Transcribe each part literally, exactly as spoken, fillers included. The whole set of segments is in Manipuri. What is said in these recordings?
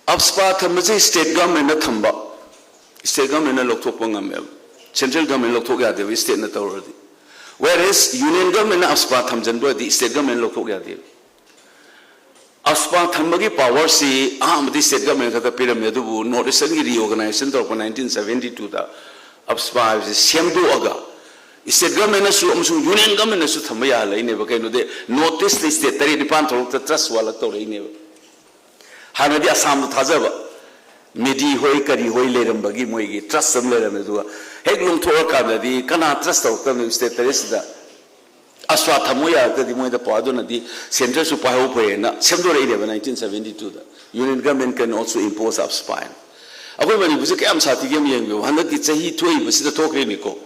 ꯑꯞꯁꯄꯥ ꯊꯝꯕꯁꯦ ꯁ꯭ꯇꯦꯠ ꯒꯚꯔꯟꯃꯦꯟꯅ ꯊꯝꯕ, ꯁ꯭ꯇꯦꯠ ꯒꯚꯔꯟꯃꯦꯟꯅ ꯂꯧꯊꯣꯛꯄ ꯉꯝꯃꯦꯕ꯫ ꯁꯦꯟꯇ꯭ꯔꯦꯜ ꯒꯚꯔꯟꯃꯦꯟ ꯂꯧꯊꯣꯛ ꯌꯥꯗꯦꯕ ꯁ꯭ꯇꯦꯠꯅ ꯇꯧꯔꯗꯤ꯫ Whereas ꯌꯨꯅꯤꯌꯟ ꯒꯚꯔꯟꯃꯦꯟꯅ ꯑꯞꯁꯄꯥ ꯊꯝꯖꯤꯟꯕ ꯑꯣꯏꯔꯗꯤ ꯁ꯭ꯇꯦꯠ ꯒꯚꯔꯟꯃꯦꯟ ꯂꯧꯊꯣꯛ ꯌꯥꯗꯦꯕ꯫ ꯑꯞꯁꯄꯥ ꯊꯝꯕꯒꯤ ꯄꯥꯋꯔꯁꯤ ꯑꯍꯥꯟꯕꯗꯤ ꯁ꯭ꯇꯦꯠ ꯒꯚꯔꯟꯃꯦꯟ ꯈꯛꯇ ꯄꯤꯔꯝꯃꯤ, ꯑꯗꯨꯕꯨ ꯅꯣꯔꯠ ꯏꯁꯇꯔꯟꯒꯤ ꯔꯤꯑꯣꯔꯒꯅꯥꯏꯖꯦꯁꯟ ꯇꯧꯔꯛꯄ ꯅꯥꯏꯟꯇꯤꯟ ꯁꯚꯦꯟꯇꯤ ꯇꯨꯗ ꯑꯞꯁꯄꯥ ꯍꯥꯏꯕꯁꯤ ꯁꯦꯝꯗꯣꯛꯑꯒ ꯁ꯭ꯇꯦꯠ ꯒꯚꯔꯟꯃꯦꯟꯅꯁꯨ ꯑꯃꯁꯨꯡ ꯌꯨꯅꯤꯌꯟ ꯒꯚꯔꯟꯃꯦꯟꯅꯁꯨ ꯊꯝꯕ ꯌꯥꯍꯜꯂꯛꯏꯅꯦꯕ꯫ ꯀꯩꯅꯣꯗꯤ ꯅꯣꯔꯠ ꯏꯁꯇ ꯁ꯭ꯇꯦꯠ ꯇꯔꯦꯠ ꯅꯤꯄꯥꯟ ꯊꯣꯛꯂꯛꯇ ꯇ꯭ꯔꯁ ꯋꯥꯜꯂꯛ ꯇꯧꯔꯛꯏꯅꯦꯕ꯫ ꯍꯥꯟꯅꯗꯤ ꯑꯁꯥꯝꯗ ꯊꯥꯖꯕ ꯃꯦꯗꯤ ꯍꯣꯏ ꯀꯔꯤ ꯍꯣꯏ ꯂꯩꯔꯝꯕꯒꯤ ꯃꯣꯏꯒꯤ ꯇ꯭ꯔꯁ ꯑꯃ ꯂꯩꯔꯝꯃꯦ, ꯑꯗꯨꯒ ꯍꯦꯛ ꯂꯣꯡꯊꯣꯛꯑꯀꯥꯟꯗꯗꯤ ꯀꯅꯥ ꯇ꯭ꯔꯁ ꯇꯧꯔꯛꯇꯕꯅꯣ ꯁ꯭ꯇꯦꯠ ꯇꯔꯦꯠꯁꯤꯗ? ꯑꯁ꯭ꯋꯥ ꯊꯝꯃꯣ ꯌꯥꯔꯒꯗꯤ ꯃꯣꯏꯗ ꯄꯥꯎ, ꯑꯗꯨꯅꯗꯤ ꯁꯦꯟꯇꯔꯁꯨ ꯄꯥꯏꯍꯧ ꯐꯩꯌꯦꯅ ꯁꯦꯝꯗꯣꯔꯛꯏꯅꯦꯕ ꯅꯥꯏꯟꯇꯤꯟ ꯁꯚꯦꯟꯇꯤ ꯇꯨꯗ꯫ Union government can also impose ꯑꯞꯁꯄꯥ ꯍꯥꯏꯅ꯫ ꯑꯩꯈꯣꯏ ꯃꯅꯤꯄꯨꯔꯁꯦ ꯀꯌꯥꯝ ꯁꯥꯊꯤꯒꯦ ꯑꯃ ꯌꯦꯡꯕꯤꯌꯨ꯫ ꯍꯟꯗꯛꯀꯤ ꯆꯍꯤ ꯊꯣꯛꯏꯕꯁꯤꯗ ꯊꯣꯛꯈ꯭ꯔꯤꯅꯤꯀꯣ꯫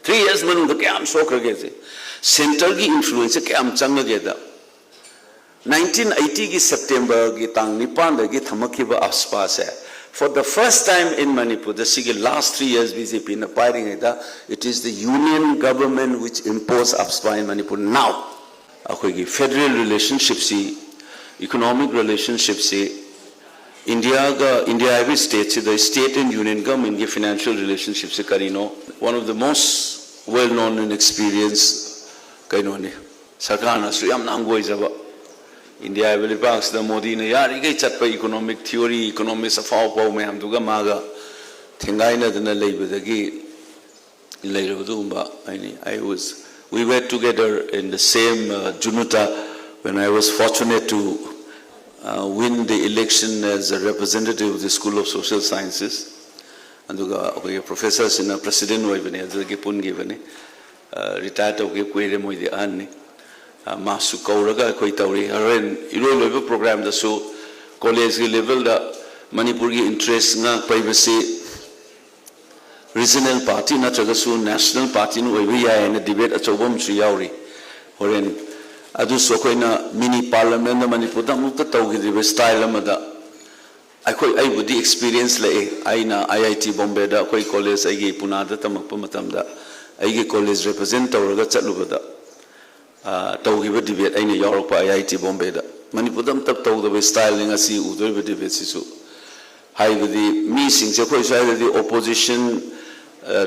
Three years ꯃꯅꯨꯡꯗ ꯀꯌꯥꯝ ꯁꯣꯛꯈ꯭ꯔꯒꯦꯁꯦ? ꯁꯦꯟꯇꯔꯒꯤ ꯏꯟꯐ꯭ꯂꯨꯌꯦꯟꯁꯁꯦ ꯀꯌꯥꯝ ꯆꯪꯉꯒꯦꯗ? ꯅꯥꯏꯟꯇꯤꯟ ꯑꯩꯠꯇꯤꯒꯤ ꯁꯦꯞꯇꯦꯝꯕꯔꯒꯤ ꯇꯥꯡ ꯅꯤꯄꯥꯟꯗꯒꯤ ꯊꯝꯃꯛꯈꯤꯕ ꯑꯞꯁꯄꯥꯁꯦ, for the first time in ꯃꯅꯤꯄꯨꯔꯗ ꯁꯤꯒꯤ last three years B J ꯄꯤꯅ ꯄꯥꯏꯔꯤꯉꯩꯗ, it is the union government which impose AFSPA in Manipur now. ꯑꯩꯈꯣꯏꯒꯤ ꯐꯦꯗꯔꯦꯜ ꯔꯤꯂꯦꯁꯟꯁꯤꯞꯁꯤ, ꯏꯀꯣꯅꯣꯃꯤꯛ ꯔꯤꯂꯦꯁꯟꯁꯤꯞꯁꯤ, ꯏꯟꯗꯤꯌꯥꯒ, ꯏꯟꯗꯤꯌꯥ ꯍꯥꯏꯕ ꯁ꯭ꯇꯦꯠꯁꯤꯗ state and union governmentꯀꯤ financial relationshipꯁꯤ ꯀꯔꯤꯅꯣ? One of the most well known and experienced ꯀꯩꯅꯣꯅꯤ꯫ ꯁꯔꯀꯥꯔꯅꯁꯨ ꯌꯥꯝꯅ ꯍꯪꯒꯣꯏꯖꯕ, ꯏꯟꯗꯤꯌꯥ ꯍꯥꯏꯕ ꯂꯩꯕꯥꯛꯁꯤꯗ ꯃꯣꯗꯤꯅ ꯌꯥꯔꯤꯈꯩ ꯆꯠꯄ economic theory, economist ꯑꯐꯥꯎ ꯑꯐꯥꯎ ꯃꯌꯥꯝꯗꯨꯒ ꯃꯥꯒ ꯊꯦꯡꯒꯥꯏꯅꯗꯅ ꯂꯩꯕꯗꯒꯤ ꯂꯩꯔꯕ ꯑꯗꯨꯒꯨꯝꯕ ꯑꯩꯅꯤ꯫ I was, we were together in the same, uh, JUNUTA when I was fortunate to, uh, win the election as a representative of the School of Social Sciences. ꯑꯗꯨꯒ ꯑꯩꯈꯣꯏꯒꯤ ꯄ꯭ꯔꯣꯐꯦꯁꯔꯁꯤꯅ ꯄ꯭ꯔꯁꯤꯗꯦꯟ ꯑꯣꯏꯕꯅꯤ, ꯑꯗꯨꯗꯒꯤ ꯄꯨꯟꯈꯤꯕꯅꯤ꯫ ꯔꯤꯇꯥꯌꯔ ꯇꯧꯈꯤꯕ ꯀꯨꯏꯔꯦ, ꯃꯣꯏꯗꯤ ꯑꯍꯟꯅꯤ꯫ ꯑ, ꯃꯥꯁꯨ ꯀꯧꯔꯒ ꯑꯩꯈꯣꯏ ꯇꯧꯔꯤ꯫ ꯍꯣꯔꯦꯟ ꯏꯔꯣꯏ ꯂꯣꯏꯕ ꯄ꯭ꯔꯣꯒ꯭ꯔꯥꯝꯗꯁꯨ ꯀꯣꯂꯦꯖꯀꯤ ꯂꯦꯚꯦꯜꯗ ꯃꯅꯤꯄꯨꯔꯒꯤ ꯏꯟꯇꯔꯦꯁ ꯉꯥꯛꯄ ꯍꯥꯏꯕꯁꯤ ꯔꯤꯖꯅꯦꯜ ꯄꯥꯔꯇꯤ ꯅꯠꯇ꯭ꯔꯒꯁꯨ ꯅꯦꯁꯅꯦꯜ ꯄꯥꯔꯇꯤꯅ ꯑꯣꯏꯕ ꯌꯥꯏ ꯍꯥꯏꯅ ꯗꯤꯕꯦꯠ ꯑꯆꯧꯕ ꯑꯃꯁꯨ ꯌꯥꯎꯔꯤ꯫ ꯍꯣꯔꯦꯟ ꯑꯗꯨꯁꯨ ꯑꯩꯈꯣꯏꯅ ꯃꯤꯅꯤ ꯄꯥꯔꯂꯤꯌꯥꯃꯦꯟꯗ ꯃꯅꯤꯄꯨꯔꯗ ꯑꯃꯨꯛꯇ ꯇꯧꯈꯤꯗ꯭ꯔꯤꯕ ꯁ꯭ꯇꯥꯏꯜ ꯑꯃꯗ ꯑꯩꯈꯣꯏ, ꯑꯩꯕꯨꯗꯤ ꯑꯦꯛꯁꯄꯤꯔꯤꯌꯦꯟꯁ ꯂꯩ꯫ ꯑꯩꯅ ꯑꯥꯏ ꯑꯥꯏ ꯇꯤ ꯕꯣꯝꯕꯦꯗ, ꯑꯩꯈꯣꯏ ꯀꯣꯂꯦꯖ, ꯑꯩꯒꯤ ꯄꯨꯅꯥꯗ ꯇꯝꯃꯛꯄ ꯃꯇꯝꯗ ꯑꯩꯒꯤ ꯀꯣꯂꯦꯖ ꯔꯤꯄ꯭ꯔꯖꯦꯟ ꯇꯧꯔꯒ ꯆꯠꯂꯨꯕꯗ, ꯑ, ꯇꯧꯈꯤꯕ ꯗꯤꯕꯦꯠ ꯑꯩꯅ ꯌꯥꯎꯔꯛꯄ ꯑꯥꯏ ꯑꯥꯏ ꯇꯤ ꯕꯣꯝꯕꯦꯗ꯫ ꯃꯅꯤꯄꯨꯔꯗ ꯑꯝꯇ ꯇꯧꯗꯕ ꯁ꯭ꯇꯥꯏꯜꯅꯤ ꯉꯁꯤ ꯎꯗꯣꯔꯤꯕ ꯗꯤꯕꯦꯠꯁꯤꯁꯨ꯫ ꯍꯥꯏꯕꯗꯤ ꯃꯤꯁꯤꯡꯁꯦ ꯑꯩꯈꯣꯏ ꯁ꯭ꯋꯥꯏꯗꯗꯤ opposition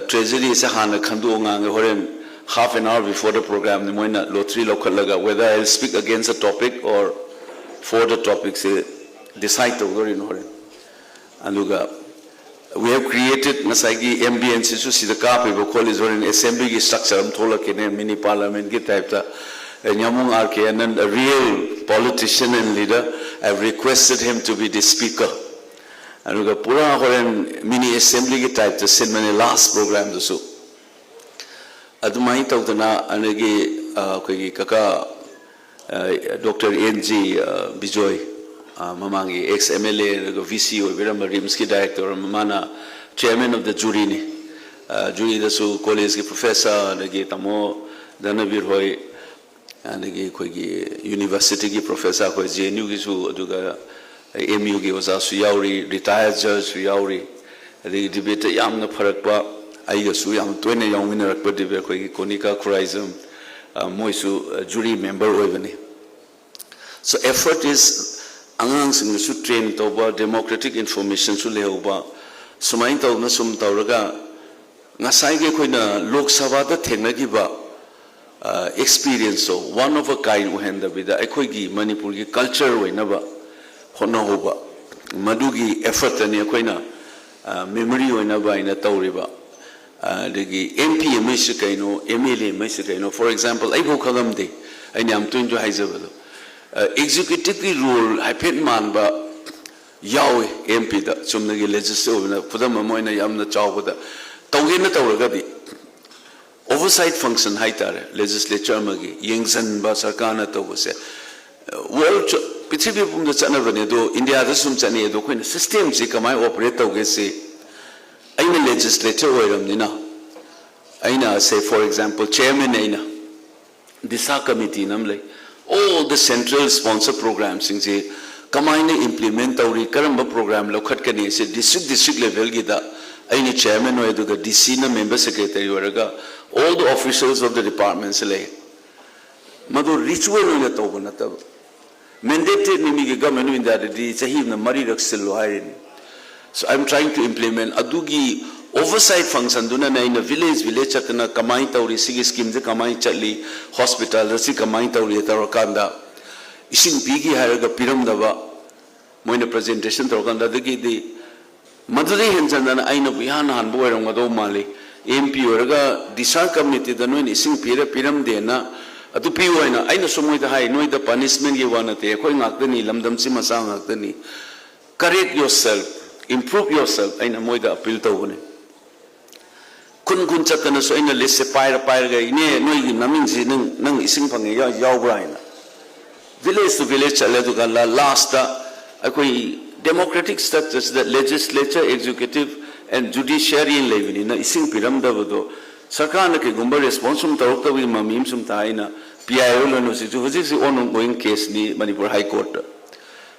treasury ꯁꯦ ꯍꯥꯟꯅ ꯈꯟꯗꯣꯛꯑ ꯉꯥꯡꯉꯦ, ꯍꯣꯔꯦꯟ half an hour before the program ꯅꯤ ꯃꯣꯏꯅ lottery ꯂꯧꯈꯠꯂꯒ whether I will speak against the topic or for the topic say decide ꯇꯧꯗꯣꯔꯤꯅꯣ ꯍꯣꯔꯦꯟ꯫ ꯑꯗꯨꯒ we have created ꯉꯁꯥꯏꯒꯤ ambience ꯁꯤꯁꯨ ꯁꯤꯗ ꯀꯥꯞꯄꯤꯕ ꯈꯣꯠꯂꯤꯁꯦ ꯍꯣꯔꯦꯟ assembly ꯒꯤ structure ꯑꯃ ꯊꯣꯛꯂꯛꯀꯅꯤ, mini parliament ꯀꯤ type ꯇ꯫ And ꯌꯥꯃꯣꯡ R K Anand, a real politician and leader, I have requested him to be the speaker. ꯑꯗꯨꯒ ꯄꯨꯔꯥ ꯍꯣꯔꯦꯟ mini assembly ꯒꯤ type ꯇ ꯁꯤꯟꯕꯅꯦ last program ꯗꯨꯁꯨ꯫ ꯑꯗꯨꯃꯥꯏꯅ ꯇꯧꯗꯅ ꯑꯗꯒꯤ ꯑꯩꯈꯣꯏꯒꯤ ꯀꯀꯥ Doctor N G ꯕꯤꯖꯣꯏ, ꯃꯃꯥꯡꯒꯤ ex M L A ꯑꯗꯨꯒ V C ꯑꯣꯏꯕꯤꯔꯝꯕ RIMS ꯀꯤ director ꯑꯃ, ꯃꯥꯅ chairman of the jury ꯅꯤ꯫ Jury ꯗꯁꯨ college ꯀꯤ professor, ꯑꯗꯒꯤ ꯇꯥꯃꯣ ꯙꯅꯕꯤꯔ ꯍꯣꯏ, ꯑꯗꯒꯤ ꯑꯩꯈꯣꯏꯒꯤ university ꯒꯤ professor ꯑꯩꯈꯣꯏ J N U ꯒꯤꯁꯨ, ꯑꯗꯨꯒ M U ꯒꯤ ꯑꯣꯖꯥꯁꯨ ꯌꯥꯎꯔꯤ, retired judge ꯁꯨ ꯌꯥꯎꯔꯤ, ꯑꯗꯒꯤ debate ꯇ ꯌꯥꯝꯅ ꯐꯔꯛꯄ, ꯑꯩꯒꯁꯨ ꯌꯥꯝ ꯇꯣꯏꯅ ꯌꯥꯎꯃꯤꯟꯅꯔꯛꯄ debate ꯑꯩꯈꯣꯏꯒꯤ ꯀꯣꯅꯤꯀꯥ ꯈꯨꯔꯥꯏꯖꯝ, ꯃꯣꯏꯁꯨ jury member ꯑꯣꯏꯕꯅꯤ꯫ So effort is ꯑꯉꯥꯡꯁꯤꯡꯗꯁꯨ train ꯇꯧꯕ, democratic information ꯁꯨ ꯂꯩꯍꯧꯕ, ꯁꯨꯃꯥꯏꯅ ꯇꯧꯗꯅ ꯁꯨꯝ ꯇꯧꯔꯒ ꯉꯁꯥꯏꯒꯤ ꯑꯩꯈꯣꯏꯅ ꯂꯣꯛ ꯁꯚꯥꯗ ꯊꯦꯡꯅꯈꯤꯕ experience to one of a kind ꯑꯣꯏꯍꯟꯗꯕꯤꯗ ꯑꯩꯈꯣꯏꯒꯤ ꯃꯅꯤꯄꯨꯔꯒꯤ culture ꯑꯣꯏꯅꯕ ꯍꯣꯠꯅꯍꯧꯕ, ꯃꯗꯨꯒꯤ effort ꯇꯅꯤ ꯑꯩꯈꯣꯏꯅ memory ꯑꯣꯏꯅꯕ ꯍꯥꯏꯅ ꯇꯧꯔꯤꯕ꯫ ꯑꯗꯒꯤ M P ꯑꯃꯒꯤꯁꯤ ꯀꯩꯅꯣ, M L A ꯑꯃꯒꯤꯁꯤ ꯀꯩꯅꯣ, for example ꯑꯩꯐꯥꯎ ꯈꯪꯉꯝꯗꯦ, ꯑꯩꯅ ꯌꯥꯝ ꯇꯣꯏꯅꯁꯨ ꯍꯥꯏꯖꯕꯗꯣ꯫ Executive ꯀꯤ role ꯍꯥꯏꯐꯦꯠ ꯃꯥꯟꯕ ꯌꯥꯎꯏ M P ꯗ, ꯆꯨꯝꯅꯒꯤ legislative ꯑꯣꯏꯅ ꯈꯨꯗꯝ ꯑꯃ ꯑꯣꯏꯅ ꯌꯥꯝꯅ ꯆꯥꯎꯕꯗ ꯇꯧꯒꯦꯅ ꯇꯧꯔꯒꯗꯤ oversight function ꯍꯥꯏꯇꯥꯔꯦ, legislature ꯑꯃꯒꯤ ꯌꯦꯡꯁꯤꯟꯕ ꯁꯔꯀꯥꯔꯅ ꯇꯧꯕꯁꯦ꯫ World ꯄ꯭ꯔꯤꯊꯤꯕꯤ ꯄꯨꯝꯕꯗ ꯆꯠꯅꯕꯅꯦ, ꯑꯗꯣ India ꯗꯁꯨ ꯁꯨꯝ ꯆꯠꯅꯩ꯫ ꯑꯗꯣ ꯑꯩꯈꯣꯏꯅ system ꯁꯤ ꯀꯃꯥꯏꯅ operate ꯇꯧꯒꯦ ꯁꯤ ꯑꯩꯅ legislator ꯑꯣꯏꯔꯕꯅꯤꯅ, ꯑꯩꯅ say for example chairman ꯅꯦ ꯑꯩꯅ, DISHA committee ꯅ ꯑꯃ ꯂꯩ, all the central sponsor program ꯁꯤꯡꯁꯤ ꯀꯃꯥꯏꯅ implement ꯇꯧꯔꯤ, ꯀꯔꯝꯕ program ꯂꯧꯈꯠꯀꯅꯤ ꯁꯤ district district level ꯒꯤꯗ ꯑꯩꯅ chairman ꯑꯣꯏ, ꯑꯗꯨꯒ D C ꯅ member secretary ꯑꯣꯏꯔꯒ all the officials of the department ꯁꯤ ꯂꯩ꯫ ꯃꯗꯨ ritual ꯑꯣꯏꯅ ꯇꯧꯕ ꯅꯠꯇꯕ, mandated ꯅꯤ꯫ ꯃꯤꯒꯤ Government of India ꯗꯗꯤ ꯆꯍꯤ ꯑꯃꯗ ꯃꯔꯤꯔꯛ ꯁꯤꯜꯂꯨ ꯍꯥꯏꯔꯤꯅꯤ꯫ So I'm trying to implement ꯑꯗꯨꯒꯤ oversight functionꯗꯨꯅꯅꯦ ꯑꯩꯅ village village ꯆꯠꯇꯅ ꯀꯃꯥꯏꯅ ꯇꯧꯔꯤ, ꯁꯤꯒꯤ schemeꯁꯦ ꯀꯃꯥꯏꯅ ꯆꯠꯂꯤ, hospitalꯗ ꯁꯤ ꯀꯃꯥꯏꯅ ꯇꯧꯔꯤ ꯇꯧꯔꯀꯥꯟꯗ ꯏꯁꯤꯡ ꯄꯤꯈꯤ ꯍꯥꯏꯔꯒ ꯄꯤꯔꯝꯗꯕ, ꯃꯣꯏꯅ presentation ꯇꯧꯔꯀꯥꯟꯗ꯫ ꯑꯗꯒꯤꯗꯤ ꯃꯗꯨꯗꯩ ꯍꯦꯟꯖꯟꯗꯅ ꯑꯩꯅꯕꯨ ꯏꯍꯥꯟ ꯍꯥꯟꯕ ꯑꯣꯏꯔꯝꯒꯗꯧ ꯃꯥꯜꯂꯤ, MP ꯑꯣꯏꯔꯒ discharge committeeꯗ ꯅꯣꯏꯅ ꯏꯁꯤꯡ ꯄꯤꯔ ꯄꯤꯔꯝꯗꯦꯅ ꯑꯗꯨ ꯄꯤꯌꯨ ꯍꯥꯏꯅ꯫ ꯑꯩꯅꯁꯨ ꯃꯣꯏꯗ ꯍꯥꯏ, ꯅꯣꯏꯗ punishmentꯒꯤ ꯋꯥ ꯅꯠꯇꯦ, ꯑꯩꯈꯣꯏ ꯉꯥꯛꯇꯅꯤ, ꯂꯝꯗꯝꯁꯤ ꯃꯆꯥ ꯉꯥꯛꯇꯅꯤ, correct yourself, improve yourself ꯑꯩꯅ ꯃꯣꯏꯗ appeal ꯇꯧꯕꯅꯤ꯫ ꯈꯨꯟ ꯈꯨꯟ ꯆꯠꯇꯅꯁꯨ ꯑꯩꯅ listꯁꯦ ꯄꯥꯏꯔ ꯄꯥꯏꯔꯒ, "ꯏꯅꯦ, ꯅꯣꯏꯒꯤ ꯃꯃꯤꯡꯁꯤ ꯅꯪ ꯅꯪ ꯏꯁꯤꯡ ꯐꯪꯉꯦ ꯌꯥꯎ- ꯌꯥꯎꯕ꯭ꯔꯥ?" ꯍꯥꯏꯅ village to village ꯆꯠꯂꯦ꯫ ꯑꯗꯨꯒ lastꯇ ꯑꯩꯈꯣꯏ democratic structureꯁꯤꯗ legislature, executive and judiciary ꯂꯩꯕꯅꯤꯅ ꯏꯁꯤꯡ ꯄꯤꯔꯝꯗꯕꯗꯣ ꯁꯔꯀꯥꯔꯅ ꯀꯩꯒꯨꯝꯕ response ꯁꯨꯝ ꯇꯧꯔꯛꯇꯕꯒꯤ ꯃꯃꯤ ꯑꯃ ꯁꯨꯝ ꯇꯥꯏ꯫ ꯑꯩꯅ PIO ꯂꯣꯏꯅ ꯍꯧꯖꯤꯛꯁꯨ ꯍꯧꯖꯤꯛꯁꯤ ongoing caseꯅꯤ ꯃꯅꯤꯄꯨꯔ High Courtꯇ꯫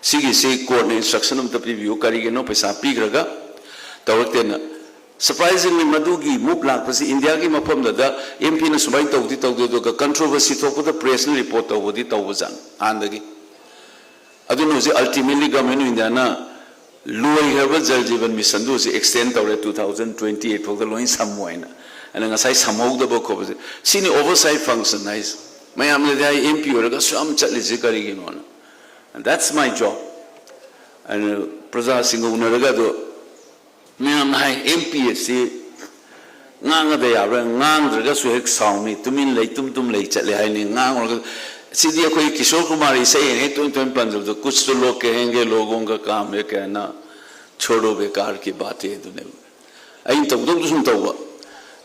ꯁꯤꯒꯤꯁꯤ courtꯅ instruction ꯑꯝꯇ ꯄꯤꯕꯤꯌꯨ, ꯀꯔꯤꯒꯤꯅꯣ ꯄꯩꯁꯥ ꯄꯤꯈ꯭ꯔꯒ ꯇꯧꯔꯛꯇꯦꯅ꯫ Surprisingly, ꯃꯗꯨꯒꯤ move ꯂꯥꯛꯄꯁꯤ ꯏꯟꯗꯤꯌꯥꯒꯤ ꯃꯐꯝꯗꯨꯗ MPꯅ ꯁꯨꯃꯥꯏꯅ ꯇꯧꯗꯤ ꯇꯧꯗꯦ, ꯑꯗꯨꯒ controversy ꯊꯣꯛꯄꯗ pressꯅ report ꯇꯧꯕꯗꯤ ꯇꯧꯕꯖꯥꯠꯅꯤ ꯍꯥꯟꯅꯗꯒꯤ꯫ ꯑꯗꯨꯅ ꯍꯧꯖꯤꯛ ultimately Government of Indiaꯅ ꯂꯣꯏꯈ꯭ꯔꯕ Jal Jeevan Missionꯗꯨ ꯍꯧꯖꯤꯛ extend ꯇꯧꯔꯦ, two thousand twenty eight ꯐꯥꯎꯗ ꯂꯣꯏ ꯁꯝꯃꯣ ꯍꯥꯏꯅ꯫ ꯑꯩꯅ ꯉꯁꯥꯏ ꯁꯝꯍꯧꯗꯕ ꯈꯣꯠꯄꯁꯦ, ꯁꯤꯅꯤ oversight function ꯍꯥꯏꯁꯦ꯫ ꯃꯌꯥꯝꯅꯗꯤ ꯍꯥꯏ, "MP ꯑꯣꯏꯔꯒ ꯑꯁꯨꯛ ꯌꯥꯝ ꯆꯠꯂꯤꯁꯦ ꯀꯔꯤꯒꯤꯅꯣꯅ?" And that's my job꯫ ꯑꯩꯅ ꯄ꯭ꯔꯖꯥꯁꯤꯡꯒ ꯎꯅꯔꯒ ꯑꯗꯣ ꯃꯌꯥꯝꯅ ꯍꯥꯏ, "MP ꯑꯁꯤ ꯉꯥꯡꯉꯗ ꯌꯥꯕ꯭ꯔꯥ? ꯉꯥꯡꯗ꯭ꯔꯒꯁꯨ ꯍꯦꯛ ꯁꯥꯎꯅꯤ, ꯇꯨꯃꯤꯟ ꯂꯩ, ꯇꯨꯝ ꯇꯨꯝ ꯂꯩ ꯆꯠꯂꯦ" ꯍꯥꯏꯅꯤ꯫ ꯉꯥꯡꯉꯨꯔꯒ ꯁꯤꯗꯤ ꯑꯩꯈꯣꯏ ꯀꯤꯁꯣꯔ ꯀꯨꯃꯥꯔ ꯏꯁꯩ ꯍꯦꯛ ꯇꯣꯏꯅ ꯇꯣꯏꯅ ꯄꯟꯖꯕꯗꯣ, "कुछ तो लोग कहेंगे लोगों का काम है कहना, छोड़ो बेकार की बातें" ꯑꯗꯨꯅꯦꯕ꯫ ꯑꯩꯅ ꯇꯧꯗꯧꯗꯨ ꯁꯨꯝ ꯇꯧꯕ꯫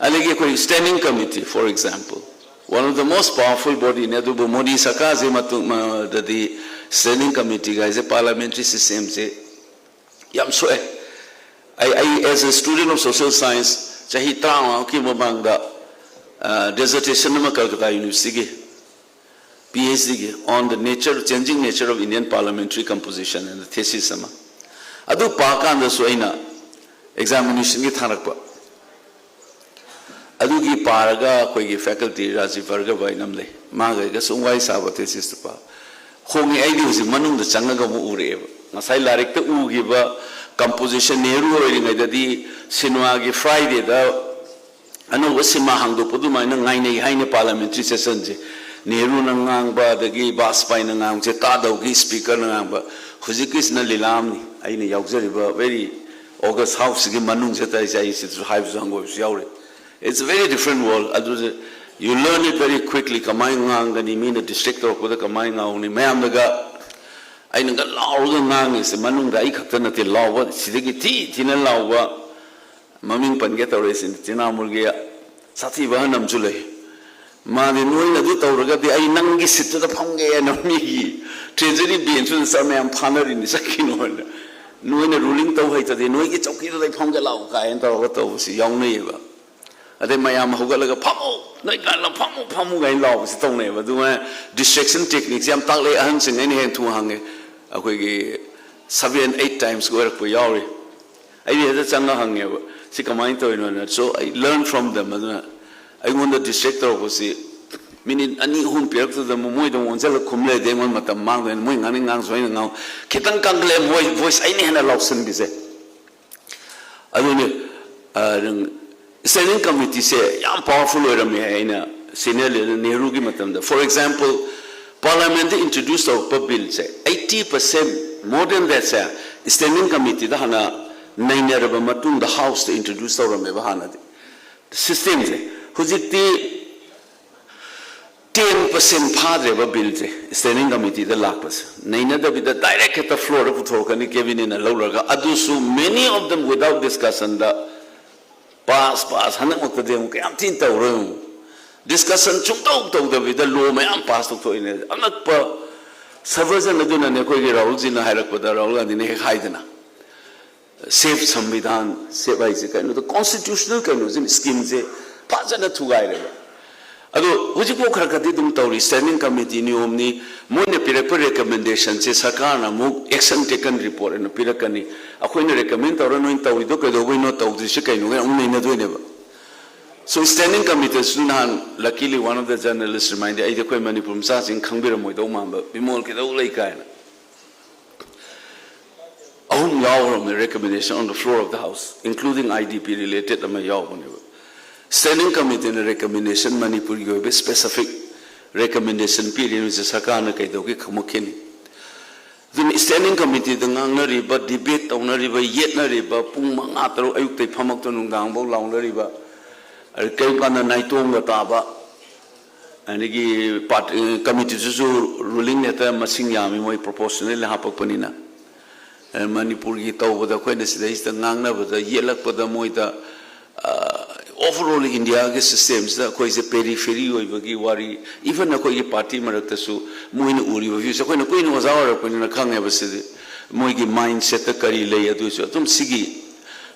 ꯑꯗꯒꯤ ꯑꯩꯈꯣꯏ standing committee, for example, one of the most powerful bodyꯅꯦ, ꯑꯗꯨꯕꯨ ꯃꯣꯗꯤ ꯁꯔꯀꯥꯔꯁꯦ ꯃꯇꯨꯡ ꯃ- ꯗꯗꯤ standing committeeꯒ ꯍꯥꯏꯁꯦ, parliamentary systemꯁꯦ ꯌꯥꯝ ꯁꯣꯛꯑꯦ꯫ ꯑꯩ ꯑꯩ as a student of social science ꯆꯍꯤ ꯇꯔꯥꯃꯉꯥꯃꯨꯛꯀꯤ ꯃꯃꯥꯡꯗ dissertation ꯑꯃ Kolkata Universityꯒꯤ PhDꯒꯤ on the nature, changing nature of Indian parliamentary composition and thesis ꯑꯃ, ꯑꯗꯨ ꯄꯥꯀꯥꯟꯗꯁꯨ ꯑꯩꯅ examinationꯒꯤ ꯊꯥꯔꯛꯄ꯫ ꯑꯗꯨꯒꯤ ꯄꯥꯔꯒ ꯑꯩꯈꯣꯏꯒꯤ faculty ꯔꯥꯖꯤꯕ ꯚꯥꯔꯒꯕ ꯍꯥꯏꯅ ꯑꯃ ꯂꯩ, ꯃꯥꯒ ꯑꯩꯒ ꯁꯨꯝ ꯋꯥꯔꯤ ꯁꯥꯕ, thesisꯇꯨ ꯄꯥꯕ꯫ ꯍꯣꯡꯉꯦ, ꯑꯩꯗꯤ ꯍꯧꯖꯤꯛ ꯃꯅꯨꯡꯗ ꯆꯪꯉꯒ ꯑꯃꯨꯛ ꯎꯔꯛꯑꯦꯕ꯫ ꯉꯁꯥꯏ ꯂꯥꯏꯔꯤꯛꯇ ꯎꯈꯤꯕ Composition, ꯅꯦꯍꯔꯨ ꯑꯣꯏꯔꯤꯉꯩꯗꯗꯤ ꯁꯤꯅꯦꯃꯥꯒꯤ Fridayꯗ ꯑꯅꯧꯕ ꯁꯤꯅꯦꯃꯥ ꯍꯥꯡꯗꯣꯛꯄ ꯑꯗꯨꯃꯥꯏꯅ ꯉꯥꯏꯅꯩ ꯍꯥꯏꯅ parliamentary sessionꯁꯦ꯫ ꯅꯦꯍꯔꯨꯅ ꯉꯥꯡꯕ, ꯑꯗꯒꯤ ꯕꯥꯖꯄꯥꯏꯅ ꯉꯥꯡꯕꯁꯦ ꯇꯥꯗꯧꯒꯤ speakerꯅ ꯉꯥꯡꯕ꯫ ꯍꯧꯖꯤꯛꯀꯤꯁꯤꯅ ꯂꯤꯂꯥ ꯑꯃꯅꯤ꯫ ꯑꯩꯅ ꯌꯥꯎꯖꯔꯤꯕ very august houseꯁꯤꯒꯤ ꯃꯅꯨꯡꯁꯤꯗ ꯇꯧꯔꯤꯁꯦ, ꯑꯩ ꯁꯤꯗꯁꯨ ꯍꯥꯏꯕꯁꯨ ꯍꯪꯒꯣꯏꯕꯁꯨ ꯌꯥꯎꯔꯤ꯫ It's a very different world. ꯑꯗꯨꯁꯦ you learn it very quickly. ꯀꯃꯥꯏꯅ ꯉꯥꯡꯒꯅꯤ, ꯃꯤꯅ distract ꯇꯧꯔꯛꯄꯗ ꯀꯃꯥꯏꯅ ꯉꯥꯡꯒꯅꯤ, ꯃꯌꯥꯝꯅꯒ ꯑꯩꯅꯒ ꯂꯥꯎꯔꯒ ꯉꯥꯡꯉꯤꯁꯦ ꯃꯅꯨꯡꯗ ꯑꯩ ꯈꯛꯇ ꯅꯠꯇꯦ ꯂꯥꯎꯕ, ꯁꯤꯗꯒꯤ ꯊꯤ ꯊꯤꯅ ꯂꯥꯎꯕ꯫ ꯃꯃꯤꯡ ꯄꯟꯒꯦ ꯇꯧꯔꯛꯏꯁꯤꯅꯤ, ꯇ꯭ꯔꯤꯅꯥꯃꯨꯜꯒꯤ ꯁꯥꯊꯤꯕ ꯑꯍꯟ ꯑꯃꯁꯨ ꯂꯩ꯫ ꯃꯥꯗꯤ "ꯅꯣꯏꯅ ꯑꯗꯨ ꯇꯧꯔꯒꯗꯤ ꯑꯩ ꯅꯪꯒꯤ seatꯇꯨꯗ ꯐꯝꯒꯦꯅ ꯃꯤꯒꯤ treasury benchꯇꯨꯗ ꯆꯠ ꯃꯌꯥꯝ ꯐꯥꯅꯔꯤꯅꯤ ꯆꯠꯈꯤꯅꯣ" ꯍꯥꯏꯅ꯫ "ꯅꯣꯏꯅ ruling ꯇꯧ ꯍꯩꯇꯗꯤ ꯅꯣꯏꯒꯤ ꯆꯧꯀꯤꯗꯨꯗ ꯑꯩ ꯐꯝꯒꯦ ꯂꯥꯛꯑꯣ" ꯀꯥꯏꯅ ꯇꯧꯔꯒ ꯇꯧꯕꯁꯤ ꯌꯥꯎꯅꯩꯌꯦꯕ꯫ ꯑꯗꯩ ꯃꯌꯥꯝ ꯍꯧꯒꯠꯂꯒ "ꯐꯝꯃꯨ, ꯅꯣꯏ ꯀꯥꯟꯅ ꯐꯝꯃꯨ, ꯐꯝꯃꯨ" ꯀꯥꯏꯅ ꯂꯥꯎꯕꯁꯤ ꯇꯧꯅꯩꯌꯦꯕ꯫ ꯑꯗꯨꯃꯥꯏꯅ distraction techniqueꯁꯦ ꯌꯥꯝ ꯇꯥꯛꯂꯛꯑꯦ ꯑꯍꯟꯁꯤꯡ꯫ ꯑꯩꯅ ꯍꯦꯟꯅ ꯊꯨꯅ ꯍꯪꯉꯦ, ꯑꯩꯈꯣꯏꯒꯤ seven eight timesꯀ ꯑꯣꯏꯔꯛꯄ ꯌꯥꯎꯔꯤ꯫ ꯑꯩꯗꯤ ꯍꯦꯛꯇ ꯆꯪꯉ ꯍꯪꯉꯦꯕ, "ꯁꯤ ꯀꯃꯥꯏꯅ ꯇꯧꯔꯤꯅꯣꯅ?" So I learn from them꯫ ꯑꯗꯨꯅ ꯑꯩꯉꯣꯟꯗ distract ꯇꯧꯔꯛꯄꯁꯤ minute ꯑꯅꯤ ꯑꯍꯨꯝ ꯄꯤꯔꯛꯇꯗ ꯑꯃꯨꯛ ꯃꯣꯏꯗ ꯑꯃꯨꯛ ꯑꯣꯟꯁꯤꯜꯂꯒ ꯈꯨꯝ ꯂꯩꯔꯗꯤ ꯑꯩꯉꯣꯟꯗ ꯃꯇꯝ ꯃꯥꯡꯗꯣꯏꯅꯤ꯫ ꯃꯣꯏ ꯉꯥꯡꯅꯤꯡ ꯉꯥꯡꯁꯨ ꯑꯩꯅ ꯉꯥꯡ, ꯈꯤꯇꯪ ꯀꯟꯈꯠꯂꯛꯑꯦ ꯃꯣꯏ voice, ꯑꯩꯅ ꯍꯦꯟꯅ ꯂꯥꯎꯁꯤꯟꯕꯤꯁꯦ꯫ ꯑꯗꯨꯅꯤ, ꯑ, ꯅꯪ standing committeeꯁꯦ ꯌꯥꯝ powerful ꯑꯣꯏꯔꯝꯃꯦ ꯍꯥꯏ ꯑꯩꯅ senior leader ꯅꯦꯍꯔꯨꯒꯤ ꯃꯇꯝꯗ꯫ For example, parliamentꯇ introduce ꯇꯧꯔꯛꯄ billꯁꯦ eighty percent, more than thatꯁꯦ standing committeeꯗ ꯍꯥꯟꯅ ꯅꯩꯅꯔꯕ ꯃꯇꯨꯡꯗ houseꯇ introduce ꯇꯧꯔꯝꯃꯦꯕ ꯍꯥꯟꯅꯗꯤ systemꯁꯦ꯫ ꯍꯧꯖꯤꯛꯇꯤ ten percent ꯐꯥꯗ꯭ꯔꯦꯕ billꯁꯦ standing committeeꯗ ꯂꯥꯛꯄꯁꯦ꯫ ꯅꯩꯅꯗꯕꯤꯗ direct ꯍꯦꯛꯇ floorꯗ ꯄꯨꯊꯣꯔꯛꯀꯅꯤ cabinetꯅ ꯂꯧꯔꯒ, ꯑꯗꯨꯁꯨ many of them without discussionꯗ pass, pass꯫ ꯍꯟꯗꯛꯃꯛꯇꯗꯤ ꯑꯃꯨꯛ ꯀꯌꯥꯝ ꯊꯤꯅ ꯇꯧꯔꯣꯏ ꯑꯃꯨꯛ꯫ Discussion ꯁꯨꯡꯇꯧ ꯇꯧꯗꯕꯤꯗ law ꯃꯌꯥꯝ pass ꯇꯧꯊꯣꯛꯏꯅꯦ꯫ ꯑꯉꯛꯄ ꯁꯕꯔꯖꯟ ꯑꯗꯨꯅꯅꯦ ꯑꯩꯈꯣꯏꯒꯤ ꯔꯥꯍꯨꯜꯖꯤꯅ ꯍꯥꯏꯔꯛꯄꯗ, ꯔꯥꯍꯨꯜ ꯒꯥꯟꯙꯤꯅ ꯍꯦꯛ ꯍꯥꯏꯗꯅ, "Save ꯁꯪꯕꯤꯙꯥꯟ", save ꯍꯥꯏꯁꯦ ꯀꯩꯅꯣꯗ constitutional ꯀꯩꯅꯣꯁꯦ, schemeꯁꯦ ꯐꯖꯅ ꯊꯨꯒꯥꯏꯔꯦꯕ꯫ ꯑꯗꯣ ꯍꯧꯖꯤꯛꯐꯥꯎ ꯈꯔ ꯈꯔꯗꯤ ꯑꯗꯨꯝ ꯇꯧꯔꯤ꯫ Standing committee ꯅꯤꯌꯣꯝꯅꯤ, ꯃꯣꯏꯅ ꯄꯤꯔꯛꯄ recommendationꯁꯦ ꯁꯔꯀꯥꯔꯅ ꯑꯃꯨꯛ action taken report ꯑꯣꯏꯅ ꯄꯤꯔꯛꯀꯅꯤ꯫ ꯑꯩꯈꯣꯏꯅ recommend ꯇꯧꯔ "ꯅꯣꯏꯅ ꯇꯧꯔꯤꯗꯣ ꯀꯩꯗꯧꯕꯩꯅꯣ, ꯇꯧꯗ꯭ꯔꯤꯁꯦ ꯀꯩꯅꯣ?" ꯑꯃꯨꯛ ꯅꯩꯅꯗꯣꯏꯅꯦꯕ꯫ So standing committeeꯁꯨ ꯅꯍꯥꯟ luckily one of the journalists reminded, ꯑꯩꯗꯤ ꯑꯩꯈꯣꯏ ꯃꯅꯤꯄꯨꯔ ꯃꯆꯥꯁꯤꯡ ꯈꯪꯕꯤꯔꯝꯃꯣꯏꯗꯧ ꯃꯥꯟꯕ, "ꯕꯤꯃꯣꯜ ꯀꯩꯗꯧ ꯂꯩ?" ꯀꯥꯏꯅ꯫ ꯑꯍꯨꯝ ꯌꯥꯎꯈ꯭ꯔꯕꯅꯤ recommendation on the floor of the house, including I D P related ꯑꯃ ꯌꯥꯎꯕꯅꯦꯕ. Standing committeeꯅ recommendation, ꯃꯅꯤꯄꯨꯔꯒꯤ ꯑꯣꯏꯕ specific recommendation ꯄꯤꯔꯤꯕꯁꯦ ꯁꯔꯀꯥꯔꯅ ꯀꯩꯗꯧꯒꯦ ꯈꯪꯃꯛꯈꯤꯅꯤ. ꯑꯗꯨꯅ standing committeeꯗ ꯉꯥꯡꯅꯔꯤꯕ, debate ꯇꯧꯅꯔꯤꯕ, ꯌꯦꯠꯅꯔꯤꯕ, ꯄꯨꯡ ꯃꯉꯥ ꯇꯔꯨꯛ ꯑꯌꯨꯛꯇꯩ ꯐꯝꯃꯛꯇ ꯅꯨꯡꯗꯥꯡꯐꯥꯎ ꯂꯥꯎꯅꯔꯤꯕ, ꯑꯗꯩ ꯀꯔꯤꯒꯨꯝꯕ ꯀꯥꯟꯗ ꯅꯥꯏꯇꯣꯝꯒ ꯇꯥꯕ, ꯑꯗꯒꯤ ꯄꯥꯔꯠ-, ꯑ, committeeꯗꯨꯁꯨ ruling ꯍꯦꯛꯇ ꯃꯁꯤꯡ ꯌꯥꯝꯃꯤ, ꯃꯣꯏ proportional ꯍꯥꯞꯄꯛꯄꯅꯤꯅ꯫ ꯑ, ꯃꯅꯤꯄꯨꯔꯒꯤ ꯇꯧꯕꯗ ꯑꯩꯈꯣꯏꯅ ꯁꯤꯗꯩꯁꯤꯗ ꯉꯥꯡꯅꯕꯗ, ꯌꯦꯠꯂꯛꯄꯗ ꯃꯣꯏꯗ, ꯑ, overall Indiaꯒꯤ systemꯁꯤꯗ ꯑꯩꯈꯣꯏꯁꯦ periphery ꯑꯣꯏꯕꯒꯤ ꯋꯥꯔꯤ, even ꯑꯩꯈꯣꯏꯒꯤ party ꯃꯔꯛꯇꯁꯨ ꯃꯣꯏꯅ ꯎꯔꯤꯕ viewꯁꯦ ꯑꯩꯈꯣꯏꯅ ꯀꯨꯏꯅ ꯑꯣꯖꯥ ꯑꯣꯏꯔꯛꯄꯅꯤꯅ ꯈꯪꯉꯦꯕ ꯁꯤꯗꯤ꯫ ꯃꯣꯏꯒꯤ mindsetꯇ ꯀꯔꯤ ꯂꯩ ꯑꯗꯨꯁꯨ ꯑꯗꯨꯝ ꯁꯤꯒꯤ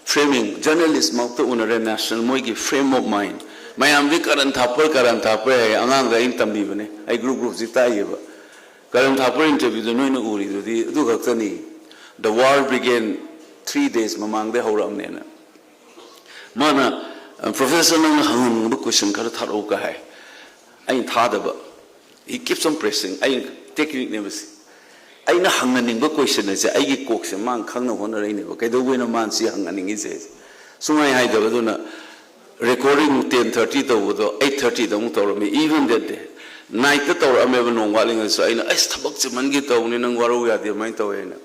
framing, journalist ꯃꯛꯇ ꯎꯅꯔꯦ, national ꯃꯣꯏꯒꯤ frame of mind꯫ ꯃꯌꯥꯝꯗꯤ ꯀꯥꯔꯟ ꯊꯥꯛꯄ, ꯀꯥꯔꯟ ꯊꯥꯛꯄ ꯍꯥꯏ, ꯑꯉꯥꯡꯗ ꯑꯩꯅ ꯇꯝꯕꯤꯕꯅꯦ, ꯑꯩ group groupꯁꯤ ꯇꯥꯛꯏꯌꯦꯕ꯫ ꯀꯥꯔꯟ ꯊꯥꯛꯄ interviewꯗ ꯅꯣꯏꯅ ꯎꯔꯤꯗꯨꯗꯤ ꯑꯗꯨ ꯈꯛꯇꯅꯤ꯫ The war began three days ꯃꯃꯥꯡꯗꯩ ꯍꯧꯔꯛꯑꯕꯅꯦꯅ꯫ ꯃꯥꯅ, "Professor, ꯅꯪꯅ ꯍꯪꯍꯟꯅꯤꯡꯕ question ꯈꯔ ꯊꯥꯔꯛꯎ" ꯀ ꯍꯥꯏ꯫ ꯑꯩꯅ ꯊꯥꯗꯕ꯫ He keeps on pressing. ꯑꯩ techniqueꯅꯦꯕ ꯁꯤ꯫ ꯑꯩꯅ ꯍꯪꯍꯟꯅꯤꯡꯕ question ꯑꯁꯦ ꯑꯩꯒꯤ ꯀꯣꯛꯁꯦ ꯃꯥꯅ ꯈꯪꯅ ꯍꯣꯠꯅꯔꯛꯏꯅꯦꯕ꯫ ꯀꯩꯗꯧꯕꯩꯅꯣ ꯃꯥꯅ ꯁꯤ ꯍꯪꯍꯟꯅꯤꯡꯉꯤꯁꯦ? ꯁꯨꯡꯍꯥꯏ ꯍꯥꯏꯗꯕ꯫ ꯑꯗꯨꯅ recording ten thirty ꯇꯧꯕꯗꯣ eight thirtyꯗ ꯑꯃꯨꯛ ꯇꯧꯔꯝꯃꯤ, even that day. Nightꯇ ꯇꯧꯔꯛꯑꯝꯃꯦꯕ ꯅꯣꯡ ꯋꯥꯠꯂꯤꯉꯩꯗꯁꯨ꯫ ꯑꯩꯅ, "ꯑꯁ, ꯊꯕꯛ ꯆꯤꯟꯃꯟꯒꯤ ꯇꯧꯕꯅꯤ, ꯅꯪ ꯋꯥꯔꯧ ꯌꯥꯗꯦ" ꯑꯗꯨꯃꯥꯏꯅ ꯇꯧꯋꯦ ꯑꯩꯅ꯫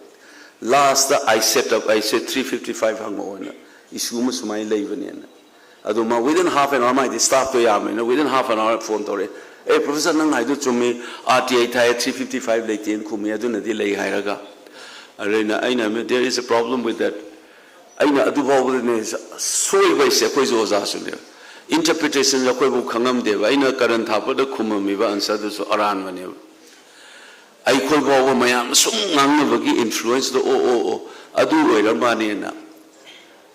Lastꯇ I set up, I said three fifty five ꯍꯪꯉꯛꯑꯣꯅ, issue ꯑꯃ ꯁꯨꯃꯥꯏꯅ ꯂꯩꯕꯅꯦꯅ꯫ ꯑꯗꯨ ꯃꯥ within half an hour, ꯃꯥꯏꯗꯤ staffꯇꯣ ꯌꯥꯝꯕꯅꯤꯅ within half an hour phone ꯇꯧꯔꯛꯑꯦ, "ꯑꯦ professor, ꯅꯪ ꯍꯥꯏꯗꯣ ꯆꯨꯝꯃꯤ, R T I ꯊꯥꯏ, three fifty five ꯂꯩꯇꯦꯅ ꯈꯨꯝꯃꯤ, ꯑꯗꯨꯅꯗꯤ ꯂꯩ" ꯍꯥꯏꯔꯒ꯫ ꯑꯗꯨꯅ ꯑꯩꯅ, "There is a problem with that." ꯑꯩꯅ ꯑꯗꯨ ꯐꯥꯎꯕꯗꯅꯦ ꯁꯣꯏꯕ ꯍꯥꯏꯁꯦ, ꯑꯩꯈꯣꯏꯁꯨ ꯑꯣꯖꯥꯁꯨꯅꯦ, interpretation ꯑꯩꯈꯣꯏꯕꯨ ꯈꯪꯉꯝꯗꯦꯕ꯫ ꯑꯩꯅ ꯀꯥꯔꯟ ꯊꯥꯛꯄꯗ ꯈꯨꯝꯃꯝꯃꯤꯕ answerꯗꯨꯁꯨ ꯑꯔꯥꯟꯕꯅꯦꯕ꯫ ꯑꯩꯈꯣꯏ ꯐꯥꯎꯕ ꯃꯌꯥꯝꯅ ꯁꯨꯝ ꯉꯥꯡꯅꯕꯒꯤ influenceꯗꯣ, "ꯑꯣ, ꯑꯣ, ꯑꯣ, ꯑꯗꯨ ꯑꯣꯏꯔ ꯃꯥꯅꯦꯅ"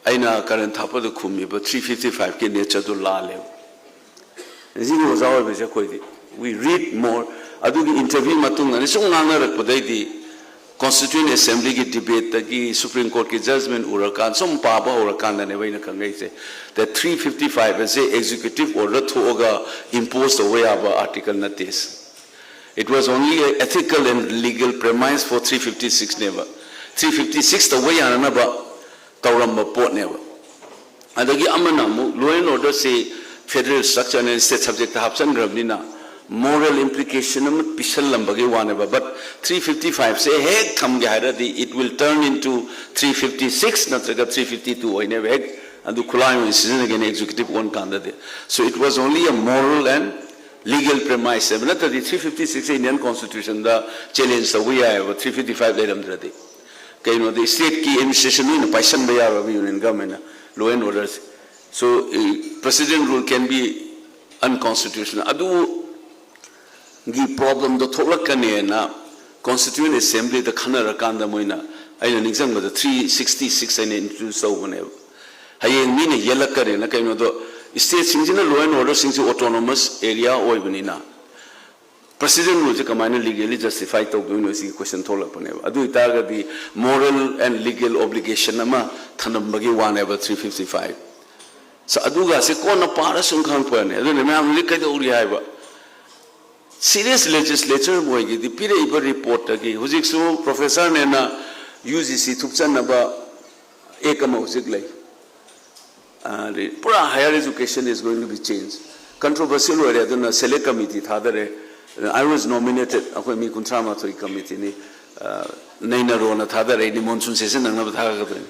ꯑꯩꯅ ꯀꯥꯔꯟ ꯊꯥꯛꯄꯗ ꯈꯨꯝꯃꯤꯕ three fifty fiveꯀꯤ natureꯗꯨ ꯂꯥꯜꯂꯦꯕ꯫ ꯁꯤꯒꯤ ꯑꯣꯖꯥ ꯑꯣꯏꯕꯁꯦ ꯑꯩꯈꯣꯏꯗꯤ, we read more꯫ ꯑꯗꯨꯒꯤ interview ꯃꯇꯨꯡꯗꯅꯤ ꯁꯨꯝ ꯉꯥꯡꯅꯔꯛꯄꯗꯩꯗꯤ, Constituent Assemblyꯒꯤ debateꯇꯒꯤ Supreme Courtꯀꯤ judgment ꯎꯔꯀꯥꯟꯗ, ꯁꯨꯝ ꯄꯥꯕ ꯍꯧꯔꯀꯥꯟꯗꯅꯦꯕ ꯑꯩꯅ ꯈꯪꯉꯛꯏꯁꯦ, that three fifty five ꯑꯁꯦ executive order ꯊꯣꯛꯑꯒ impose ꯇꯧꯕ ꯌꯥꯕ article ꯅꯠꯇꯦ꯫ It was only a ethical and legal premise for three fifty sixꯅꯦꯕ꯫ ꯊ꯭ꯔꯤ ꯐꯤꯐꯇꯤ ꯁꯤꯛꯁ ꯇꯧꯕ ꯌꯥꯅꯅꯕ ꯇꯧꯔꯝꯕ ꯄꯣꯠꯅꯦꯕ꯫ ꯑꯗꯒꯤ ꯑꯃꯅ ꯑꯃꯨꯛ law and order ꯁꯤ federal structure and state subject ꯇ ꯍꯥꯞꯆꯤꯟꯈ꯭ꯔꯕꯅꯤꯅ moral implication ꯑꯃ ꯄꯤꯁꯜꯂꯝꯕꯒꯤ ꯋꯥꯅꯦꯕ꯫ But ꯊ꯭ꯔꯤ ꯐꯤꯐꯇꯤ ꯐꯥꯏꯚ ꯁꯦ ꯍꯦꯛ ꯊꯝꯒꯦ ꯍꯥꯏꯔꯗꯤ it will turn into three fifty six ꯅꯠꯇ꯭ꯔꯒ ꯊ꯭ꯔꯤ ꯐꯤꯐꯇꯤ ꯇꯨ ꯑꯣꯏꯅꯦꯕ꯫ ꯍꯦꯛ ꯑꯗꯨ ꯈꯨꯠꯂꯥꯏ ꯑꯣꯏꯅ ꯁꯤꯖꯤꯟꯅꯒꯦꯅ executive ꯑꯣꯟ ꯀꯥꯟꯗꯗꯤ꯫ So it was only a moral and legal premise ꯍꯥꯏꯕ ꯅꯠꯇ꯭ꯔꯗꯤ three fifty six Indian constitution ꯗ challenge ꯇꯧꯕ ꯌꯥꯏꯑꯕ, ꯊ꯭ꯔꯤ ꯐꯤꯐꯇꯤ ꯐꯥꯏꯚ ꯂꯩꯔꯝꯗ꯭ꯔꯗꯤ꯫ ꯀꯩꯅꯣꯗꯤ state ꯀꯤ administration ꯅ ꯄꯥꯏꯁꯟꯕ ꯌꯥꯔꯣꯏꯕ union government ꯅ law and order say. So president rule can be unconstitutional꯫ ꯑꯗꯨꯒꯤ problem ꯗꯣ ꯊꯣꯛꯂꯛꯀꯅꯦꯅ Constituent Assembly ꯗ ꯈꯟꯅꯔꯀꯥꯟꯗ ꯃꯣꯏꯅ, ꯑꯩꯅ ꯅꯤꯡꯁꯤꯡꯕꯗ ꯊ꯭ꯔꯤ ꯁꯤꯛꯁꯇꯤ ꯁꯤꯛꯁ ꯍꯥꯏꯅ introduce ꯇꯧꯕꯅꯦꯕ꯫ ꯍꯌꯦꯡ ꯃꯤꯅ ꯌꯦꯜꯂꯛꯀꯅꯦꯅ꯫ ꯀꯩꯅꯣꯗꯣ, state ꯁꯤꯡꯁꯤꯅ law and order ꯁꯤꯡꯁꯤ autonomous area ꯑꯣꯏꯕꯅꯤꯅ president rule ꯁꯦ ꯀꯃꯥꯏꯅ legally justify ꯇꯧꯗꯣꯏꯅꯣ ꯁꯤꯒꯤ question ꯊꯣꯛꯂꯛꯄꯅꯦꯕ꯫ ꯑꯗꯨ ꯑꯣꯏꯇꯥꯔꯒꯗꯤ moral and legal obligation ꯑꯃ ꯊꯅꯝꯕꯒꯤ ꯋꯥꯅꯦꯕ ꯊ꯭ꯔꯤ ꯐꯤꯐꯇꯤ ꯐꯥꯏꯚ꯫ ꯑꯗꯨꯒꯁꯦ ꯀꯣꯟꯅ ꯄꯥꯔ ꯁꯨꯝ ꯈꯪꯉꯛꯄꯅꯦ꯫ ꯑꯗꯨꯅ ꯃꯌꯥꯝ ꯍꯧꯖꯤꯛ ꯀꯩꯗꯧꯔꯤ ꯍꯥꯏꯕ? Serious legislature ꯑꯃ ꯑꯣꯏꯒꯦꯗꯤ ꯄꯤꯔꯛꯏꯕ report ꯇꯒꯤ, ꯍꯧꯖꯤꯛꯁꯨ professor ꯅꯦꯅ U G C ꯊꯨꯞꯆꯟꯅꯕ act ꯑꯃ ꯍꯧꯖꯤꯛ ꯂꯩ꯫ ꯑꯗꯩ ꯄꯨꯔꯥ higher education is going to be changed꯫ Controversial ꯑꯣꯏꯔꯦ, ꯑꯗꯨꯅ select committee ꯊꯥꯗꯔꯦ꯫ I was nominated, ꯑꯩꯈꯣꯏ ꯃꯤ ꯀꯨꯟꯊ꯭ꯔꯥ ꯃꯥꯊꯣꯏ committee ꯅꯤ꯫ ꯑ, ꯅꯩꯅꯔꯣꯅ ꯊꯥꯗꯔꯛꯏꯅꯤ, monsoon session ꯅꯪꯅꯕ ꯊꯥꯒꯠꯀꯗꯣꯏꯅꯤ꯫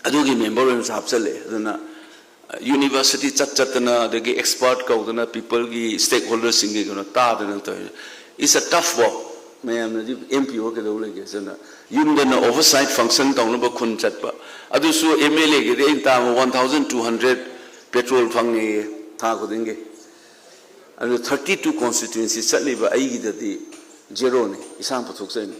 ꯑꯗꯨꯒꯤ member ꯑꯣꯏꯅꯁꯨ ꯍꯥꯞꯆꯜꯂꯦ꯫ ꯑꯗꯨꯅ university ꯆꯠ ꯆꯠꯇꯅ, ꯑꯗꯒꯤ expert ꯀꯧꯗꯅ, people ꯒꯤ, stakeholder ꯁꯤꯡꯒꯤ ꯀꯩꯅꯣ ꯇꯥꯗꯅ ꯇꯧꯔꯤ꯫ It's a tough work꯫ ꯃꯌꯥꯝꯅꯗꯤ M P ꯑꯣ ꯀꯩꯗꯧ ꯂꯩꯒꯦ? ꯑꯗꯨꯅ ꯌꯨꯝꯗꯅ oversight function ꯇꯧꯅꯕ ꯈꯨꯟ ꯆꯠꯄ꯫ ꯑꯗꯨꯁꯨ M L A ꯒꯤꯗꯤ ꯑꯩꯅ ꯇꯥꯕ one thousand two hundred petrol ꯐꯪꯉꯦꯌꯦ ꯊꯥ ꯈꯨꯗꯤꯡꯒꯤ꯫ ꯑꯗꯨ thirty two constituency ꯆꯠꯂꯤꯕ ꯑꯩꯒꯤꯗꯗꯤ zero ꯅꯤ, ꯏꯁꯥꯅ ꯄꯨꯊꯣꯛꯆꯩꯅꯤ꯫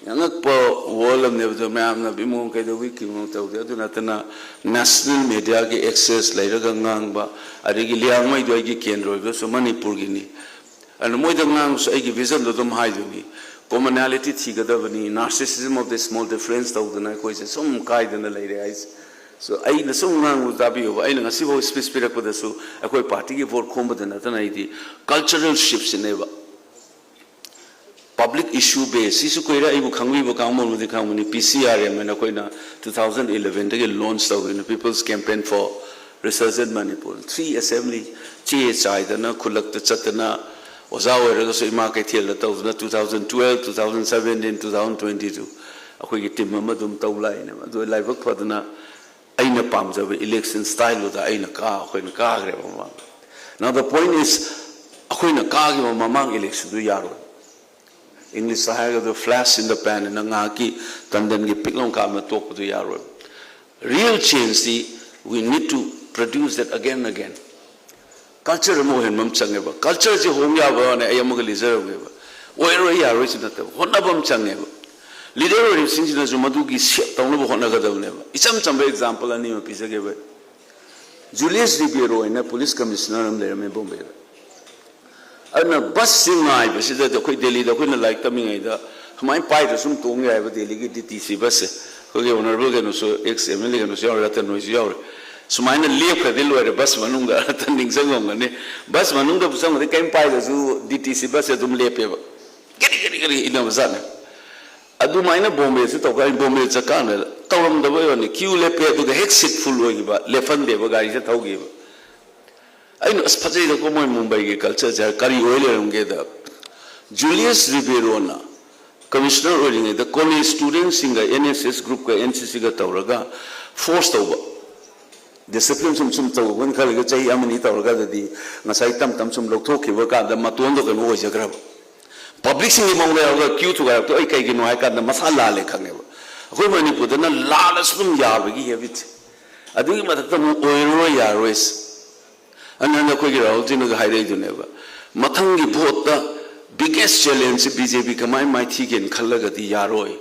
ꯑꯉꯛꯄ world ꯑꯃꯅꯦꯕ ꯑꯗꯣ, ꯃꯌꯥꯝꯅ ꯏꯃꯣ ꯀꯩꯗꯧꯕꯤ ꯀꯤꯃꯣ ꯇꯧꯗꯦ꯫ ꯑꯗꯨ ꯅꯠꯇꯅ national media ꯒꯤ access ꯂꯩꯔꯒ ꯉꯥꯡꯕ, ꯑꯗꯒꯤ ꯂꯤꯌꯥꯡꯃꯩꯗꯣ ꯑꯩꯒꯤ ꯀꯦꯟꯗ꯭ꯔ ꯑꯣꯏꯕꯁꯨ ꯃꯅꯤꯄꯨꯔꯒꯤꯅꯤ꯫ ꯑꯗꯨꯅ ꯃꯣꯏꯗ ꯉꯥꯡꯕꯁꯨ ꯑꯩꯒꯤ vision ꯗꯣ ꯑꯗꯨꯝ ꯍꯥꯏꯗꯣꯏꯅꯤ꯫ Commonality ꯊꯤꯒꯗꯕꯅꯤ, narcissism of the small difference ꯇꯧꯗꯅ ꯑꯩꯈꯣꯏꯁꯦ ꯁꯨꯝ ꯀꯥꯏꯗꯅ ꯂꯩꯔꯦ ꯍꯥꯏꯁꯦ꯫ So ꯑꯩꯅ ꯁꯨꯝ ꯉꯥꯡꯕ ꯇꯥꯕꯤꯌꯣꯕ, ꯑꯩꯅ ꯉꯁꯤꯐꯥꯎ speech ꯄꯤꯔꯛꯄꯗꯁꯨ ꯑꯩꯈꯣꯏ party ꯒꯤ vote ꯈꯣꯝꯕꯗ ꯅꯠꯇꯅ ꯑꯩꯗꯤ cultural shift ꯁꯤꯅꯦꯕ꯫ Public issue base, ꯁꯤꯁꯨ ꯀꯨꯏꯔꯦ, ꯑꯩꯕꯨ ꯈꯪꯕꯤꯕ ꯀꯥꯡꯕꯨꯅꯗꯤ ꯈꯪꯕꯅꯤ꯫ P C R M ꯍꯥꯏꯅ ꯑꯩꯈꯣꯏꯅ two thousand eleven ꯗꯒꯤ launch ꯇꯧꯈꯤꯕꯅꯤ, People's Campaign for Resurgent Manipur꯫ Three assembly, ꯆꯦ ꯆꯥꯏꯗꯅ, ꯈꯨꯜꯂꯛꯇ ꯆꯠꯇꯅ, ꯑꯣꯖꯥ ꯑꯣꯏꯔꯒꯁꯨ ꯏꯃꯥ ꯀꯩꯊꯦꯜꯗ ꯇꯧꯗꯅ, two thousand twelve, two thousand seventeen, two thousand twenty-two ꯑꯩꯈꯣꯏꯒꯤ team ꯑꯃ ꯑꯗꯨꯝ ꯇꯧ ꯂꯥꯛꯏꯅꯦꯕ꯫ ꯑꯗꯨ ꯂꯥꯏꯕꯛ ꯐꯗꯅ ꯑꯩꯅ ꯄꯥꯝꯖꯕ election style ꯗꯨꯗ ꯑꯩꯅ ꯀꯥ ꯑꯩꯈꯣꯏꯅ ꯀꯥꯈ꯭ꯔꯦꯕ ꯃꯃꯥꯡ꯫ Now the point is, ꯑꯩꯈꯣꯏꯅ ꯀꯥꯈꯤꯕ ꯃꯃꯥꯡ election ꯗꯨ ꯌꯥꯔꯣꯏ꯫ English ꯇ ꯍꯥꯏꯔꯒꯗ flash in the pan ꯍꯥꯏꯅ, ꯉꯥꯏꯍꯥꯛꯀꯤ ꯇꯟꯗꯟꯒꯤ ꯄꯤꯛꯂꯝ ꯀꯥꯞꯅ ꯇꯣꯛꯄꯗꯨ ꯌꯥꯔꯣꯏ꯫ Real change D we need to produce that again and again꯫ Culture ꯑꯃ ꯑꯣꯏꯍꯟꯕ ꯑꯃ ꯆꯪꯉꯦꯕ꯫ Culture ꯁꯦ ꯍꯣꯡ ꯌꯥꯕ꯭ꯔꯥꯅꯦ? ꯑꯩ ꯑꯃꯒ ꯂꯤꯖꯔꯝꯒꯦꯕ꯫ ꯑꯣꯏꯔꯣꯏ, ꯌꯥꯔꯣꯏꯁꯨ ꯅꯠꯇꯕ, ꯍꯣꯠꯅꯕ ꯑꯃ ꯆꯪꯉꯦꯕ꯫ Leader ꯑꯣꯏꯔꯤꯕꯁꯤꯡꯁꯤꯅꯁꯨ ꯃꯗꯨꯒꯤ shape ꯇꯧꯅꯕ ꯍꯣꯠꯅꯒꯗꯕꯅꯦꯕ꯫ ꯏꯆꯝ ꯆꯝꯕ example ꯑꯅꯤ ꯑꯃ ꯄꯤꯖꯒꯦꯕ꯫ Julius Ribeiro ꯍꯥꯏꯅ police commissioner ꯑꯃ ꯂꯩꯔꯝꯃꯦ ꯕꯣꯝꯕꯦꯗ꯫ ꯑꯗꯨꯅ bus ꯁꯤ ꯉꯥꯏꯕꯁꯤꯗꯗꯤ, ꯑꯩꯈꯣꯏ ꯗꯦꯜꯂꯤꯗ ꯑꯩꯈꯣꯏꯅ ꯂꯥꯏꯔꯤꯛ ꯇꯝꯃꯤꯉꯩꯗ ꯁꯨꯃꯥꯏꯅ ꯄꯥꯏꯗ꯭ꯔ ꯁꯨꯝ ꯇꯣꯡ ꯌꯥꯏꯕ, ꯗꯦꯜꯂꯤꯒꯤ D T C bus ꯁꯦ꯫ ꯑꯩꯈꯣꯏꯒꯤ honourable ꯀꯩꯅꯣꯁꯨ, ex M L A ꯀꯩꯅꯣꯁꯨ ꯌꯥꯎꯔꯦ, ꯔꯇꯟ ꯍꯣꯏꯁꯨ ꯌꯥꯎꯔꯦ꯫ ꯁꯨꯃꯥꯏꯅ ꯂꯦꯞꯈ꯭ꯔꯗꯤ ꯂꯣꯏꯔꯦ bus ꯃꯅꯨꯡꯗ, ꯔꯇꯟ ꯅꯤꯡꯁꯤꯡꯉꯝꯒꯅꯤ꯫ Bus ꯃꯅꯨꯡꯗ ꯆꯪꯉꯗꯤ ꯀꯔꯤꯝ ꯄꯥꯏꯗ꯭ꯔꯁꯨ D T C bus ꯁꯦ ꯑꯗꯨꯝ ꯂꯦꯞꯄꯦꯕ꯫ ꯒꯔꯤ ꯒꯔꯤ ꯒꯔꯤ ꯏꯟꯅꯕꯖꯥꯠꯅꯤ꯫ ꯑꯗꯨꯃꯥꯏꯅ ꯕꯣꯝꯕꯦꯁꯨ ꯇꯧꯈ꯭ꯔꯦ꯫ ꯑꯩ ꯕꯣꯝꯕꯦ ꯆꯠꯀꯥꯟꯗ ꯇꯧꯔꯝꯗꯕ ꯑꯣꯏꯔꯅꯤ, queue ꯂꯦꯞꯄꯦ, ꯑꯗꯨꯒ ꯍꯦꯛ seat full ꯑꯣꯏꯈꯤꯕ, ꯂꯦꯞꯍꯟꯗꯦꯕ, ꯒꯥꯔꯤꯁꯦ ꯊꯧꯈꯤꯕ꯫ ꯑꯩꯅ, "ꯑꯁ, ꯐꯖꯩꯗꯀꯣ ꯃꯣꯏ ꯃꯨꯝꯕꯩꯒꯤ culture ꯁꯦ", ꯀꯔꯤ ꯑꯣꯏ ꯂꯩꯔꯝꯒꯦꯗ, Julius Ribeiro ꯅ commissioner ꯑꯣꯏꯔꯤꯉꯩꯗ college student ꯁꯤꯡꯒ N S S group ꯀ N C C ꯒ ꯇꯧꯔꯒ force ꯇꯧꯕ, discipline ꯁꯨꯝ ꯁꯨꯝ ꯇꯧꯕꯅ ꯈꯜꯂꯒ ꯆꯍꯤ ꯑꯃꯅꯤ ꯇꯧꯔꯒ ꯑꯗꯨꯗꯤ ꯉꯁꯥꯏ ꯇꯝ ꯇꯝ ꯁꯨꯝ ꯂꯧꯊꯣꯛꯈꯤꯕ ꯀꯥꯟꯗ ꯃꯇꯣꯟꯗ ꯀꯩꯅꯣ ꯑꯣꯏꯖꯈ꯭ꯔꯕ꯫ Public ꯁꯤꯡꯒꯤ ꯃꯑꯣꯡꯗ ꯌꯥꯎꯔꯒ queue ꯊꯨꯒꯥꯏꯔꯛꯇꯣ ꯑꯩ ꯀꯩꯒꯤꯅꯣ ꯍꯥꯏ ꯀꯥꯟꯗ ꯃꯁꯥ ꯂꯥꯜꯂꯦ ꯈꯪꯉꯦꯕ꯫ ꯑꯩꯈꯣꯏ ꯃꯅꯤꯄꯨꯔꯗꯅ ꯂꯥꯜꯂꯁꯨ ꯑꯗꯨꯝ ꯌꯥꯕꯒꯤ habit ꯁꯦ꯫ ꯑꯗꯨꯒꯤ ꯃꯊꯛꯇ ꯑꯃꯨꯛ ꯑꯣꯏꯔꯔꯣꯏ, ꯌꯥꯔꯣꯏꯁꯦ꯫ ꯑꯗꯨꯅ ꯑꯩꯈꯣꯏꯒꯤ ꯔꯥꯍꯨꯜꯖꯤꯅꯒ ꯍꯥꯏꯔꯛꯏꯗꯨꯅꯦꯕ, ꯃꯊꯪꯒꯤ vote ꯇ biggest challenge ꯁꯤ B J P ꯀꯃꯥꯏꯅ ꯃꯥꯏꯊꯤꯒꯦꯅ ꯈꯜꯂꯒꯗꯤ ꯌꯥꯔꯣꯏ꯫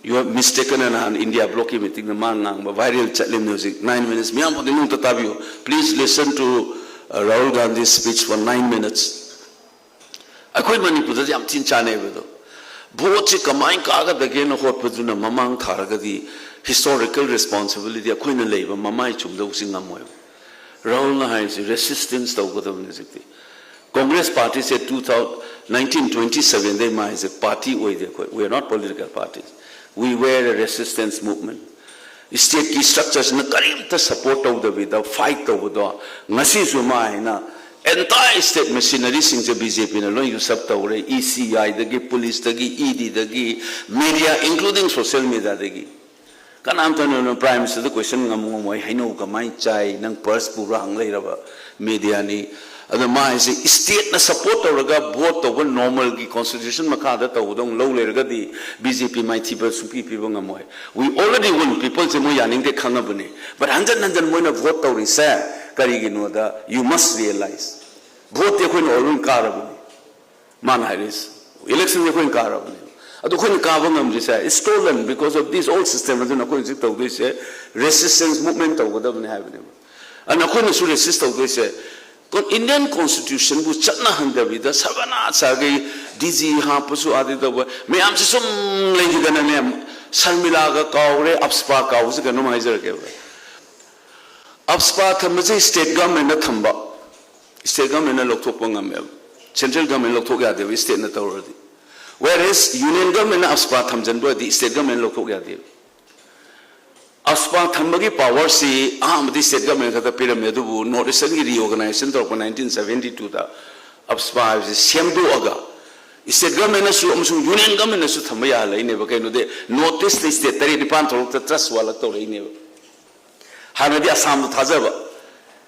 You have mistaken, ꯅꯍꯥꯟ India bloc ꯀꯤ meeting ꯗ ꯃꯥ ꯉꯥꯡꯕ viral ꯆꯠꯂꯤꯕꯅꯤ ꯍꯧꯖꯤꯛ, nine minutes꯫ ꯃꯤꯌꯥꯝ ꯈꯨꯗꯤꯡꯃꯛꯇ ꯇꯥꯕꯤꯌꯨ꯫ Please listen to, uh, Rahul Gandhi's speech for nine minutes꯫ ꯑꯩꯈꯣꯏ ꯃꯅꯤꯄꯨꯔꯗꯗꯤ ꯌꯥꯝ ꯊꯤꯅ ꯆꯥꯅꯩꯕ ꯑꯗꯣ꯫ Vote ꯁꯤ ꯀꯃꯥꯏꯅ ꯀꯥꯒꯗꯒꯦꯅ ꯍꯣꯠꯄꯗꯨꯅ ꯃꯃꯥꯡ ꯊꯥꯔꯒꯗꯤ historical responsibility ꯑꯩꯈꯣꯏꯅ ꯂꯩꯕ ꯃꯃꯥꯏ ꯆꯨꯝꯗꯧꯁꯤ ꯉꯝꯃꯣꯏꯕ꯫ ꯔꯥꯍꯨꯜꯅ ꯍꯥꯏꯔꯤꯁꯤ resistance ꯇꯧꯒꯗꯕꯅꯤ ꯍꯧꯖꯤꯛꯇꯤ꯫ Congress party ꯁꯦ two thousand, ꯅꯥꯏꯟꯇꯤꯟ ꯇ꯭ꯋꯦꯟꯇꯤ ꯁꯚꯦꯟꯗꯩ ꯃꯥꯏꯁꯦ ꯄꯥꯔꯇꯤ ꯑꯣꯏꯗꯦ ꯑꯩꯈꯣꯏ꯫ We are not political parties. We were a resistance movement. ꯁ꯭ꯇꯦꯠꯀꯤ ꯁ꯭ꯇ꯭ꯔꯛꯆꯔꯁꯤꯅ ꯀꯔꯤꯝꯇ ꯁꯄꯣꯔꯠ ꯇꯧꯗꯕꯤꯗ, ꯐꯥꯏꯠ ꯇꯧꯕꯗꯣ, ꯉꯁꯤꯁꯨ ꯃꯥ ꯍꯥꯏꯅ ꯑꯦꯟꯇꯥꯏ ꯁ꯭ꯇꯦꯠ ꯃꯦꯁꯤꯅꯔꯤꯁꯤꯡꯁꯦ ꯕꯤ ꯖꯦ ꯄꯤꯅ ꯂꯣꯏ ꯌꯨꯁ ꯑꯞ ꯇꯧꯔꯦ꯫ ꯏ ꯁꯤ ꯑꯥꯏꯗꯒꯤ, ꯄꯨꯂꯤꯁꯇꯒꯤ, E ꯗꯤꯗꯒꯤ, media, including social ꯃꯦꯗꯤꯌꯥꯗꯒꯤ꯫ ꯀꯅꯥꯝꯇꯅ prime ꯃꯤꯅꯤꯁꯇꯔꯗ ꯀꯣꯏꯁꯟ ꯉꯝꯃꯨ ꯉꯝꯃꯣꯏ꯫ ꯍꯩꯅꯧ ꯀꯃꯥꯏꯅ ꯆꯥꯏ, ꯅꯪ ꯄꯔꯁ ꯄꯨꯕ꯭ꯔꯥ ꯍꯪ ꯂꯩꯔꯕ ꯃꯦꯗꯤꯌꯥꯅꯤ꯫ ꯑꯗꯣ ꯃꯥ ꯍꯥꯏꯁꯦ ꯁ꯭ꯇꯦꯠꯅ ꯁꯄꯣꯔꯠ ꯇꯧꯔꯒ ꯚꯣꯠ ꯇꯧꯕ, ꯅꯣꯔꯃꯦꯜꯒꯤ ꯀꯣꯟꯁꯇꯤꯇ꯭ꯌꯨꯁꯟ ꯃꯈꯥꯗ ꯇꯧꯕꯗꯧ ꯂꯧ ꯂꯩꯔꯒꯗꯤ ꯕꯤ ꯖꯦ ꯄꯤ ꯃꯥꯏꯊꯤꯕ ꯁꯨꯡꯄꯤ ꯄꯤꯕ ꯉꯝꯃꯣꯏ꯫ We already won, ꯄꯤꯄꯜꯁꯦ ꯃꯣꯏ ꯌꯥꯅꯤꯡꯗꯦ ꯈꯪꯉꯕꯅꯤ꯫ But ꯍꯟꯖꯟ ꯍꯟꯖꯟ ꯃꯣꯏꯅ ꯚꯣꯠ ꯇꯧꯔꯤꯁꯦ ꯀꯔꯤꯒꯤꯅꯣꯗ, you must realize, ꯚꯣꯠꯇꯤ ꯑꯩꯈꯣꯏꯅ ꯑꯣꯜꯔꯦꯗꯤ ꯀꯥꯔꯕꯅꯤ꯫ ꯃꯥꯅ ꯍꯥꯏꯔꯤꯁꯦ, ꯏꯂꯦꯛꯁꯟꯁꯦ ꯑꯩꯈꯣꯏꯅ ꯀꯥꯔꯕꯅꯦꯕ꯫ ꯑꯗꯣ ꯑꯩꯈꯣꯏꯅ ꯀꯥꯕ ꯉꯝꯗ꯭ꯔꯤꯁꯦ, it's stolen because of this old system꯫ ꯑꯗꯨꯅ ꯑꯩꯈꯣꯏ ꯍꯧꯖꯤꯛ ꯇꯧꯗꯣꯏꯁꯦ ꯔꯦꯁꯤꯁꯇꯦꯟꯁ ꯃꯨꯚꯃꯦꯟ ꯇꯧꯒꯗꯕꯅꯤ ꯍꯥꯏꯕꯅꯦꯕ꯫ ꯑꯗꯨꯅ ꯑꯩꯈꯣꯏꯅꯁꯨ ꯔꯦꯁꯤꯁ ꯇꯧꯗꯣꯏꯁꯦ, ꯀꯣ-, ꯏꯟꯗꯤꯌꯟ ꯀꯣꯟꯁꯇꯤꯇ꯭ꯌꯨꯁꯟꯕꯨ ꯆꯠꯅꯍꯟꯗꯕꯤꯗ ꯁꯕꯅꯥ ꯁꯥꯒꯩ ꯗꯤ ꯖꯤ ꯍꯥꯞꯄꯁꯨ ꯑꯥꯗꯤ ꯇꯧꯕ ꯃꯌꯥꯝꯁꯦ ꯁꯨꯝ ꯂꯩꯈꯤꯗꯅꯅꯦ, ꯁꯔꯃꯤꯂꯥꯒ ꯀꯥꯎꯔꯦ, ꯑꯞꯁꯄꯥ ꯀꯥꯎꯕꯁꯦ ꯀꯩꯅꯣꯝ ꯍꯥꯏꯖꯔꯛꯀꯦꯕ꯫ ꯑꯞꯁꯄꯥ ꯊꯝꯕꯁꯦ ꯁ꯭ꯇꯦꯠ ꯒꯚꯔꯟꯃꯦꯟꯠꯅ ꯊꯝꯕ, ꯁ꯭ꯇꯦꯠ ꯒꯚꯔꯟꯃꯦꯟꯠꯅ ꯂꯧꯊꯣꯛꯄ ꯉꯝꯃꯦꯕ꯫ ꯁꯦꯟꯇ꯭ꯔꯦꯜ ꯒꯚꯔꯟꯃꯦꯟꯠ ꯂꯧꯊꯣꯛ ꯌꯥꯗꯦꯕ, ꯁ꯭ꯇꯦꯠꯅ ꯇꯧꯔꯗꯤ꯫ Whereas ꯌꯨꯅꯤꯌꯟ ꯒꯚꯔꯟꯃꯦꯟꯠꯅ ꯑꯞꯁꯄꯥ ꯊꯝꯖꯟꯕ ꯑꯣꯏꯔꯗꯤ ꯁ꯭ꯇꯦꯠ ꯒꯚꯔꯟꯃꯦꯟꯠ ꯂꯧꯊꯣꯛ ꯌꯥꯗꯦꯕ꯫ ꯑꯞꯁꯄꯥ ꯊꯝꯕꯒꯤ ꯄꯥꯋꯔꯁꯤ ꯑꯍꯥꯟꯕꯗꯤ ꯁ꯭ꯇꯦꯠ ꯒꯚꯔꯟꯃꯦꯟꯠ ꯈꯛꯇ ꯄꯤꯔꯝꯃꯦ, ꯑꯗꯨꯕꯨ ꯅꯣꯔꯠ ꯏꯁꯇꯔꯟꯒꯤ ꯔꯤꯑꯣꯔꯒꯅꯥꯏꯖꯦꯁꯟ ꯇꯧꯔꯛꯄ ꯅꯥꯏꯟꯇꯤꯟ ꯁꯚꯦꯟꯇꯤ ꯇꯨꯗ ꯑꯞꯁꯄꯥ ꯍꯥꯏꯕꯁꯤ ꯁꯦꯝꯗꯣꯛꯑꯒ ꯁ꯭ꯇꯦꯠ ꯒꯚꯔꯟꯃꯦꯟꯠꯅꯁꯨ ꯑꯃꯁꯨꯡ ꯌꯨꯅꯤꯌꯟ ꯒꯚꯔꯟꯃꯦꯟꯠꯅꯁꯨ ꯊꯝꯕ ꯌꯥꯍꯜꯂꯛꯏꯅꯦꯕ꯫ ꯀꯩꯅꯣꯗꯤ ꯅꯣꯔꯠ ꯏꯁꯇ ꯁ꯭ꯇꯦꯠ ꯇꯔꯦꯠ ꯅꯤꯄꯥꯟ ꯊꯣꯛꯂꯛꯇ ꯇ꯭ꯔꯁ ꯋꯥꯂꯛ ꯇꯧꯔꯛꯏꯅꯦꯕ꯫ ꯍꯥꯟꯅꯗꯤ ꯑꯁꯥꯝꯗ ꯊꯥꯖꯕ,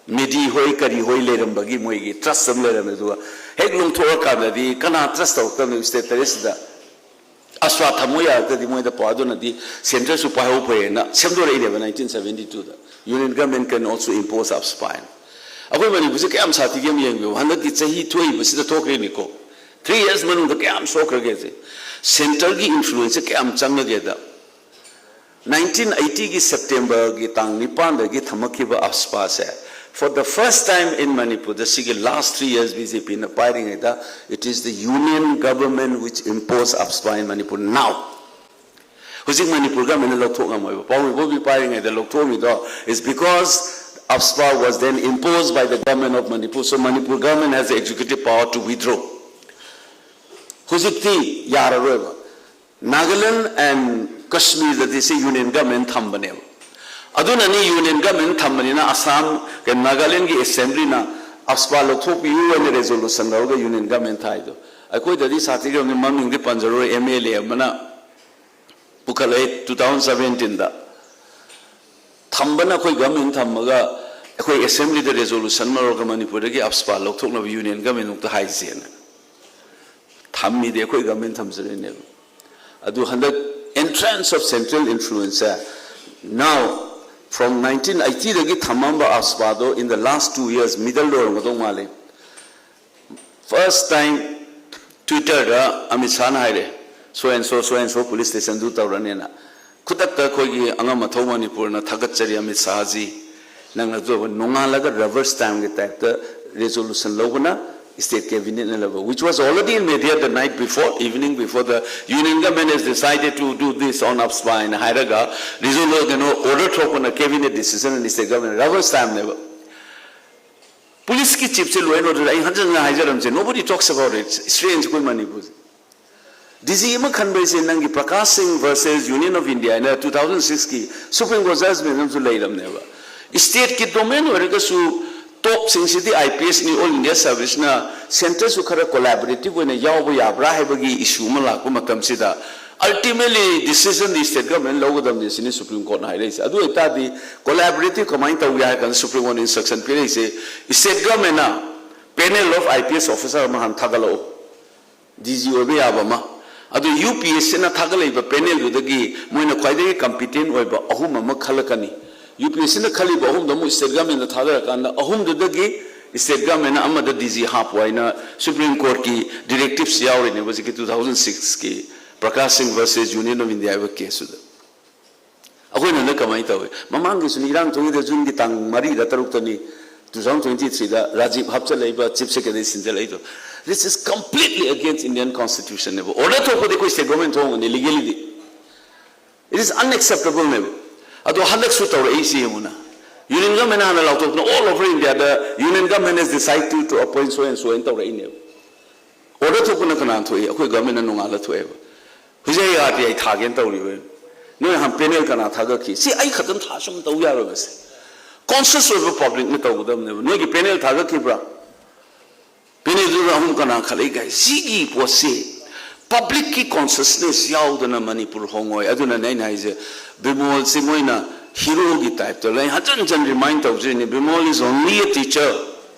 ꯃꯦꯗꯤ ꯍꯣꯏ ꯀꯔꯤ ꯍꯣꯏ ꯂꯩꯔꯝꯕꯒꯤ ꯃꯣꯏꯒꯤ ꯇ꯭ꯔꯁ ꯑꯃ ꯂꯩꯔꯝꯃꯦ꯫ ꯑꯗꯨꯒ ꯍꯦꯛ ꯂꯣꯡꯊꯣꯛꯑꯀꯥꯟꯗꯗꯤ ꯀꯅꯥ ꯇ꯭ꯔꯁ ꯇꯧꯔꯛꯇꯕꯅꯣ ꯁ꯭ꯇꯦꯠ ꯇꯔꯦꯠꯁꯤꯗ? ꯑꯞꯁꯄꯥ ꯊꯝꯃꯣ ꯌꯥꯔꯛꯇ꯭ꯔꯗꯤ ꯃꯣꯏꯗ ꯄꯥꯎ, ꯑꯗꯨꯅꯗꯤ ꯁꯦꯟꯇ꯭ꯔꯁꯨ ꯄꯥꯏꯍꯧ ꯐꯩꯌꯦꯅ ꯁꯦꯝꯗꯣꯔꯛꯏꯅꯦꯕ ꯅꯥꯏꯟꯇꯤꯟ ꯁꯚꯦꯟꯇꯤ ꯇꯨꯗ꯫ Union government can also impose ꯑꯞꯁꯄꯥ ꯍꯥꯏꯅ꯫ ꯑꯩꯈꯣꯏ ꯃꯅꯤꯄꯨꯔꯁꯦ ꯀꯌꯥꯝ ꯁꯥꯊꯤꯒꯦ ꯑꯃ ꯌꯦꯡꯕꯤꯌꯨ꯫ ꯍꯟꯗꯛꯀꯤ ꯆꯍꯤ ꯊꯣꯛꯏꯕꯁꯤꯗ ꯊꯣꯛꯈ꯭ꯔꯤꯅꯤꯀꯣ꯫ ꯊ꯭ꯔꯤ ꯌꯔꯁ ꯃꯅꯨꯡꯗ ꯀꯌꯥꯝ ꯁꯣꯛꯈ꯭ꯔꯒꯦꯁꯦ? ꯁꯦꯟꯇ꯭ꯔꯒꯤ ꯏꯟꯐ꯭ꯂꯨꯌꯦꯟꯁꯁꯦ ꯀꯌꯥꯝ ꯆꯪꯉꯒꯦꯗ? ꯅꯥꯏꯟꯇꯤꯟ ꯑꯩꯠꯇꯤꯒꯤ ꯁꯦꯞꯇꯦꯝꯕꯔꯒꯤ ꯇꯥꯡ ꯅꯤꯄꯥꯟꯗꯒꯤ ꯊꯝꯃꯛꯈꯤꯕ ꯑꯞꯁꯄꯥꯁꯦ, for the first time in ꯃꯅꯤꯄꯨꯔꯗ ꯁꯤꯒꯤ last three years B J ꯄꯤꯅ ꯄꯥꯏꯔꯤꯉꯩꯗ, it is the union government which impose AFSPA in Manipur now. ꯍꯧꯖꯤꯛ ꯃꯅꯤꯄꯨꯔ ꯒꯚꯔꯟꯃꯦꯟꯠꯅ ꯂꯧꯊꯣꯛ ꯉꯝꯃꯣꯏꯕ꯫ ꯄꯥꯕꯨꯡ ꯏꯕꯣꯕꯤ ꯄꯥꯏꯔꯤꯉꯩꯗ ꯂꯧꯊꯣꯛꯑꯝꯃꯤꯗꯣ is because ꯑꯞꯁꯄꯥ was then imposed by the government of Manipur. So Manipur government has the executive power to withdraw. ꯍꯧꯖꯤꯛꯇꯤ ꯌꯥꯔꯔꯣꯏꯕ꯫ Nagaland and Kashmir ꯗꯗꯤ ꯁꯤ Union Government ꯊꯝꯕꯅꯦꯕ꯫ ꯑꯗꯨꯅꯅꯤ Union Government ꯊꯝꯕꯅꯤꯅ ꯑꯁꯥꯝ, ꯀꯩꯅꯣ, Nagaland ꯒꯤ Assembly ꯅ AFSPA ꯂꯧꯊꯣꯛꯄꯤꯌꯨ ꯍꯥꯏꯅ resolution ꯂꯧꯔꯒ Union Government ꯊꯥꯏꯗꯣ꯫ ꯑꯩꯈꯣꯏꯗꯗꯤ ꯁꯥꯊꯤꯈ꯭ꯔꯕꯅꯤ, ꯃꯃꯤꯡꯗꯤ ꯄꯟꯖꯔꯣꯏ, M L A ꯑꯃꯅ ꯄꯨꯈꯠꯂꯛꯑꯦ two thousand seventeen ꯗ꯫ ꯊꯝꯕꯅ ꯑꯩꯈꯣꯏ government ꯊꯝꯃꯒ ꯑꯩꯈꯣꯏ Assembly ꯗ resolution ꯂꯧꯔꯒ ꯃꯅꯤꯄꯨꯔꯗꯒꯤ AFSPA ꯂꯧꯊꯣꯛꯅꯕ Union Government ꯃꯨꯛꯇ ꯍꯥꯏꯁꯦꯅ꯫ ꯊꯝꯃꯤꯗꯤ ꯑꯩꯈꯣꯏ government ꯊꯝꯖꯔꯤꯅꯦꯕ꯫ ꯑꯗꯨ ꯍꯟꯗꯛ entrance of central influence say, now from nineteen eighty ꯗꯒꯤ ꯊꯝꯃꯝꯕ AFSPA ꯗꯣ in the last two years middle ꯗ ꯑꯣꯏꯔꯝꯒꯗꯧ ꯃꯥꯜꯂꯦ꯫ First time Twitter ꯗ ꯑꯃꯤꯠ ꯁꯥꯍꯅ ꯍꯥꯏꯔꯦ, "So and so, so and so police station ꯗꯨ ꯇꯧꯔꯅꯦꯅ"꯫ ꯈꯨꯗꯛꯇ ꯑꯩꯈꯣꯏꯒꯤ ꯑꯉꯝ ꯑꯊꯧ ꯃꯅꯤꯄꯨꯔꯅ ꯊꯥꯒꯠꯆꯔꯤ ꯑꯃꯤꯠ ꯁꯥꯍꯖꯤ, ꯅꯪꯅ ꯑꯗꯨꯕꯨ ꯅꯣꯡꯉꯥꯜꯂꯒ rubber stamp ꯒꯤ type ꯇ resolution ꯂꯧꯕꯅ state cabinet ꯅ ꯂꯧꯕ, which was already in media the night before, evening before, the Union Government has decided to do this on AFSPA ꯍꯥꯏꯅ ꯍꯥꯏꯔꯒ resolution, ꯀꯩꯅꯣ, order ꯊꯣꯛꯄꯅ cabinet decision and state government rubber stamp ꯅꯦꯕ꯫ Police ꯀꯤ chief ꯁꯦ ꯂꯣꯏꯅ ꯑꯣꯏꯗꯣꯏꯅꯦ꯫ ꯑꯩ ꯍꯟꯖꯟ ꯍꯟꯖꯟ ꯍꯥꯏꯖꯔꯝꯁꯦ, nobody talks about it, strange ꯑꯩꯈꯣꯏ ꯃꯅꯤꯄꯨꯔꯁꯦ꯫ D G ꯑꯃ ꯈꯟꯕ ꯍꯥꯏꯁꯦ ꯅꯪꯒꯤ Prakhash Singh versus Union of India ꯍꯥꯏꯅ two thousand six ꯀꯤ Supreme Court judgment ꯑꯃꯁꯨ ꯂꯩꯔꯝꯅꯦꯕ꯫ State ꯀꯤ domain ꯑꯣꯏꯔꯒꯁꯨ top ꯁꯤꯡꯁꯤꯗꯤ I P S ꯅꯤ, All India Service ꯅ, centre ꯁꯨ ꯈꯔ collaborative ꯑꯣꯏꯅ ꯌꯥꯎꯕ ꯌꯥꯕ꯭ꯔꯥ ꯍꯥꯏꯕꯒꯤ issue ꯑꯃ ꯂꯥꯛꯄ ꯃꯇꯝꯁꯤꯗ ultimately decision ꯗꯤ state government ꯂꯧꯒꯗꯕꯅꯤ ꯁꯤꯅꯤ Supreme Court ꯅ ꯍꯥꯏꯔꯛꯏꯁꯦ꯫ ꯑꯗꯨ ꯑꯣꯏꯇꯥꯔꯗꯤ collaborative ꯀꯃꯥꯏꯅ ꯇꯧꯒꯦ ꯍꯥꯏꯔ ꯀꯥꯟꯗ Supreme Court ꯅ instruction ꯄꯤꯔꯛꯏꯁꯦ, state government ꯅ panel of I P S officer ꯑꯃ ꯍꯥꯟꯅ ꯊꯥꯒꯠꯂꯛꯎ, D G ꯑꯣꯏꯕ ꯌꯥꯕ ꯑꯃ꯫ ꯑꯗꯨ U P S C ꯅ ꯊꯥꯒꯠꯂꯛꯏꯕ panel ꯗꯨꯗꯒꯤ ꯃꯣꯏꯅ ꯈ꯭ꯋꯥꯏꯗꯒꯤ competent ꯑꯣꯏꯕ ꯑꯍꯨꯝ ꯑꯃ ꯈꯜꯂꯛꯀꯅꯤ꯫ U P S C ꯅ ꯈꯜꯂꯤꯕ ꯑꯍꯨꯝꯗꯣ ꯑꯃꯨꯛ state government ꯗ ꯊꯥꯗꯔꯀꯥꯟꯗ ꯑꯍꯨꯝꯗꯨꯗꯒꯤ state government ꯅ ꯑꯃꯗ D G ꯍꯥꯞꯄꯨ ꯍꯥꯏꯅ Supreme Court ꯀꯤ directives ꯌꯥꯎꯔꯤꯅꯦꯕ ꯍꯧꯖꯤꯛꯀꯤ two thousand six ꯀꯤ Prakhash Singh versus Union of India ꯍꯥꯏꯕ case ꯇꯨꯗ꯫ ꯑꯩꯈꯣꯏꯅ ꯍꯟꯗꯛ ꯀꯃꯥꯏꯅ ꯇꯧꯏ? ꯃꯃꯥꯡꯒꯤꯁꯨꯅꯤ, ꯏꯔꯥꯡ ꯊꯣꯛꯏꯗ June ꯒꯤ ꯇꯥꯡ ꯃꯔꯤꯗ ꯇꯔꯨꯛꯇꯅꯤ two thousand twenty three the Rajiv ꯍꯥꯞꯆꯤꯜꯂꯛꯏꯕ, Chief Secretary ꯁꯤꯟꯖꯜꯂꯛꯏꯗꯣ꯫ This is completely against Indian Constitution ꯅꯦꯕ꯫ Order ꯊꯣꯛꯄꯗꯤ ꯑꯩꯈꯣꯏ state government ꯊꯣꯛꯑꯝꯒꯅꯤ legally D. It is unacceptable ꯅꯦꯕ꯫ ꯑꯗꯣ ꯍꯟꯗꯛꯁꯨ ꯇꯧꯔꯛꯏꯁꯤ ꯌꯦꯡꯉꯨꯅ꯫ Union government ꯍꯥꯟꯅ ꯂꯥꯎꯊꯣꯛꯇꯅ all over India the Union government has decided to, to appoint so and so ꯍꯥꯏꯅ ꯇꯧꯔꯛꯏꯅꯦꯕ꯫ Order ꯊꯣꯛꯄꯅ ꯀꯅꯥ ꯊꯣꯛꯏ? ꯑꯩꯈꯣꯏ government ꯅ ꯅꯣꯡꯉꯥꯜꯂ ꯊꯣꯛꯑꯦꯕ꯫ ꯍꯧꯖꯤꯛ ꯑꯩ RTI ꯊꯥꯒꯦꯅ ꯇꯧꯔꯤꯕ꯫ ꯅꯣꯏ ꯍꯥꯟ panel ꯀꯅꯥ ꯊꯥꯒꯠꯈꯤ? ꯁꯤ ꯑꯩ ꯈꯛꯇꯪ ꯊꯥ ꯁꯨꯝ ꯇꯧ ꯌꯥꯔꯣꯏꯕ꯫ ꯁꯤ conscious ꯑꯣꯏꯕ public ꯅ ꯇꯧꯒꯗꯕꯅꯦꯕ꯫ ꯅꯣꯏꯒꯤ panel ꯊꯥꯒꯠꯈꯤꯕ꯭ꯔꯥ? Panel ꯗꯨꯗ ꯑꯍꯨꯝ ꯀꯅꯥ ꯈꯜꯂꯛꯏ ꯀꯥꯏ? ꯁꯤꯒꯤ ꯄꯣꯠꯁꯤ public ꯀꯤ consciousness ꯌꯥꯎꯗꯅ ꯃꯅꯤꯄꯨꯔ ꯍꯣꯡꯉꯣꯏ꯫ ꯑꯗꯨꯅꯅꯦ ꯑꯩꯅ ꯍꯥꯏꯁꯦ, ꯕꯤꯃꯣꯜꯁꯤ ꯃꯣꯏꯅ hero ꯒꯤ type ꯇ ꯂꯩ꯫ ꯍꯟꯖꯟ ꯍꯟꯖꯟ remind ꯇꯧꯖꯔꯤꯅꯤ, Bimol is only a teacher.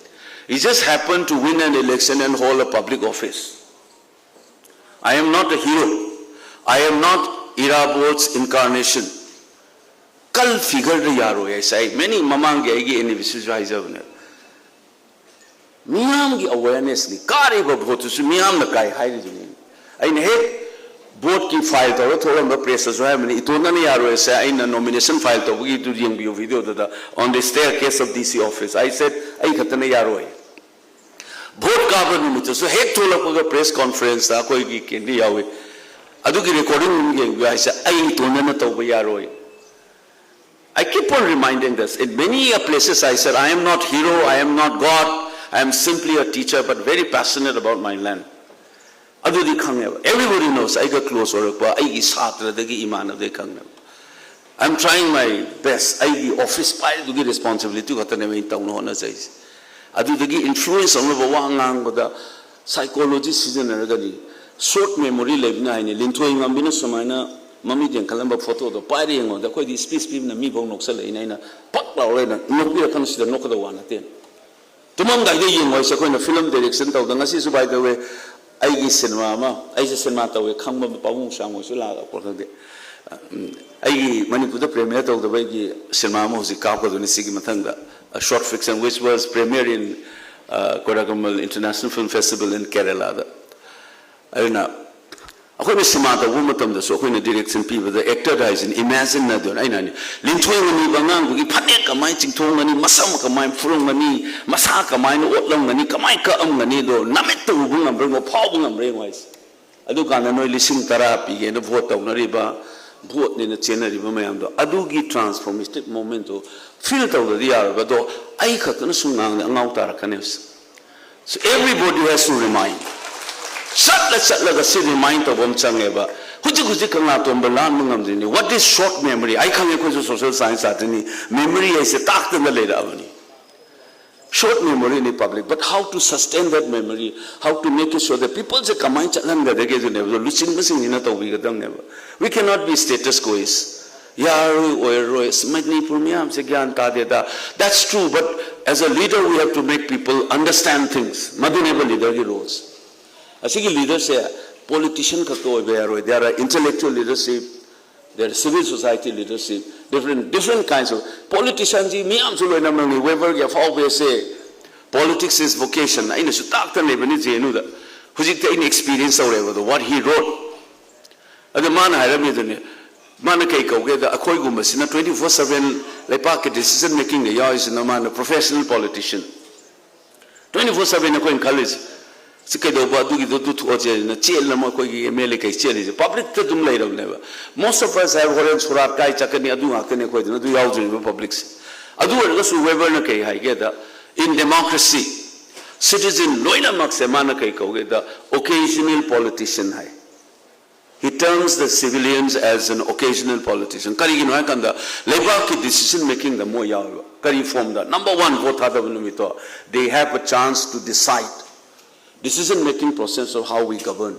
He just happened to win an election and hold a public office. I am not a hero. I am not Irabot's incarnation. Cult figure ꯗ ꯌꯥꯔꯣꯏ ꯍꯥꯏꯁꯦ ꯑꯩ many ꯃꯃꯥꯡꯒꯤ ꯑꯩꯒꯤ anniversary ꯁꯨ ꯍꯥꯏꯖꯕꯅꯦ꯫ ꯃꯤꯌꯥꯝꯒꯤ awareness ꯅꯤ꯫ ꯀꯥꯔꯤꯕ vote ꯇꯨꯁꯨ ꯃꯤꯌꯥꯝꯅ ꯀꯥꯏ ꯍꯥꯏꯔꯤꯗꯨꯅꯤ꯫ ꯑꯩꯅ ꯍꯦꯛ vote ꯀꯤ file ꯇꯧꯔ ꯊꯣꯛꯂꯝꯕ press ꯇꯁꯨ ꯍꯥꯏꯔꯝꯕꯅꯤ, ꯏꯇꯣꯟꯗꯅ ꯌꯥꯔꯣꯏ ꯍꯥꯏꯁꯦ꯫ ꯑꯩꯅ nomination file ꯇꯧꯕꯒꯤꯗꯨ ꯌꯦꯡꯕꯤꯌꯨ video ꯗꯨꯗ, on the staircase of DC office꯫ I said, ꯑꯩ ꯈꯛꯇꯅ ꯌꯥꯔꯣꯏ꯫ Vote ꯀꯥꯕ ꯅꯨꯃꯤꯠꯇꯁꯨ ꯍꯦꯛ ꯊꯣꯛꯂꯛꯄꯒ press conference ꯇ ꯑꯩꯈꯣꯏꯒꯤ candidate ꯌꯥꯎꯏ꯫ ꯑꯗꯨꯒꯤ recording ꯑꯗꯨꯝ ꯌꯦꯡꯕꯤꯌꯨ ꯍꯥꯏꯁꯦ, ꯑꯩ ꯏꯇꯣꯟꯗꯅ ꯇꯧꯕ ꯌꯥꯔꯣꯏ꯫ I keep on reminding this. In many a places I said, I am not hero, I am not God, I am simply a teacher, but very passionate about my land. ꯑꯗꯨꯗꯤ ꯈꯪꯉꯦꯕ꯫ Everybody knows, ꯑꯩꯒ close ꯑꯣꯏꯔꯛꯄ, ꯑꯩꯒꯤ ꯁꯥꯇ꯭ꯔꯗꯒꯤ, ꯏꯃꯥꯟꯅꯕꯗꯒꯤ ꯈꯪꯉꯦꯕ꯫ I am trying my best. ꯑꯩꯒꯤ office ꯄꯥꯏꯔꯤꯗꯨꯒꯤ responsibility ꯈꯛꯇꯅꯦꯕ ꯑꯩꯅ ꯇꯧꯅ ꯍꯣꯠꯅꯖꯩꯁꯦ꯫ ꯑꯗꯨꯗꯒꯤ influence ꯇꯧꯅꯕ ꯋꯥ ꯉꯥꯡꯕꯗ psychology ꯁꯤꯖꯤꯟꯅꯔꯒꯗꯤ, short memory ꯂꯩꯕꯅ ꯍꯥꯏꯅꯤ꯫ ꯂꯤꯟꯊꯣꯏ ꯉꯝꯕꯤꯅ ꯁꯨꯃꯥꯏꯅ ꯃꯃꯤꯠ ꯌꯦꯡꯈꯠꯂꯝꯕ photo ꯗꯣ ꯄꯥꯏꯔ ꯌꯦꯡꯉꯣꯗ ꯑꯩꯈꯣꯏꯗꯤ speech ꯄꯤꯕꯅ ꯃꯤꯐꯥꯎ ꯅꯣꯛꯁꯜꯂꯛꯏꯅꯦ꯫ ꯑꯩꯅ ꯄꯛ ꯂꯥꯎꯔ ꯑꯩꯅ, "ꯅꯣꯛꯄꯤꯔꯛꯀꯅꯨ, ꯁꯤꯗ ꯅꯣꯛꯀꯗꯧꯕ ꯋꯥ ꯅꯠꯇꯦ"꯫ ꯇꯨꯝꯃꯝꯗꯥꯏꯗ ꯌꯦꯡꯉꯣ ꯍꯥꯏꯁꯦ꯫ ꯑꯩꯈꯣꯏꯅ film direction ꯇꯧꯗ, ꯉꯁꯤꯁꯨ, by the way, ꯑꯩꯒꯤ cinema ꯑꯃ, ꯑꯩꯁꯦ cinema ꯇꯧꯋꯦ ꯈꯪꯕ ꯄꯥꯕꯨꯡ ꯁꯥꯡ ꯑꯣꯏꯁꯨ ꯂꯥꯛꯑꯒ ꯈꯪꯗꯦ꯫ ꯎꯝ, ꯑꯩꯒꯤ ꯃꯅꯤꯄꯨꯔꯗ premiere ꯇꯧꯗꯕ ꯑꯩꯒꯤ cinema ꯑꯃ ꯍꯧꯖꯤꯛ ꯀꯥꯞꯀꯗꯣꯏꯅꯤ ꯁꯤꯒꯤ ꯃꯊꯪꯗ, a short fiction which was premiere in, uh, Koragammal International Film Festival in Kerala ꯗ꯫ ꯑꯗꯨꯅ ꯑꯩꯈꯣꯏꯅ cinema ꯇꯧꯕ ꯃꯇꯝꯗꯁꯨ ꯑꯩꯈꯣꯏꯅ direction ꯄꯤꯕꯗ actor ꯍꯥꯏꯁꯤꯅ imagine ꯅꯗꯣꯏꯅ꯫ ꯑꯩꯅ ꯍꯥꯏꯅꯤ, ꯂꯤꯟꯊꯣꯏ ꯉꯝꯕꯤꯕ ꯑꯉꯥꯡꯗꯨꯒꯤ ꯐꯅꯦꯛ ꯀꯃꯥꯏꯅ ꯆꯤꯡꯊꯣꯛꯂꯝꯒꯅꯤ, ꯃꯁꯝ ꯀꯃꯥꯏꯅ ꯐꯨꯔꯝꯒꯅꯤ, ꯃꯁꯥ ꯀꯃꯥꯏꯅ ꯑꯣꯠꯂꯝꯒꯅꯤ, ꯀꯃꯥꯏꯅ ꯀꯛꯑꯝꯒꯅꯤꯗꯣ ꯅꯃꯤꯠꯇ ꯎꯕ ꯉꯝꯕ꯭ꯔꯥ ꯌꯦꯡꯉꯣ, ꯐꯥꯎꯕ ꯉꯝꯕ꯭ꯔꯥ ꯌꯦꯡꯉꯣ ꯍꯥꯏꯁꯦ꯫ ꯑꯗꯨꯀꯥꯟꯗ ꯅꯣꯏ ꯂꯤꯁꯤꯡ ꯇꯔꯥ ꯄꯤꯒꯦꯅ vote ꯇꯧꯅꯔꯤꯕ, vote ꯅꯦꯅ ꯆꯦꯟꯅꯔꯤꯕ ꯃꯌꯥꯝꯗꯣ, ꯑꯗꯨꯒꯤ transformative moment ꯇꯣ feel ꯇꯧꯗ꯭ꯔꯗꯤ ꯌꯥꯔꯣꯏꯕ꯫ ꯑꯗꯣ ꯑꯩ ꯈꯛꯇꯅ ꯁꯨꯝ ꯉꯥꯡꯗꯤ ꯑꯉꯥꯎ ꯇꯥꯔꯛꯀꯅꯦꯕ꯫ So everybody has to remind. ꯆꯠꯂ ꯆꯠꯂꯒ ꯁꯤ remind ꯇꯧꯕ ꯑꯃ ꯆꯪꯉꯦꯕ꯫ ꯍꯧꯖꯤꯛ ꯍꯧꯖꯤꯛ ꯀꯪꯂꯥꯇꯣꯝꯕ ꯂꯥꯟꯕ ꯉꯝꯗ꯭ꯔꯤꯅꯤ꯫ What is short memory? ꯑꯩ ꯈꯪꯉꯦ, ꯑꯩꯈꯣꯏꯁꯨ social science ꯁꯥꯇ꯭ꯔꯅꯤ, memory ꯍꯥꯏꯁꯦ ꯇꯥꯛꯇꯅ ꯂꯩꯔꯛꯑꯕꯅꯤ꯫ Short memory ꯅꯤ public, but how to sustain that memory, how to make it sure that people ꯁꯦ ꯀꯃꯥꯏꯅ ꯆꯠꯍꯟꯒꯗꯒꯦ ꯑꯗꯨꯅꯦꯕ, ꯑꯗꯣ ꯂꯨꯆꯤꯡꯕꯁꯤꯡꯁꯤꯅ ꯇꯧꯕꯤꯒꯗꯕꯅꯦꯕ꯫ We cannot be status quoist. ꯌꯥꯔꯣꯏ, ꯑꯣꯏꯔꯔꯣꯏ, ꯑꯁ, ꯃꯅꯤꯄꯨꯔ ꯃꯤꯌꯥꯝꯁꯦ ꯒ꯭ꯌꯥꯟ ꯇꯥꯗꯦꯗ꯫ That's true, but as a leader we have to make people understand things. ꯃꯗꯨꯅꯦꯕ leader ꯒꯤ roles꯫ ꯑꯁꯤꯒꯤ leader ꯁꯦ politician ꯈꯛꯇ ꯑꯣꯏꯕ ꯌꯥꯔꯣꯏ꯫ There are intellectual leadership, there are civil society leadership, different, different kinds of politician ꯁꯤ ꯃꯤꯌꯥꯝꯁꯨ ꯂꯣꯏꯅꯃꯛꯅꯤ꯫ Weber ꯒꯤ ꯑꯐꯥꯎꯕ essay, Politics is Vocation, ꯑꯩꯅꯁꯨ ꯇꯥꯛꯇꯅ ꯂꯩꯕꯅꯤ J N U ꯗ꯫ ꯍꯧꯖꯤꯛꯇꯤ ꯑꯩꯅ experience ꯇꯧꯔꯦꯕ ꯑꯗꯣ, what he wrote꯫ ꯑꯗꯣ ꯃꯥꯅ ꯍꯥꯏꯔꯝꯃꯤꯗꯨꯅꯦ, ꯃꯥꯅ ꯀꯩ ꯀꯧꯒꯦꯗ, ꯑꯩꯈꯣꯏꯒꯨꯝꯕꯁꯤꯅ twenty four seven ꯂꯩꯄꯥꯛꯀꯤ decision making ꯗ ꯌꯥꯎꯔꯤꯁꯤꯅ ꯃꯥꯅ professional politician꯫ Twenty four seven ꯑꯩꯈꯣꯏꯅ ꯈꯜꯂꯤꯁꯦ, ꯁꯤ ꯀꯩꯗꯧꯕ, ꯑꯗꯨꯒꯤꯗꯣ ꯑꯗꯨ ꯊꯣꯛꯑꯁꯦꯅ ꯆꯦꯜꯂ ꯑꯃ ꯑꯩꯈꯣꯏꯒꯤ M L A ꯀꯩ ꯆꯦꯜꯂꯤꯁꯦ, public ꯇ ꯑꯗꯨꯝ ꯂꯩꯔꯕꯅꯦꯕ꯫ Most of us have ꯍꯣꯔꯦꯟ ꯁꯣꯔꯥꯠ ꯀꯥꯏ ꯆꯠꯀꯅꯤ, ꯑꯗꯨ ꯉꯥꯛꯇꯅꯤ ꯑꯩꯈꯣꯏꯗꯨꯅ ꯑꯗꯨ ꯌꯥꯎꯗ꯭ꯔꯤꯕ public ꯁꯦ꯫ ꯑꯗꯨ ꯑꯣꯏꯔꯒꯁꯨ Weber ꯅ ꯀꯩ ꯍꯥꯏꯒꯦꯗ, in democracy, citizen ꯂꯣꯏꯅꯃꯛꯁꯦ ꯃꯥꯅ ꯀꯩ ꯀꯧꯒꯦꯗ, occasional politician high. He terms the civilians as an occasional politician. ꯀꯔꯤꯒꯤꯅꯣ ꯍꯥꯏꯀꯥꯟꯗ ꯂꯩꯕꯥꯛꯀꯤ decision making ꯗ ꯃꯣꯏ ꯌꯥꯎꯋꯦꯕ꯫ ꯀꯔꯤ form ꯗ? Number one, vote ꯊꯥꯗꯕ ꯅꯨꯃꯤꯠꯇꯣ, they have a chance to decide decision making process of how we govern.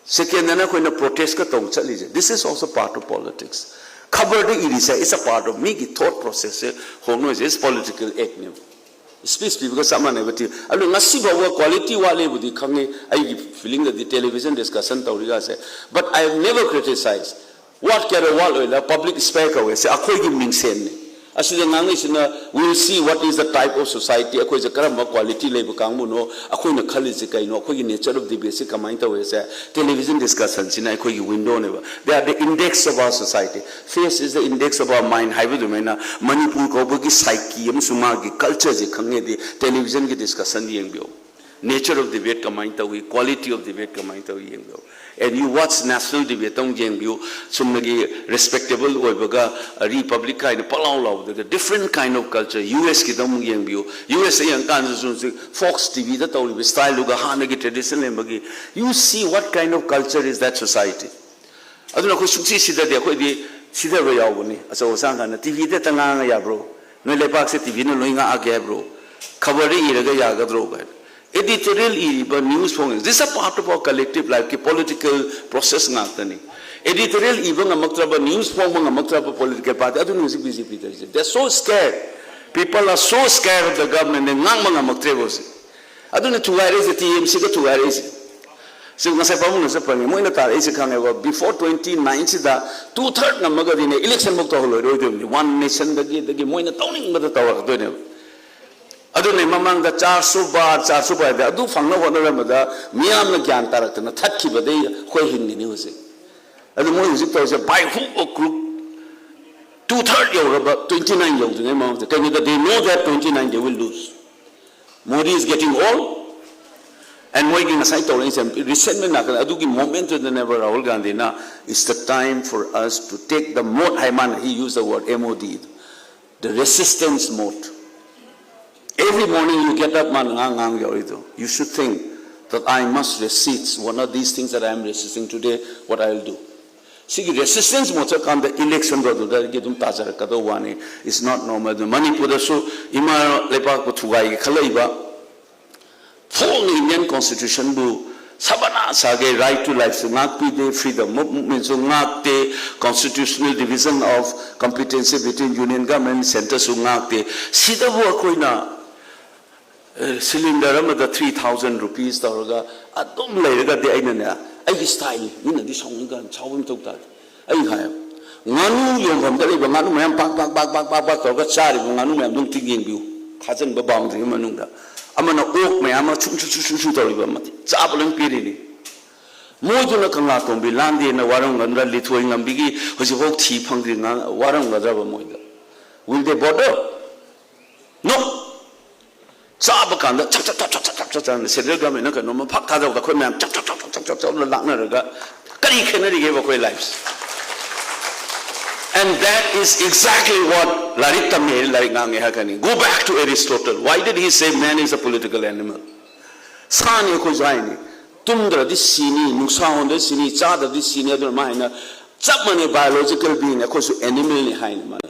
Second ꯗꯅ ꯑꯩꯈꯣꯏꯅ protest ꯀ ꯇꯧ ꯆꯠꯂꯤꯁꯦ, this is also part of politics. ꯈꯕꯔꯗ ꯏꯔꯤꯁꯦ, it's a part of ꯃꯤꯒꯤ thought process say ꯍꯣꯡꯅꯣꯏꯁꯦ, it's political act ꯅꯦꯕ꯫ Speech ꯄꯤꯕꯒ ꯆꯞ ꯃꯥꯟꯅꯩꯕ꯫ ꯇꯤ-, ꯑꯗꯨ ꯉꯁꯤ ꯐꯥꯎꯕ quality ꯋꯥꯠꯂꯦꯕꯨꯗꯤ ꯈꯪꯉꯤ, ꯑꯩꯒꯤ feeling ꯗꯗꯤ television discussion ꯇꯧꯔꯤꯒꯁꯦ, but I have never criticized꯫ ꯋꯥꯠꯀꯦꯔꯥ ꯋꯥꯠꯂꯣꯏꯔꯥ, public sphere ꯀꯧꯋꯦ, ꯁꯤ ꯑꯩꯈꯣꯏꯒꯤ ꯃꯤꯡꯁꯦꯟꯅꯤ꯫ ꯑꯁꯤꯗ ꯉꯥꯡꯅꯩꯁꯤꯅ, we'll see what is the type of society, ꯑꯩꯈꯣꯏꯁꯦ ꯀꯔꯝꯕ quality ꯂꯩꯕ ꯀꯥꯡꯕꯨꯅꯣ, ꯑꯩꯈꯣꯏꯅ ꯈꯜꯂꯤꯁꯤ ꯀꯩꯅꯣ, ꯑꯩꯈꯣꯏꯒꯤ nature of debate ꯁꯤ ꯀꯃꯥꯏꯅ ꯇꯧꯋꯦꯁꯦ, television discussion ꯁꯤꯅ ꯑꯩꯈꯣꯏꯒꯤ window ꯅꯦꯕ꯫ They are the index of our society. Face is the index of our mind ꯍꯥꯏꯕ ꯑꯗꯨꯃꯥꯏꯅ, ꯃꯅꯤꯄꯨꯔ ꯀꯧꯕꯒꯤ psyche ꯑꯃꯁꯨꯡ ꯃꯥꯒꯤ culture ꯁꯦ ꯈꯪꯉꯦꯗꯤ television ꯒꯤ discussion ꯌꯦꯡꯕꯤꯌꯨ꯫ Nature of debate ꯀꯃꯥꯏꯅ ꯇꯧꯏ, quality of debate ꯀꯃꯥꯏꯅ ꯇꯧꯏ ꯌꯦꯡꯕꯤꯌꯨ꯫ And you watch national debate ꯑꯃꯨꯛ ꯌꯦꯡꯕꯤꯌꯨ꯫ ꯆꯨꯝꯅꯒꯤ respectable ꯑꯣꯏꯕꯒ republic ꯍꯥꯏꯅ ꯄꯂꯥꯎ ꯂꯥꯎꯕꯗꯒ different kind of culture, U S ꯀꯤꯗ ꯑꯃꯨꯛ ꯌꯦꯡꯕꯤꯌꯨ꯫ U S ꯇ ꯌꯦꯡꯀꯥꯟꯗꯁꯨ ꯍꯧꯖꯤꯛ Fox T V ꯗ ꯇꯧꯔꯤꯕ style ꯗꯨꯒ ꯍꯥꯟꯅꯒꯤ tradition ꯂꯩꯔꯝꯕꯒꯤ, you see what kind of culture is that society꯫ ꯑꯗꯨꯅ ꯑꯩꯈꯣꯏ ꯁꯨꯡꯁꯤ ꯁꯤꯗꯗꯦ꯫ ꯑꯩꯈꯣꯏꯗꯤ ꯁꯤꯗꯕ ꯌꯥꯎꯕꯅꯤ꯫ ꯑꯆꯧ ꯑꯁꯥꯡ ꯈꯔꯅ T V ꯗ ꯍꯦꯛꯇ ꯉꯥꯡꯉ ꯌꯥꯕ꯭ꯔꯣ? ꯅꯣꯏ ꯂꯩꯕꯥꯛꯁꯦ T V ꯅ ꯂꯣꯏ ꯉꯥꯛꯑꯒꯦ ꯍꯥꯏꯕ꯭ꯔꯣ? ꯈꯕꯔꯗ ꯏꯔꯒ ꯌꯥꯒꯗ꯭ꯔꯣ ꯀꯥꯏꯅ꯫ Editorial ꯏꯔꯤꯕ, news ꯐꯣꯡꯉꯤ, this is a part of our collective life ꯀꯤ political process ꯉꯥꯛꯇꯅꯤ꯫ Editorial ꯏꯕ ꯉꯝꯃꯛꯇ꯭ꯔꯕ, news ꯐꯣꯡꯕ ꯉꯝꯃꯛꯇ꯭ꯔꯕ political party ꯑꯗꯨꯅꯤ ꯍꯧꯖꯤꯛ B J P ꯇꯧꯔꯤꯁꯦ꯫ They are so scared. People are so scared of the government, ꯉꯥꯡꯕ ꯉꯝꯃꯛꯇ꯭ꯔꯦꯕ ꯍꯧꯖꯤꯛ꯫ ꯑꯗꯨꯅ ꯊꯨꯒꯥꯏꯔꯛꯏꯁꯦ, T M C ꯒ ꯊꯨꯒꯥꯏꯔꯛꯏꯁꯦ꯫ ꯁꯤ ꯉꯁꯥꯏ ꯄꯥꯕꯨꯡꯅꯁꯨ ꯐꯪꯉꯦ, ꯃꯣꯏꯅ ꯇꯥꯔꯛꯏꯁꯦ ꯈꯪꯉꯦꯕ꯫ Before twenty nine ꯁꯤꯗ two third ꯉꯝꯃꯒꯗꯤꯅꯦ, election ꯐꯧ ꯇꯧꯍꯜꯂꯣꯏꯗꯣꯏꯅꯤ꯫ One Nation ꯗꯒꯤ, ꯑꯗꯒꯤ ꯃꯣꯏꯅ ꯇꯧꯅꯤꯡꯕꯗ ꯇꯧꯔꯛꯇꯣꯏꯅꯦꯕ꯫ ꯑꯗꯨꯅꯦ ꯃꯃꯥꯡꯗ ꯆꯥꯔ ꯁꯨ ꯕꯥꯔ, ꯆꯥꯔ ꯁꯨ ꯕꯥꯔ ꯍꯥꯏꯗꯤ ꯑꯗꯨ ꯐꯪꯅꯕ ꯍꯣꯠꯅꯔꯝꯕꯗ ꯃꯤꯌꯥꯝꯅ ꯒ꯭ꯌꯥꯟ ꯇꯥꯔꯛꯇꯅ ꯊꯠꯈꯤꯕꯗꯩ ꯑꯩꯈꯣꯏ ꯍꯤꯡꯉꯤꯅꯤ ꯍꯧꯖꯤꯛ꯫ ꯑꯗꯨ ꯃꯣꯏ ꯍꯧꯖꯤꯛ ꯇꯧꯔꯤꯁꯦ by hook or crook, two third ꯌꯧꯔꯕ, twenty nine ꯌꯧꯗ꯭ꯔꯤꯉꯩ ꯃꯃꯥꯡꯗ꯫ ꯀꯩꯒꯤꯅꯣꯗ they know that twenty nine they will lose. Modi is getting old, and ꯃꯣꯏꯒꯤ ꯉꯁꯥꯏ ꯇꯧꯔꯛꯏꯁꯦ resentment ꯉꯥꯛꯇꯅꯦ꯫ ꯑꯗꯨꯒꯤ moment ꯇꯨꯗꯅꯦꯕ ꯔꯥꯍꯨꯜ ꯒꯥꯟꯙꯤꯅ, "It's the time for us to take the mode" ꯍꯥꯏ ꯃꯥꯅ, he used the word M O D, the resistance mode. Every morning you get up, ꯃꯥꯅ ꯉꯥꯡ ꯉꯥꯡ ꯌꯥꯎꯔꯤꯗꯣ, "You should think that I must resist one of these things that I am resisting today, what I will do." ꯁꯤꯒꯤ resistance mode ꯆꯠꯀꯥꯟꯗ election ꯗꯣ ꯑꯗꯨꯗꯒꯤ ꯑꯗꯨꯝ ꯇꯥꯖꯔꯛꯀꯗꯧꯕ ꯋꯥꯅꯤ꯫ It's not normal. ꯑꯗꯨ ꯃꯅꯤꯄꯨꯔꯗꯁꯨ ꯏꯃꯥ ꯂꯩꯕꯥꯛꯄꯨ ꯊꯨꯒꯥꯏꯒꯦ ꯈꯜꯂꯛꯏꯕ, ꯐꯣꯡꯅ Indian Constitution ꯕꯨ ꯁꯕꯥꯅꯥ ꯁꯥꯒꯦ, right to life ꯁꯨ ꯉꯥꯛꯄꯤꯗꯦ, freedom of movement ꯁꯨ ꯉꯥꯛꯇꯦ, constitutional division of competency between union government, centre ꯁꯨ ꯉꯥꯛꯇꯦ꯫ ꯁꯤꯗꯕꯨ ꯑꯩꯈꯣꯏꯅ, ꯑꯦ, cylinder ꯑꯃꯗ three thousand rupees ꯇꯧꯔꯒ ꯑꯗꯨꯝ ꯂꯩꯔꯒꯗꯤ ꯑꯩꯅꯅꯦ, ꯑꯩꯒꯤ style ꯅꯤ, ꯃꯤꯅꯗꯤ ꯁꯥꯎꯅꯤꯡꯒꯅꯤ, ꯁꯥꯎꯕ ꯃꯊꯧ ꯇꯥꯗꯦ꯫ ꯑꯩ ꯍꯥꯏ, ꯉꯥꯅꯨ ꯌꯣꯟꯐꯝꯗ ꯂꯩꯕ ꯉꯥꯅꯨ ꯃꯌꯥꯝ ꯄꯥꯛ ꯄꯥꯛ ꯄꯥꯛ ꯄꯥꯛ ꯄꯥꯛ ꯄꯥꯛ ꯇꯧꯔꯒ ꯆꯥꯔꯤꯕ ꯉꯥꯅꯨ ꯃꯌꯥꯝꯗꯣ ꯑꯝꯇ ꯌꯦꯡꯕꯤꯌꯨ꯫ ꯈꯥꯖꯤꯟꯕ boundary ꯃꯅꯨꯡꯗ꯫ ꯑꯃꯅ ꯑꯣꯛ ꯃꯌꯥꯝ ꯑꯃ ꯁꯨ ꯁꯨ ꯁꯨ ꯁꯨ ꯁꯨ ꯇꯧꯔꯤꯕ ꯑꯃ, ꯆꯥꯕ ꯂꯣꯏ ꯄꯤꯔꯤꯅꯤ꯫ ꯃꯣꯏꯗꯨꯅ ꯀꯪꯂꯥꯇꯣꯡꯕꯤ ꯂꯥꯟꯗꯦꯅ ꯋꯥꯔꯝꯒꯗ꯭ꯔꯥ? ꯂꯤꯊꯣꯏ ꯉꯝꯕꯤꯒꯤ ꯍꯧꯖꯤꯛꯐꯥꯎ ꯊꯤ ꯐꯪꯗ꯭ꯔꯤ ꯉꯥ-, ꯋꯥꯔꯝꯒꯗ꯭ꯔꯕ ꯃꯣꯏꯗ? Will they bother? No. ꯆꯥꯕ ꯀꯥꯟꯗ ꯆꯞ ꯆꯞ ꯆꯞ ꯆꯞ ꯆꯞ ꯆꯞ ꯆꯞ ꯆꯞ ꯁꯦꯟꯇ꯭ꯔꯦꯜ ꯒꯚꯔꯟꯃꯦꯟꯠꯅ ꯀꯩꯅꯣꯝꯃ ꯐꯛ ꯊꯥꯗꯕꯗ ꯑꯩꯈꯣꯏ ꯃꯌꯥꯝ ꯆꯞ ꯆꯞ ꯆꯞ ꯆꯞ ꯆꯞ ꯆꯞ ꯆꯞ ꯂꯥꯛꯅꯔꯒ ꯀꯔꯤ ꯈꯦꯠꯅꯔꯤꯒꯦꯕ ꯑꯩꯈꯣꯏ ꯂꯥꯏꯐꯁꯦ? And that is exactly what ꯂꯥꯏꯔꯤꯛ ꯇꯝꯃꯦ, ꯂꯥꯏꯔꯤꯛ ꯉꯥꯡꯉꯦ ꯍꯥꯏꯔꯛꯀꯅꯤ. Go back to Aristotle. Why did he say man is a political animal? ꯁꯥꯅꯤ ꯑꯩꯈꯣꯏꯁꯨ ꯍꯥꯏꯅꯤ. ꯇꯨꯝꯗ꯭ꯔꯗꯤ ꯁꯤꯅꯤ, ꯅꯨꯡꯁꯥ ꯍꯣꯟꯗ꯭ꯔꯗꯤ ꯁꯤꯅꯤ, ꯆꯥꯗ꯭ꯔꯗꯤ ꯁꯤꯅꯤ. ꯑꯗꯨꯅ ꯃꯥ ꯍꯥꯏꯅ ꯆꯞ ꯃꯥꯟꯅꯩ, biological being, ꯑꯩꯈꯣꯏꯁꯨ animalꯅꯤ ꯍꯥꯏꯅꯤ ꯃꯥꯅ.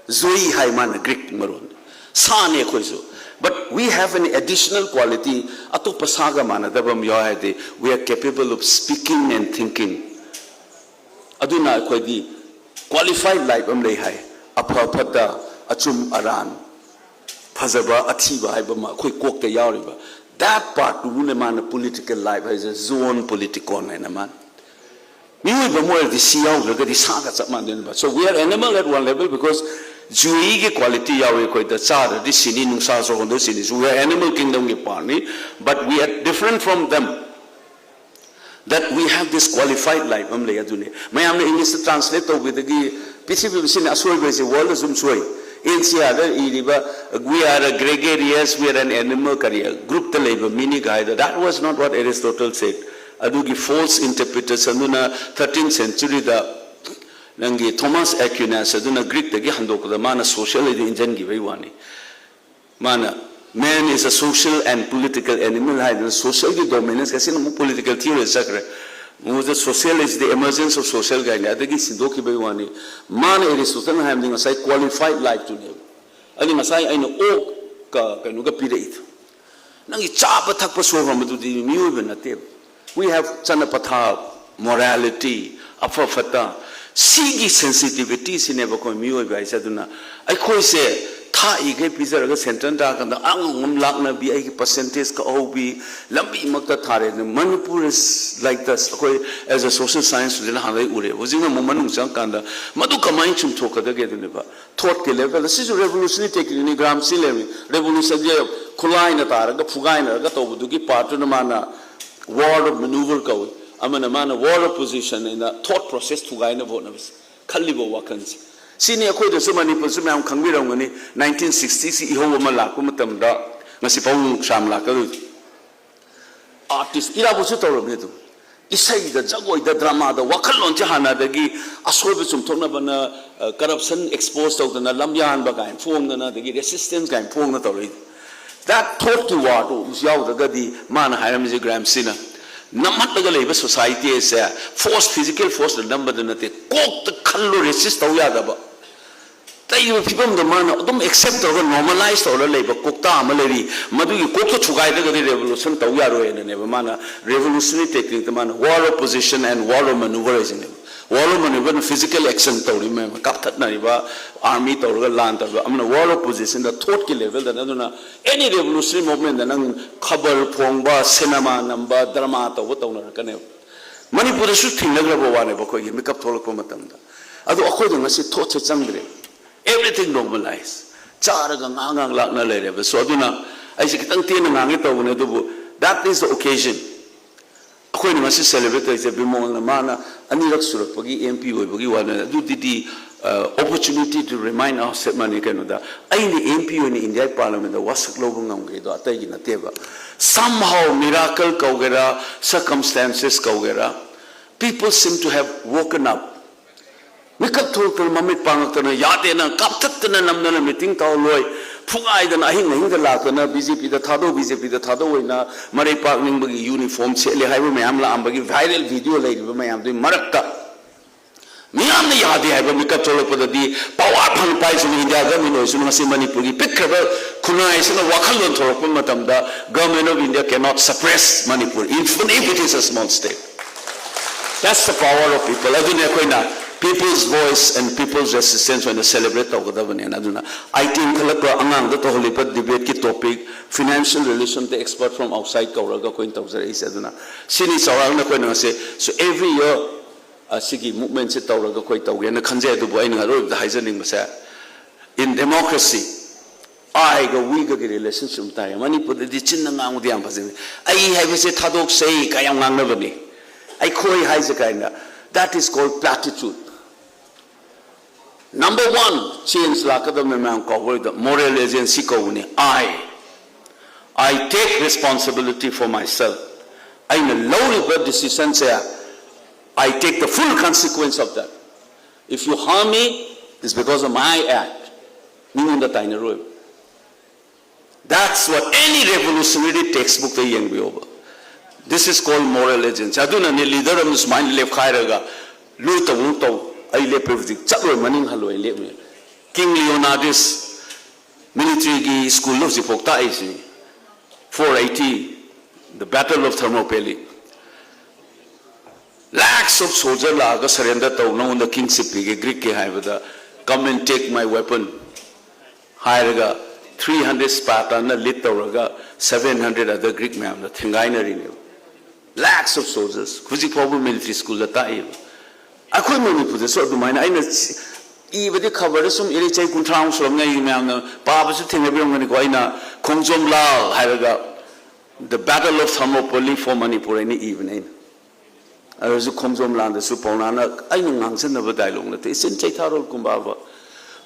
Zoe ꯍꯥꯏ ꯃꯥꯅ Greek ꯃꯔꯣꯟꯗ. ꯁꯥꯅꯤ ꯑꯩꯈꯣꯏꯁꯨ. But we have an additional quality. ꯑꯇꯣꯞꯄ ꯁꯥꯒ ꯃꯥꯟꯅꯗꯕ ꯑꯃ ꯌꯥꯎ ꯍꯥꯏꯔꯗꯤ, we are capable of speaking and thinking. ꯑꯗꯨꯅ ꯑꯩꯈꯣꯏꯗꯤ qualified life ꯑꯃ ꯂꯩ ꯍꯥꯏ. ꯑꯐ ꯐꯠꯇ, ꯑꯆꯨꯝ ꯑꯔꯥꯟ, ꯐꯖꯕ ꯑꯊꯤꯕ ꯍꯥꯏꯕ ꯑꯃ ꯑꯩꯈꯣꯏ ꯀꯣꯛꯇ ꯌꯥꯎꯔꯤꯕ. That partꯇꯨꯕꯨꯅꯦ ꯃꯥꯅ political life ꯍꯥꯏꯁꯦ, zoon politikon ꯍꯥꯏꯅ ꯃꯥꯅ. ꯃꯤꯑꯣꯏꯕ ꯑꯃ ꯑꯣꯏꯔꯗꯤ ꯁꯤ ꯌꯥꯎꯗ꯭ꯔꯒꯗꯤ ꯁꯥꯒ ꯆꯞ ꯃꯥꯟꯅꯗꯣꯏꯅꯦꯕ. So we are animal at one level because Zoeꯒꯤ quality ꯌꯥꯎꯋꯤ ꯑꯩꯈꯣꯏꯗ. ꯆꯥꯗ꯭ꯔꯗꯤ ꯁꯤꯅꯤ, ꯅꯨꯡꯁꯥ ꯁꯣꯛꯍꯟꯗꯣꯏ ꯁꯤꯅꯤ. So we are animal kingdomꯒꯤ partꯅꯤ, but we are different from them. That we have this qualified life ꯑꯃ ꯂꯩ, ꯑꯗꯨꯅꯤ. ꯃꯌꯥꯝꯅ Englishꯇ translate ꯇꯧꯕꯗꯒꯤ ꯄ꯭ꯔꯤꯊꯤꯕꯤ ꯑꯁꯤꯅ ꯑꯁꯣꯏꯕꯁꯦ world ꯑꯁꯨꯝ ꯁꯣꯏ. ꯑꯦꯟ ꯁꯤ ꯑꯥꯔꯗ ꯏꯔꯤꯕ "We are a gregarious, we are an animal" ꯀꯔꯤ groupꯇ ꯂꯩꯕ ꯃꯤꯅꯤ ꯀꯥꯏꯗ, that was not what Aristotle said. ꯑꯗꯨꯒꯤ false interpretation ꯑꯗꯨꯅ thirteenth centuryꯗ ꯅꯪꯒꯤ Thomas Aquinas ꯑꯗꯨꯅ Greekꯇꯒꯤ ꯍꯟꯗꯣꯛꯄꯗ ꯃꯥꯅ social ꯍꯥꯏꯗꯨ ꯏꯟꯖꯟꯈꯤꯕꯩ ꯋꯥꯅꯤ. ꯃꯥꯅ "Man is a social and political animal" ꯍꯥꯏꯗꯅ socialꯒꯤ dominance, ꯉꯁꯤꯅ ꯑꯃꯨꯛ political theory ꯆꯠꯈ꯭ꯔꯦ. ꯃꯉꯣꯟꯗ social is the emergence of social ꯀꯥꯏꯅ ꯑꯗꯒꯤ ꯁꯤꯟꯗꯣꯛꯈꯤꯕꯒꯤ ꯋꯥꯅꯤ. ꯃꯥꯅ, Aristotleꯅ ꯍꯥꯏꯕꯗꯤ ꯉꯁꯥꯏ qualified lifeꯇꯨꯅꯦꯕ. ꯑꯗꯨ ꯉꯁꯥꯏ ꯑꯩꯅ ꯑꯣꯛꯀ ꯀꯩꯅꯣꯒ ꯄꯤꯔꯛꯏꯗꯣ, ꯅꯪꯒꯤ ꯆꯥꯕ ꯊꯛꯄ ꯁꯣꯔ ꯍꯣꯟꯕꯗꯨꯗꯤ ꯃꯤꯑꯣꯏꯕ ꯅꯠꯇꯦꯕ. We have ꯆꯠꯅ ꯄꯊꯥꯞ, morality, ꯑꯐ ꯐꯠꯇ, ꯁꯤꯒꯤ sensitivity ꯁꯤꯅꯦꯕ ꯑꯩꯈꯣꯏ ꯃꯤꯑꯣꯏꯕ ꯍꯥꯏꯁꯦ. ꯑꯗꯨꯅ ꯑꯩꯈꯣꯏꯁꯦ ꯊꯥꯛꯏꯈꯩ ꯄꯤꯖꯔꯒ ꯁꯦꯟꯇ꯭ꯔꯦꯜ ꯇꯥꯔꯀꯥꯟꯗ ꯑꯉꯝ ꯑꯉꯝ ꯂꯥꯛꯅꯕꯤ, ꯑꯩꯒꯤ percentage ꯀꯛꯍꯧꯕꯤ, ꯂꯝꯕꯤꯃꯛꯇ ꯊꯥꯔꯦ. ꯑꯗꯨꯅ Manipur is like this. ꯑꯩꯈꯣꯏ as a social science student ꯍꯥꯟꯅꯗꯒꯤ ꯎꯔꯦꯕ. ꯍꯧꯖꯤꯛꯅ ꯑꯃꯨꯛ ꯃꯅꯨꯡ ꯆꯪꯉꯀꯥꯟꯗ ꯃꯗꯨ ꯀꯃꯥꯏꯅ ꯆꯨꯝꯊꯣꯛꯀꯗꯒꯦ ꯑꯗꯨꯅꯦꯕ. Thoughtꯀꯤ levelꯗ ꯁꯤꯁꯨ revolutionary techniqueꯅꯤ. Gramsci ꯂꯩꯔꯝꯃꯤ. Revolutionꯁꯦ ꯈꯨꯠꯂꯥꯏꯅ ꯇꯥꯔꯒ ꯐꯨꯒꯥꯏꯅꯔꯒ ꯇꯧꯕꯗꯨꯒꯤ partꯇꯨꯅ ꯃꯥꯅ war of maneuver ꯀꯧꯏ. ꯑꯃꯅ ꯃꯥꯅ war of position ꯍꯥꯏꯅ thought process ꯊꯨꯒꯥꯏꯅꯕ ꯍꯣꯠꯅꯕꯁꯦ, ꯈꯜꯂꯤꯕ ꯋꯥꯈꯜꯁꯦ. ꯁꯤꯅꯤ ꯑꯩꯈꯣꯏꯗꯁꯨ, ꯃꯅꯤꯄꯨꯔꯁꯨ ꯃꯌꯥꯝ ꯈꯪꯕꯤꯔꯝꯒꯅꯤ, ꯅꯥꯏꯟꯇꯤꯟ ꯁꯤꯛꯁꯇꯤꯁꯤ ꯏꯍꯧ ꯑꯃ ꯂꯥꯛꯄ ꯃꯇꯝꯗ ꯉꯁꯤ ꯐꯥꯎ ꯅꯨꯡꯁꯥꯝ ꯂꯥꯛꯀꯗꯣꯏ꯫ ꯑꯥꯔꯇꯤꯁ ꯏꯔꯥꯕꯣꯠꯁꯨ ꯇꯧꯔꯝꯃꯤ ꯑꯗꯨ꯫ ꯏꯁꯩꯗ, ꯖꯒꯣꯏꯗ, ꯗ꯭ꯔꯃꯥꯗ ꯋꯥꯈꯜꯂꯣꯟꯁꯦ ꯍꯥꯟꯅꯗꯒꯤ ꯑꯁꯣꯏꯕ ꯆꯨꯝꯊꯣꯛꯅꯕꯅ, ꯑ, ꯀꯔꯞꯁꯟ ꯑꯦꯛꯁꯄꯣꯖ ꯇꯧꯗꯅ, ꯂꯝꯌꯥꯟꯕ ꯀꯥꯏꯅ ꯐꯣꯡꯗꯅ, ꯑꯗꯒꯤ ꯔꯦꯁꯤꯁꯇꯦꯟꯁ ꯀꯥꯏꯅ ꯐꯣꯡꯗꯅ ꯇꯧꯔꯛꯏ꯫ ꯗꯦꯠ ꯊꯣꯠꯀꯤ ꯋꯥꯔꯗꯨ ꯌꯥꯎꯗ꯭ꯔꯒꯗꯤ, ꯃꯥꯅ ꯍꯥꯏꯔꯝꯃꯤꯁꯦ, ꯒ꯭ꯔꯥꯝꯁꯤꯅ, ꯅꯝꯍꯠꯂꯒ ꯂꯩꯕ ꯁꯣꯁꯥꯏꯇꯤ ꯑꯁꯦ ꯐꯣꯔꯁ, ꯐꯤꯖꯤꯀꯦꯜ ꯐꯣꯔꯁꯅ ꯅꯝꯕꯗ ꯅꯠꯇꯦ, ꯀꯣꯛꯇ ꯈꯜꯂꯣ, ꯔꯦꯁꯤꯁ ꯇꯧ ꯌꯥꯗꯕ ꯂꯩꯔꯤꯕ ꯐꯤꯕꯝꯗꯣ ꯃꯥꯅ ꯑꯗꯨꯝ ꯑꯦꯛꯁꯦꯞ ꯇꯧꯔꯒ ꯅꯣꯔꯃꯦꯂꯥꯏꯁ ꯇꯧꯔꯒ ꯂꯩꯕ ꯀꯣꯛꯇꯥ ꯑꯃ ꯂꯩꯔꯤ꯫ ꯃꯗꯨꯒꯤ ꯀꯣꯛꯇꯣ ꯊꯨꯒꯥꯏꯗ꯭ꯔꯒꯗꯤ ꯔꯦꯚꯣꯂꯨꯁꯟ ꯇꯧ ꯌꯥꯔꯣꯏꯅꯅꯦꯕ ꯃꯥꯅ ꯔꯦꯚꯣꯂꯨꯁꯅꯔꯤ ꯇꯦꯛꯅꯤꯛꯇ ꯃꯥꯅ war of position and war of maneuver ꯍꯥꯏꯁꯤꯅꯦꯕ꯫ War of maneuverꯅ ꯐꯤꯖꯤꯀꯦꯜ ꯑꯦꯛꯁꯟ ꯇꯧꯔꯤꯕ ꯃꯌꯥꯝ, ꯀꯥꯞꯊꯠꯅꯔꯤꯕ, ꯑꯥꯔꯃꯤ ꯇꯧꯔꯒ ꯂꯥꯟ ꯇꯧꯔꯤꯕ, ꯑꯃꯅ war of positionꯗ ꯊꯣꯠꯀꯤ ꯂꯦꯚꯦꯜꯗꯅ꯫ ꯑꯗꯨꯅ ꯑꯦꯅꯤ ꯔꯦꯚꯣꯂꯨꯁꯅꯔꯤ ꯃꯨꯚꯃꯦꯟꯗ ꯅꯪ ꯈꯕꯔ ꯐꯣꯡꯕ, ꯁꯤꯅꯦꯃꯥ ꯅꯝꯕ, ꯗ꯭ꯔꯃꯥ ꯇꯧꯕ ꯇꯧꯅꯔꯛꯀꯅꯦꯕ꯫ ꯃꯅꯤꯄꯨꯔꯗꯁꯨ ꯊꯦꯡꯅꯈ꯭ꯔꯕ ꯋꯥꯅꯦꯕ ꯑꯩꯈꯣꯏꯒꯤ ꯃꯤꯀꯞ ꯊꯣꯛꯂꯛꯄ ꯃꯇꯝꯗ꯫ ꯑꯗꯣ ꯑꯩꯈꯣꯏꯗ ꯉꯁꯤ ꯊꯣꯠꯁꯦ ꯆꯪꯗ꯭ꯔꯦ꯫ Everything normalize꯫ ꯆꯥꯔꯒ ꯉꯥꯡ ꯉꯥꯡ ꯂꯥꯛꯅ ꯂꯩꯔꯦꯕ꯫ So ꯑꯗꯨꯅ ꯑꯩꯁꯦ ꯈꯤꯇꯪ ꯇꯦꯟꯅ ꯉꯥꯡꯒꯦ ꯇꯧꯕꯅꯦ, ꯑꯗꯨꯕꯨ that is the occasion꯫ ꯑꯩꯈꯣꯏꯅ ꯉꯁꯤ ꯁꯦꯂꯦꯕ꯭ꯔꯦꯠ ꯇꯧꯔꯤꯁꯦ ꯕꯤꯃꯣꯜꯅ, ꯃꯥꯅ ꯑꯅꯤꯔꯛ ꯁꯨꯔꯛꯄꯒꯤ ꯑꯦꯝ ꯄꯤ ꯑꯣꯏꯕꯒꯤ ꯋꯥꯅꯦ꯫ ꯑꯗꯨꯗꯤ, ꯑ, opportunity to remind ourselves ꯃꯥꯅꯤ ꯀꯩꯅꯣꯗ, ꯑꯩꯅ ꯑꯦꯝ ꯄꯤ ꯑꯣꯏꯅ ꯏꯟꯗꯤꯌꯥꯒꯤ ꯄꯥꯔꯂꯤꯌꯥꯃꯦꯟꯗ ꯋꯥꯁꯛ ꯂꯧꯕ ꯉꯝꯈ꯭ꯔꯤꯗꯣ ꯑꯇꯩꯒꯤ ꯅꯠꯇꯦꯕ꯫ Somehow miracle ꯀꯧꯒꯦꯔꯥ, circumstances ꯀꯧꯒꯦꯔꯥ, people seem to have woken up꯫ ꯃꯤꯀꯞ ꯊꯣꯛꯂꯛꯇꯅ, ꯃꯃꯤꯠ ꯄꯥꯡꯉꯛꯇꯅ, ꯌꯥꯗꯦꯅ ꯀꯥꯞꯊꯠꯇꯅ ꯅꯝꯗꯅ ꯃꯤꯇꯤꯡ ꯇꯧꯍꯜꯂꯣꯏ, ꯐꯨꯒꯥꯏꯗꯅ ꯑꯍꯤꯡ ꯑꯍꯤꯡꯗ ꯂꯥꯛꯇꯅ ꯕꯤ ꯖꯦ ꯄꯤꯗ ꯊꯥꯗꯧ, ꯕꯤ ꯖꯦ ꯄꯤꯗ ꯊꯥꯗꯧ ꯑꯣꯏꯅ ꯃꯔꯩ ꯄꯥꯛꯅꯤꯡꯕꯒꯤ ꯌꯨꯅꯤꯐꯣꯔꯝ ꯁꯦꯠꯂꯦ ꯍꯥꯏꯕ ꯃꯌꯥꯝ ꯂꯥꯛꯑꯝꯕꯒꯤ ꯚꯥꯏꯔꯦꯜ ꯚꯤꯗꯤꯑꯣ ꯂꯩꯔꯤꯕ ꯃꯌꯥꯝꯗꯨꯒꯤ ꯃꯔꯛꯇ ꯃꯤꯌꯥꯝꯅ ꯌꯥꯗꯦ ꯍꯥꯏꯕ ꯃꯤꯀꯞ ꯊꯣꯛꯂꯛꯄꯗꯗꯤ, ꯄꯋꯥꯔ ꯐꯪ ꯄꯥꯏꯁꯅꯨ, ꯏꯟꯗꯤꯌꯥ ꯒꯚꯔꯟꯃꯦꯟ ꯑꯣꯏꯁꯅꯨ, ꯉꯁꯤ ꯃꯅꯤꯄꯨꯔꯒꯤ ꯄꯤꯛꯈ꯭ꯔꯕ ꯈꯨꯟꯅꯥꯏꯁꯤꯅ ꯋꯥꯈꯜꯂꯣꯟ ꯊꯣꯛꯂꯛꯄ ꯃꯇꯝꯗ, Government of India cannot suppress Manipur, even if it is a small state. That's the power of people. ꯑꯗꯨꯅꯤ ꯑꯩꯈꯣꯏꯅ people's voice and people's resistance ꯑꯣꯏꯅ ꯁꯦꯂꯦꯕ꯭ꯔꯦꯠ ꯇꯧꯒꯗꯕꯅꯦꯅ꯫ ꯑꯗꯨꯅ ꯑꯥꯏꯇꯦꯝ ꯈꯜꯂꯛꯄ, ꯑꯉꯥꯡꯗ ꯇꯧꯍꯜꯂꯤꯕ ꯗꯤꯕꯦꯠꯀꯤ ꯇꯣꯄꯤꯛ, financial relationꯗ expert from outside ꯀꯧꯔꯒ ꯑꯩꯈꯣꯏꯅ ꯇꯧꯖꯔꯛꯏꯁꯦ꯫ ꯑꯗꯨꯅ ꯁꯤꯅꯤ ꯆꯥꯎꯔꯥꯛꯅ ꯑꯩꯈꯣꯏꯅ ꯉꯁꯤ꯫ So every year ꯑꯁꯤꯒꯤ ꯃꯨꯚꯃꯦꯟꯁꯦ ꯇꯧꯔꯒ ꯑꯩꯈꯣꯏ ꯇꯧꯒꯦꯅ ꯈꯟꯖꯩ꯫ ꯑꯗꯨꯕꯨ ꯑꯩꯅ ꯑꯔꯣꯏꯕꯗ ꯍꯥꯏꯖꯅꯤꯡꯕꯁꯦ, in democracy, ꯑꯥꯏꯒ ꯋꯤꯒꯒꯤ ꯔꯤꯂꯦꯁꯟꯁꯤꯞ ꯑꯃ ꯇꯥꯏ꯫ ꯃꯅꯤꯄꯨꯔꯗꯗꯤ ꯆꯤꯟꯅ ꯉꯥꯡꯕꯗꯤ ꯌꯥꯝ ꯐꯖꯩ꯫ "ꯑꯩ ꯍꯥꯏꯕꯁꯦ ꯊꯥꯗꯣꯛꯁꯦ" ꯀꯥꯏ ꯌꯥꯝ ꯉꯥꯡꯅꯕꯅꯤ꯫ "ꯑꯩꯈꯣꯏ" ꯍꯥꯏꯁꯦ ꯀꯥꯏꯅ, that is called platitude꯫ Number one, change ꯂꯥꯛꯀꯗꯕꯅꯤ ꯃꯌꯥꯝ ꯀꯥꯎꯕ ꯑꯣꯏꯗ moral agency ꯀꯧꯕꯅꯤ꯫ I I take responsibility for myself. ꯑꯩꯅ ꯂꯧꯔꯤꯕ decision say, I take the full consequence of that. If you harm me, it's because of my act. ꯃꯤꯉꯣꯟꯗ ꯇꯥꯏꯅꯔꯣꯏꯕ. That's what any revolutionary textbook ꯇ ꯌꯦꯡꯕꯤꯌꯣꯕ. This is called moral agency. ꯑꯗꯨꯅꯅꯦ leader ꯑꯃ ꯁꯨꯃꯥꯏꯅ ꯂꯦꯞꯈꯥꯏꯔꯒ ꯂꯨ ꯇꯧ, ꯂꯨ ꯇꯧ, ꯑꯩ ꯂꯦꯞꯄꯦ ꯍꯧꯖꯤꯛ, ꯆꯠꯂꯣꯏ, ꯃꯅꯤꯡ ꯍꯜꯂꯣꯏ, ꯂꯦꯞꯅꯤ꯫ King Leonidas military ꯒꯤ school ꯗ ꯍꯧꯖꯤꯛꯐꯥꯎ ꯇꯥꯛꯏꯁꯤ, four eighty, the Battle of Thermopylae. Lakhs of soldier ꯂꯥꯛꯑꯒ surrender ꯇꯧ, ꯅꯉꯣꯟꯗ kingship ꯄꯤꯒꯦ Greek ꯀꯤ ꯍꯥꯏꯕꯗ, "Come and take my weapon" ꯍꯥꯏꯔꯒ three hundred Spartan ꯅ lead ꯇꯧꯔꯒ seven hundred other Greek ꯃꯌꯥꯝꯅ ꯊꯦꯡꯒꯥꯏꯅꯔꯤꯅꯦꯕ꯫ Lakhs of soldiers ꯍꯧꯖꯤꯛ ꯐꯥꯎꯕ military school ꯗ ꯇꯥꯛꯏꯕ꯫ ꯑꯩꯈꯣꯏ ꯃꯅꯤꯄꯨꯔꯗꯁꯨ ꯑꯗꯨꯃꯥꯏꯅ ꯑꯩꯅ ꯁꯤ-, ꯏꯕꯗꯤ ꯈꯕꯔꯗ ꯁꯨꯝ ꯏꯔꯦ, ꯆꯍꯤ ꯀꯨꯟꯊ꯭ꯔꯥꯃꯨꯛ ꯁꯨꯔꯝꯅꯤ, ꯑꯩ ꯃꯌꯥꯝꯅ ꯄꯥꯕꯁꯨ ꯊꯦꯡꯅꯕꯤꯔꯝꯒꯅꯤꯀꯣ꯫ ꯑꯩꯅ ꯈꯣꯡꯖꯣꯝ ꯂꯥꯜ ꯍꯥꯏꯔꯒ The Battle of Thermopylae for Manipur ꯍꯥꯏꯅ ꯏꯕꯅꯦ ꯑꯩꯅ꯫ ꯑꯗꯨꯁꯨ ꯈꯣꯡꯖꯣꯝ ꯂꯥꯟꯗꯁꯨ ꯄꯥꯎꯅꯥꯅ ꯑꯩꯅ ꯉꯥꯡꯁꯤꯟꯅꯕ dialogue ꯅꯠꯇꯦ, ꯏꯆꯤꯟ ꯆꯩꯊꯥꯔꯣꯜ ꯀꯨꯝꯕꯥꯕ꯫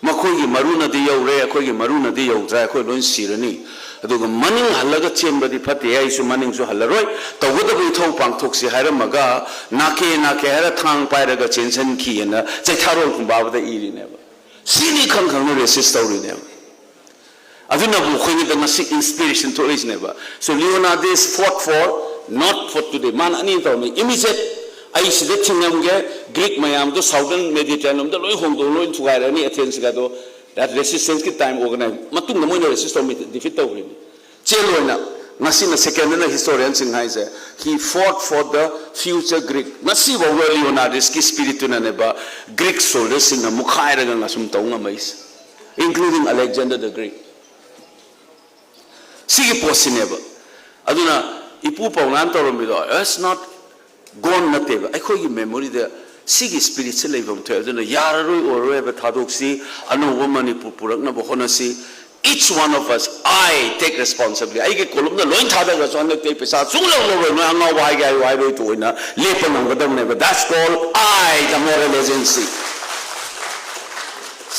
ꯃꯈꯣꯏꯒꯤ ꯃꯔꯨꯅꯗꯤ ꯌꯧꯔꯦ, ꯑꯩꯈꯣꯏꯒꯤ ꯃꯔꯨꯅꯗꯤ ꯌꯧꯗ꯭ꯔꯦ, ꯑꯩꯈꯣꯏ ꯂꯣꯏ ꯁꯤꯔꯅꯤ꯫ ꯑꯗꯨꯒ ꯃꯅꯤꯡ ꯍꯜꯂꯒ ꯆꯦꯟꯕꯗꯤ ꯐꯠꯇꯦ, ꯑꯩꯁꯨ ꯃꯅꯤꯡꯁꯨ ꯍꯜꯂꯔꯣꯏ, ꯇꯧꯒꯗꯕ ꯏꯊꯧ ꯄꯥꯡꯊꯣꯛꯁꯤ ꯍꯥꯏꯔꯝꯃꯒ ꯅꯥꯀꯦ ꯅꯥꯀꯦ ꯍꯥꯏꯔ ꯊꯥꯡ ꯄꯥꯏꯔꯒ ꯆꯦꯟꯁꯤꯟꯈꯤꯑꯅ ꯆꯩꯊꯥꯔꯣꯜ ꯀꯨꯝꯕꯥꯕꯗ ꯏꯔꯤꯅꯦꯕ꯫ ꯁꯤꯅꯤ ꯈꯪ ꯈꯪꯅ resist ꯇꯧꯔꯤꯅꯦꯕ꯫ ꯑꯗꯨꯅꯕꯨ ꯑꯩꯈꯣꯏꯒꯤꯗ ꯉꯁꯤ inspiration ꯊꯣꯛꯂꯛꯏꯁꯤꯅꯦꯕ꯫ So Leonidas fought for, not for today. ꯃꯥꯅ ꯑꯅꯤ ꯇꯧꯔꯝꯃꯤ, immediate ꯑꯩ ꯁꯤꯗ ꯊꯤꯡꯉꯝꯒꯦ, Greek ꯃꯌꯥꯝꯗꯣ Southern Mediterranean ꯂꯣꯝꯗ ꯂꯣꯏ ꯍꯣꯡꯗꯣꯛ, ꯂꯣꯏ ꯊꯨꯒꯥꯏꯔꯅꯤ, Athens ꯀꯗꯣ꯫ That resistance ꯀꯤ time organize, ꯃꯇꯨꯡꯗ ꯃꯣꯏꯅ resist ꯇꯧꯔꯝꯃꯤ, defeat ꯇꯧꯈ꯭ꯔꯤꯅꯤ꯫ ꯆꯦꯜꯂꯣꯏꯅ, ꯉꯁꯤꯅ second ꯅ historian ꯁꯤꯡ ꯍꯥꯏꯁꯦ, he fought for the future Greek. ꯉꯁꯤꯐꯥꯎꯕ Leonidas ꯀꯤ spirit ꯇꯨꯅꯅꯦꯕ Greek soldier ꯁꯤꯡꯅ ꯃꯨꯛꯈꯥꯏꯔꯒ ꯉꯁꯨꯝ ꯇꯧ ꯉꯝꯃꯛꯏꯁꯦ, including Alexander the Great꯫ ꯁꯤꯒꯤ ꯄꯣꯠꯁꯤꯅꯦꯕ꯫ ꯑꯗꯨꯅ ꯏꯄꯨ ꯄꯥꯎꯅꯥꯅ ꯇꯧꯔꯝꯃꯤꯗꯣ, it's not gone ꯅꯠꯇꯦꯕ, ꯑꯩꯈꯣꯏꯒꯤ memory ꯗ ꯁꯤꯒꯤ spirit ꯁꯦ ꯂꯩꯐꯝ ꯊꯣꯛꯑꯦ꯫ ꯑꯗꯨꯅ ꯌꯥꯔꯔꯣꯏ, ꯑꯣꯏꯔꯔꯣꯏ ꯍꯥꯏꯕ ꯊꯥꯗꯣꯛꯁꯤ, ꯑꯅꯧꯕ ꯃꯅꯤꯄꯨꯔ ꯄꯨꯔꯛꯅꯕ ꯍꯣꯠꯅꯁꯤ꯫ Each one of us, I take responsibility. ꯑꯩꯒꯤ ꯀꯣꯂꯨꯝꯗ ꯂꯣꯏ ꯊꯥꯗꯈ꯭ꯔꯁꯨ ꯍꯟꯗꯛꯇꯤ ꯑꯩ ꯄꯩꯁꯥ ꯁꯨꯡ ꯂꯧ ꯂꯧꯔꯣꯏ, ꯅꯣꯏ ꯑꯉꯥꯎꯕ ꯍꯥꯏꯒꯦ ꯍꯥꯏꯌꯨ ꯍꯥꯏꯕꯒꯤ ꯊꯣꯛꯑꯣꯏꯅ ꯂꯦꯞꯄ ꯉꯝꯒꯗꯕꯅꯦꯕ꯫ That's called I, the moral agency.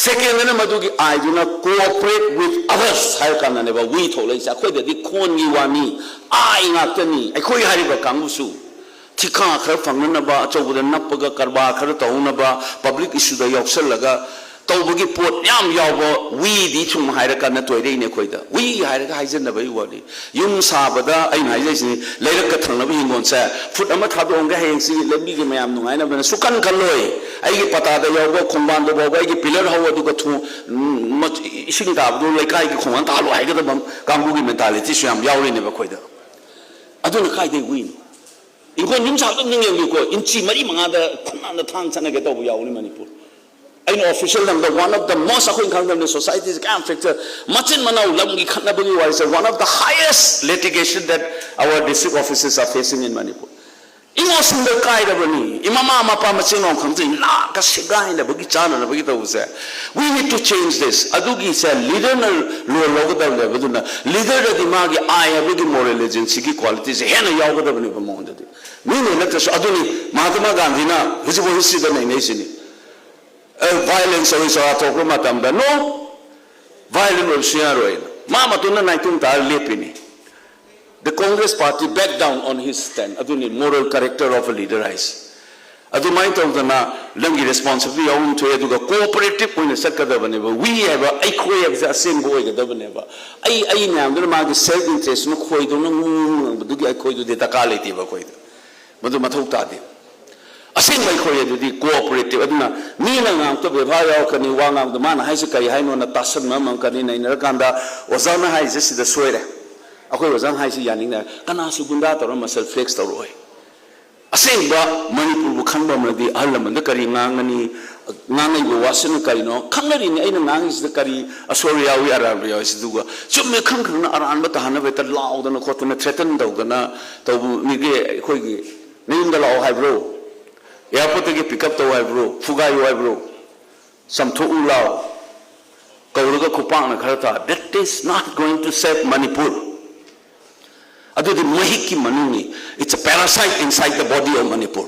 Secondꯅ ꯃꯗꯨꯒꯤ Iꯗꯨꯅ cooperate with others ꯍꯥꯏꯔ ꯀꯥꯟꯗꯅꯦꯕ we ꯊꯣꯛꯂꯛꯏꯁꯦ꯫ ꯑꯩꯈꯣꯏꯗꯗꯤ ꯈꯣꯟꯒꯤ ꯋꯥꯅꯤ, I ꯉꯥꯛꯇꯅꯤ꯫ ꯑꯩꯈꯣꯏ ꯍꯥꯏꯔꯤꯕ ꯀꯥꯡꯕꯨꯁꯨ ꯊꯤꯀꯥ ꯈꯔ ꯐꯪꯅꯅꯕ, ꯑꯆꯧꯕꯗ ꯅꯞꯄꯒ ꯀꯔꯕꯥꯔ ꯈꯔ ꯇꯧꯅꯕ, public issueꯗ ꯌꯥꯎꯁꯜꯂꯒ ꯇꯧꯕꯒꯤ ꯄꯣꯠ ꯌꯥꯝ ꯌꯥꯎꯕ weꯗꯤ ꯁꯨꯝ ꯍꯥꯏꯔꯀꯥꯟꯗ ꯇꯣꯏꯔꯛꯏꯅꯦ ꯑꯩꯈꯣꯏꯗ꯫ We ꯍꯥꯏꯔꯒ ꯍꯥꯏꯖꯟꯅꯕꯒꯤ ꯋꯥꯅꯤ꯫ ꯌꯨꯝ ꯁꯥꯕꯗ ꯑꯩꯅ ꯍꯥꯏꯖꯩꯁꯤꯅꯤ, ꯂꯩꯔꯛꯀ ꯊꯪꯅꯕ ꯍꯤꯡꯒꯣꯜꯁꯦ ꯐꯨꯠ ꯑꯃ ꯊꯥꯗꯣꯛꯑꯝꯒꯦ, ꯍꯌꯦꯡꯁꯤ ꯂꯝꯕꯤꯒꯤ ꯃꯌꯥꯝ ꯅꯨꯡꯉꯥꯏꯅꯕꯅ ꯁꯨꯀꯟ ꯈꯜꯂꯣꯏ꯫ ꯑꯩꯒꯤ ꯄꯇꯥꯗ ꯌꯥꯎꯕ ꯈꯣꯡꯕꯥꯟꯗ ꯐꯥꯎꯕ ꯑꯩꯒꯤ ꯄꯤꯂꯔ ꯍꯧ ꯑꯗꯨꯒ ꯊꯣꯡ, ꯎꯝ, ꯃ-, ꯏꯁꯤꯡ ꯇꯥꯕꯗꯣ ꯂꯩꯀꯥꯏꯒꯤ ꯈꯣꯡꯕꯥꯟ ꯇꯥꯍꯜꯂꯣ ꯍꯥꯏꯒꯗꯕ ꯀꯥꯡꯕꯨꯒꯤ mentalityꯁꯨ ꯌꯥꯝ ꯌꯥꯎꯔꯤꯅꯦꯕ ꯑꯩꯈꯣꯏꯗ꯫ ꯑꯗꯨꯅ ꯀꯥꯏꯗꯩ weꯅꯣ? ꯏꯪꯈꯣꯜ ꯌꯨꯝ ꯁꯥꯕꯗ ꯑꯗꯨꯝ ꯌꯦꯡꯕꯤꯌꯨꯀꯣ, ꯏꯟꯆꯤ ꯃꯔꯤ ꯃꯉꯥꯗ ꯈꯨꯠꯅꯥꯟꯗ ꯊꯥꯡ ꯆꯠꯅꯒꯦ ꯇꯧꯕ ꯌꯥꯎꯔꯤ ꯃꯅꯤꯄꯨꯔ꯫ ꯑꯩꯅ official ꯂꯝꯗ one of the most, ꯑꯩꯈꯣꯏꯅ ꯈꯪꯗꯕꯅꯤ, societyꯁꯦ ꯀꯌꯥꯝ fracture, ꯃꯆꯤꯟ ꯃꯅꯥꯎ ꯂꯝꯒꯤ ꯈꯠꯅꯕꯒꯤ ꯋꯥꯔꯤꯁꯦ, one of the highest litigation that our district offices are facing in Manipur. Emotionꯗ ꯀꯥꯏꯔꯕꯅꯤ꯫ ꯏꯃꯥ ꯃꯃꯥ ꯃꯄꯥ ꯃꯆꯤꯟ ꯃꯅꯥꯎ ꯈꯪꯗ꯭ꯔꯤ, ꯂꯥꯛꯀ ꯁꯦꯒꯥꯏꯅꯕꯒꯤ ꯆꯥꯅꯅꯕꯒꯤ ꯇꯧꯕꯁꯦ꯫ We need to change this. ꯑꯗꯨꯒꯤꯁꯦ leaderꯅ role ꯂꯧꯒꯗꯕꯅꯦꯕ꯫ ꯑꯗꯨꯅ leaderꯗꯗꯤ ꯃꯥꯒꯤ I ꯍꯥꯏꯕꯒꯤ moral agencyꯒꯤ qualityꯁꯦ ꯍꯦꯟꯅ ꯌꯥꯎꯒꯗꯕꯅꯦꯕ ꯃꯉꯣꯟꯗꯗꯤ꯫ ꯃꯤꯅ ꯅꯠꯇ꯭ꯔꯁꯨ ꯑꯗꯨꯅꯤ ꯃꯍꯥꯇꯃꯥ ꯒꯥꯟꯙꯤꯅ ꯍꯧꯖꯤꯛꯐꯥꯎ historyꯗ ꯅꯩꯅꯩꯁꯤꯅꯤ꯫ ꯑ, violence ꯑꯣꯏ ꯆꯥꯎꯔꯥꯛ ꯊꯣꯛꯄ ꯃꯇꯝꯗ no, violent ꯑꯣꯏꯕꯁꯨ ꯌꯥꯔꯣꯏꯅ ꯃꯥ ꯃꯇꯣꯝꯗ ꯅꯥꯏꯇꯣꯝ ꯇꯥꯔ ꯂꯦꯞꯄꯤꯅꯤ꯫ The Congress party back down on his stand. ꯑꯗꯨꯅꯤ moral character of a leader ꯍꯥꯏꯁꯦ꯫ ꯑꯗꯨꯃꯥꯏꯅ ꯇꯧꯗꯅ ꯅꯪꯒꯤ responsibility ꯌꯥꯎꯐꯝ ꯊꯣꯛꯑꯦ, ꯑꯗꯨꯒ cooperative ꯑꯣꯏꯅ ꯆꯠꯀꯗꯕꯅꯦꯕ꯫ We ꯍꯥꯏꯕ, ꯑꯩꯈꯣꯏ ꯍꯥꯏꯕꯁꯦ ꯑꯁꯦꯡꯕ ꯑꯣꯏꯒꯗꯕꯅꯦꯕ꯫ ꯑꯩ, ꯑꯩ ꯃꯌꯥꯝꯗꯨꯅ ꯃꯥꯒꯤ self interestꯅ ꯈꯣꯏꯗꯧꯅ ꯉꯨ ꯉꯨ ꯉꯪꯕꯗꯨꯒꯤ ꯑꯩꯈꯣꯏꯗꯨꯗꯤ ꯗꯔꯀꯥꯔ ꯂꯩꯇꯦꯕ ꯑꯩꯈꯣꯏꯗ꯫ ꯃꯗꯨ ꯃꯊꯧ ꯇꯥꯗꯦ꯫ ꯑꯁꯦꯡꯕ ꯑꯩꯈꯣꯏ ꯑꯗꯨꯗꯤ cooperative꯫ ꯑꯗꯨꯅ ꯃꯤꯅ ꯉꯥꯡꯕꯗ ꯕꯦꯕꯥꯔ ꯌꯥꯎꯔꯛꯀꯅꯤ, ꯋꯥ ꯉꯥꯡꯕꯗ ꯃꯥꯅ ꯍꯥꯏꯁꯦ ꯀꯔꯤ ꯍꯥꯏꯅꯣꯅ ꯇꯥꯁꯟꯕ ꯑꯃ ꯉꯝꯒꯅꯤ꯫ ꯅꯩꯅꯔꯀꯥꯟꯗ ꯑꯣꯖꯥꯅ ꯍꯥꯏꯔꯤꯁꯦ ꯁꯤꯗ ꯁꯣꯏꯔꯦ, ꯑꯩꯈꯣꯏ ꯑꯣꯖꯥꯅ ꯍꯥꯏꯁꯦ ꯌꯥꯅꯤꯡꯗꯦ꯫ ꯀꯅꯥꯁꯨ ꯒꯨꯟꯗꯥ ꯇꯧꯔ muscle flex ꯇꯧꯔꯛꯑꯣꯏ꯫ ꯑꯁꯦꯡꯕ ꯃꯅꯤꯄꯨꯔꯕꯨ ꯈꯪꯕ ꯑꯃꯅꯗꯤ ꯑꯍꯜ ꯂꯃꯟꯗ ꯀꯔꯤ ꯉꯥꯡꯒꯅꯤ, ꯉꯥꯡꯉꯛꯏꯕ ꯋꯥꯁꯤꯅ ꯀꯔꯤꯅꯣ ꯈꯪꯅꯔꯤꯅꯤ꯫ ꯑꯩꯅ ꯉꯥꯡꯉꯤꯁꯤꯗ ꯀꯔꯤ ꯑꯁꯣꯏꯕ ꯌꯥꯎꯏ, ꯑꯔꯥꯟꯕ ꯌꯥꯎꯏ, ꯑꯗꯨꯒ ꯆꯨꯝꯃꯦ ꯈꯪ ꯈꯪꯅ ꯑꯔꯥꯟꯕ ꯇꯥꯍꯟꯅꯕ ꯍꯦꯛꯇ ꯂꯥꯎꯗꯅ ꯈꯣꯠꯇꯅ threaten ꯇꯧꯗꯅ ꯇꯧꯕ ꯃꯤꯒꯤ ꯑꯩꯈꯣꯏꯒꯤ ꯅꯌꯨꯝꯗ ꯂꯥꯛꯑꯣ ꯍꯥꯏꯕ꯭ꯔꯣ? Airportꯇꯒꯤ pick up ꯇꯧ ꯍꯥꯏꯕ꯭ꯔꯣ? ꯐꯨꯒꯥꯏꯌꯨ ꯍꯥꯏꯕ꯭ꯔꯣ? ꯆꯥꯝꯊꯣꯛꯎ ꯂꯥꯎ ꯀꯧꯔꯒ ꯈꯨꯄꯥꯛꯅ ꯈꯔ ꯊꯥ, that is not going to save Manipur. ꯑꯗꯨꯗꯤ ꯃꯍꯤꯛꯀꯤ ꯃꯅꯨꯡꯅꯤ꯫ It's a parasite inside the body of Manipur.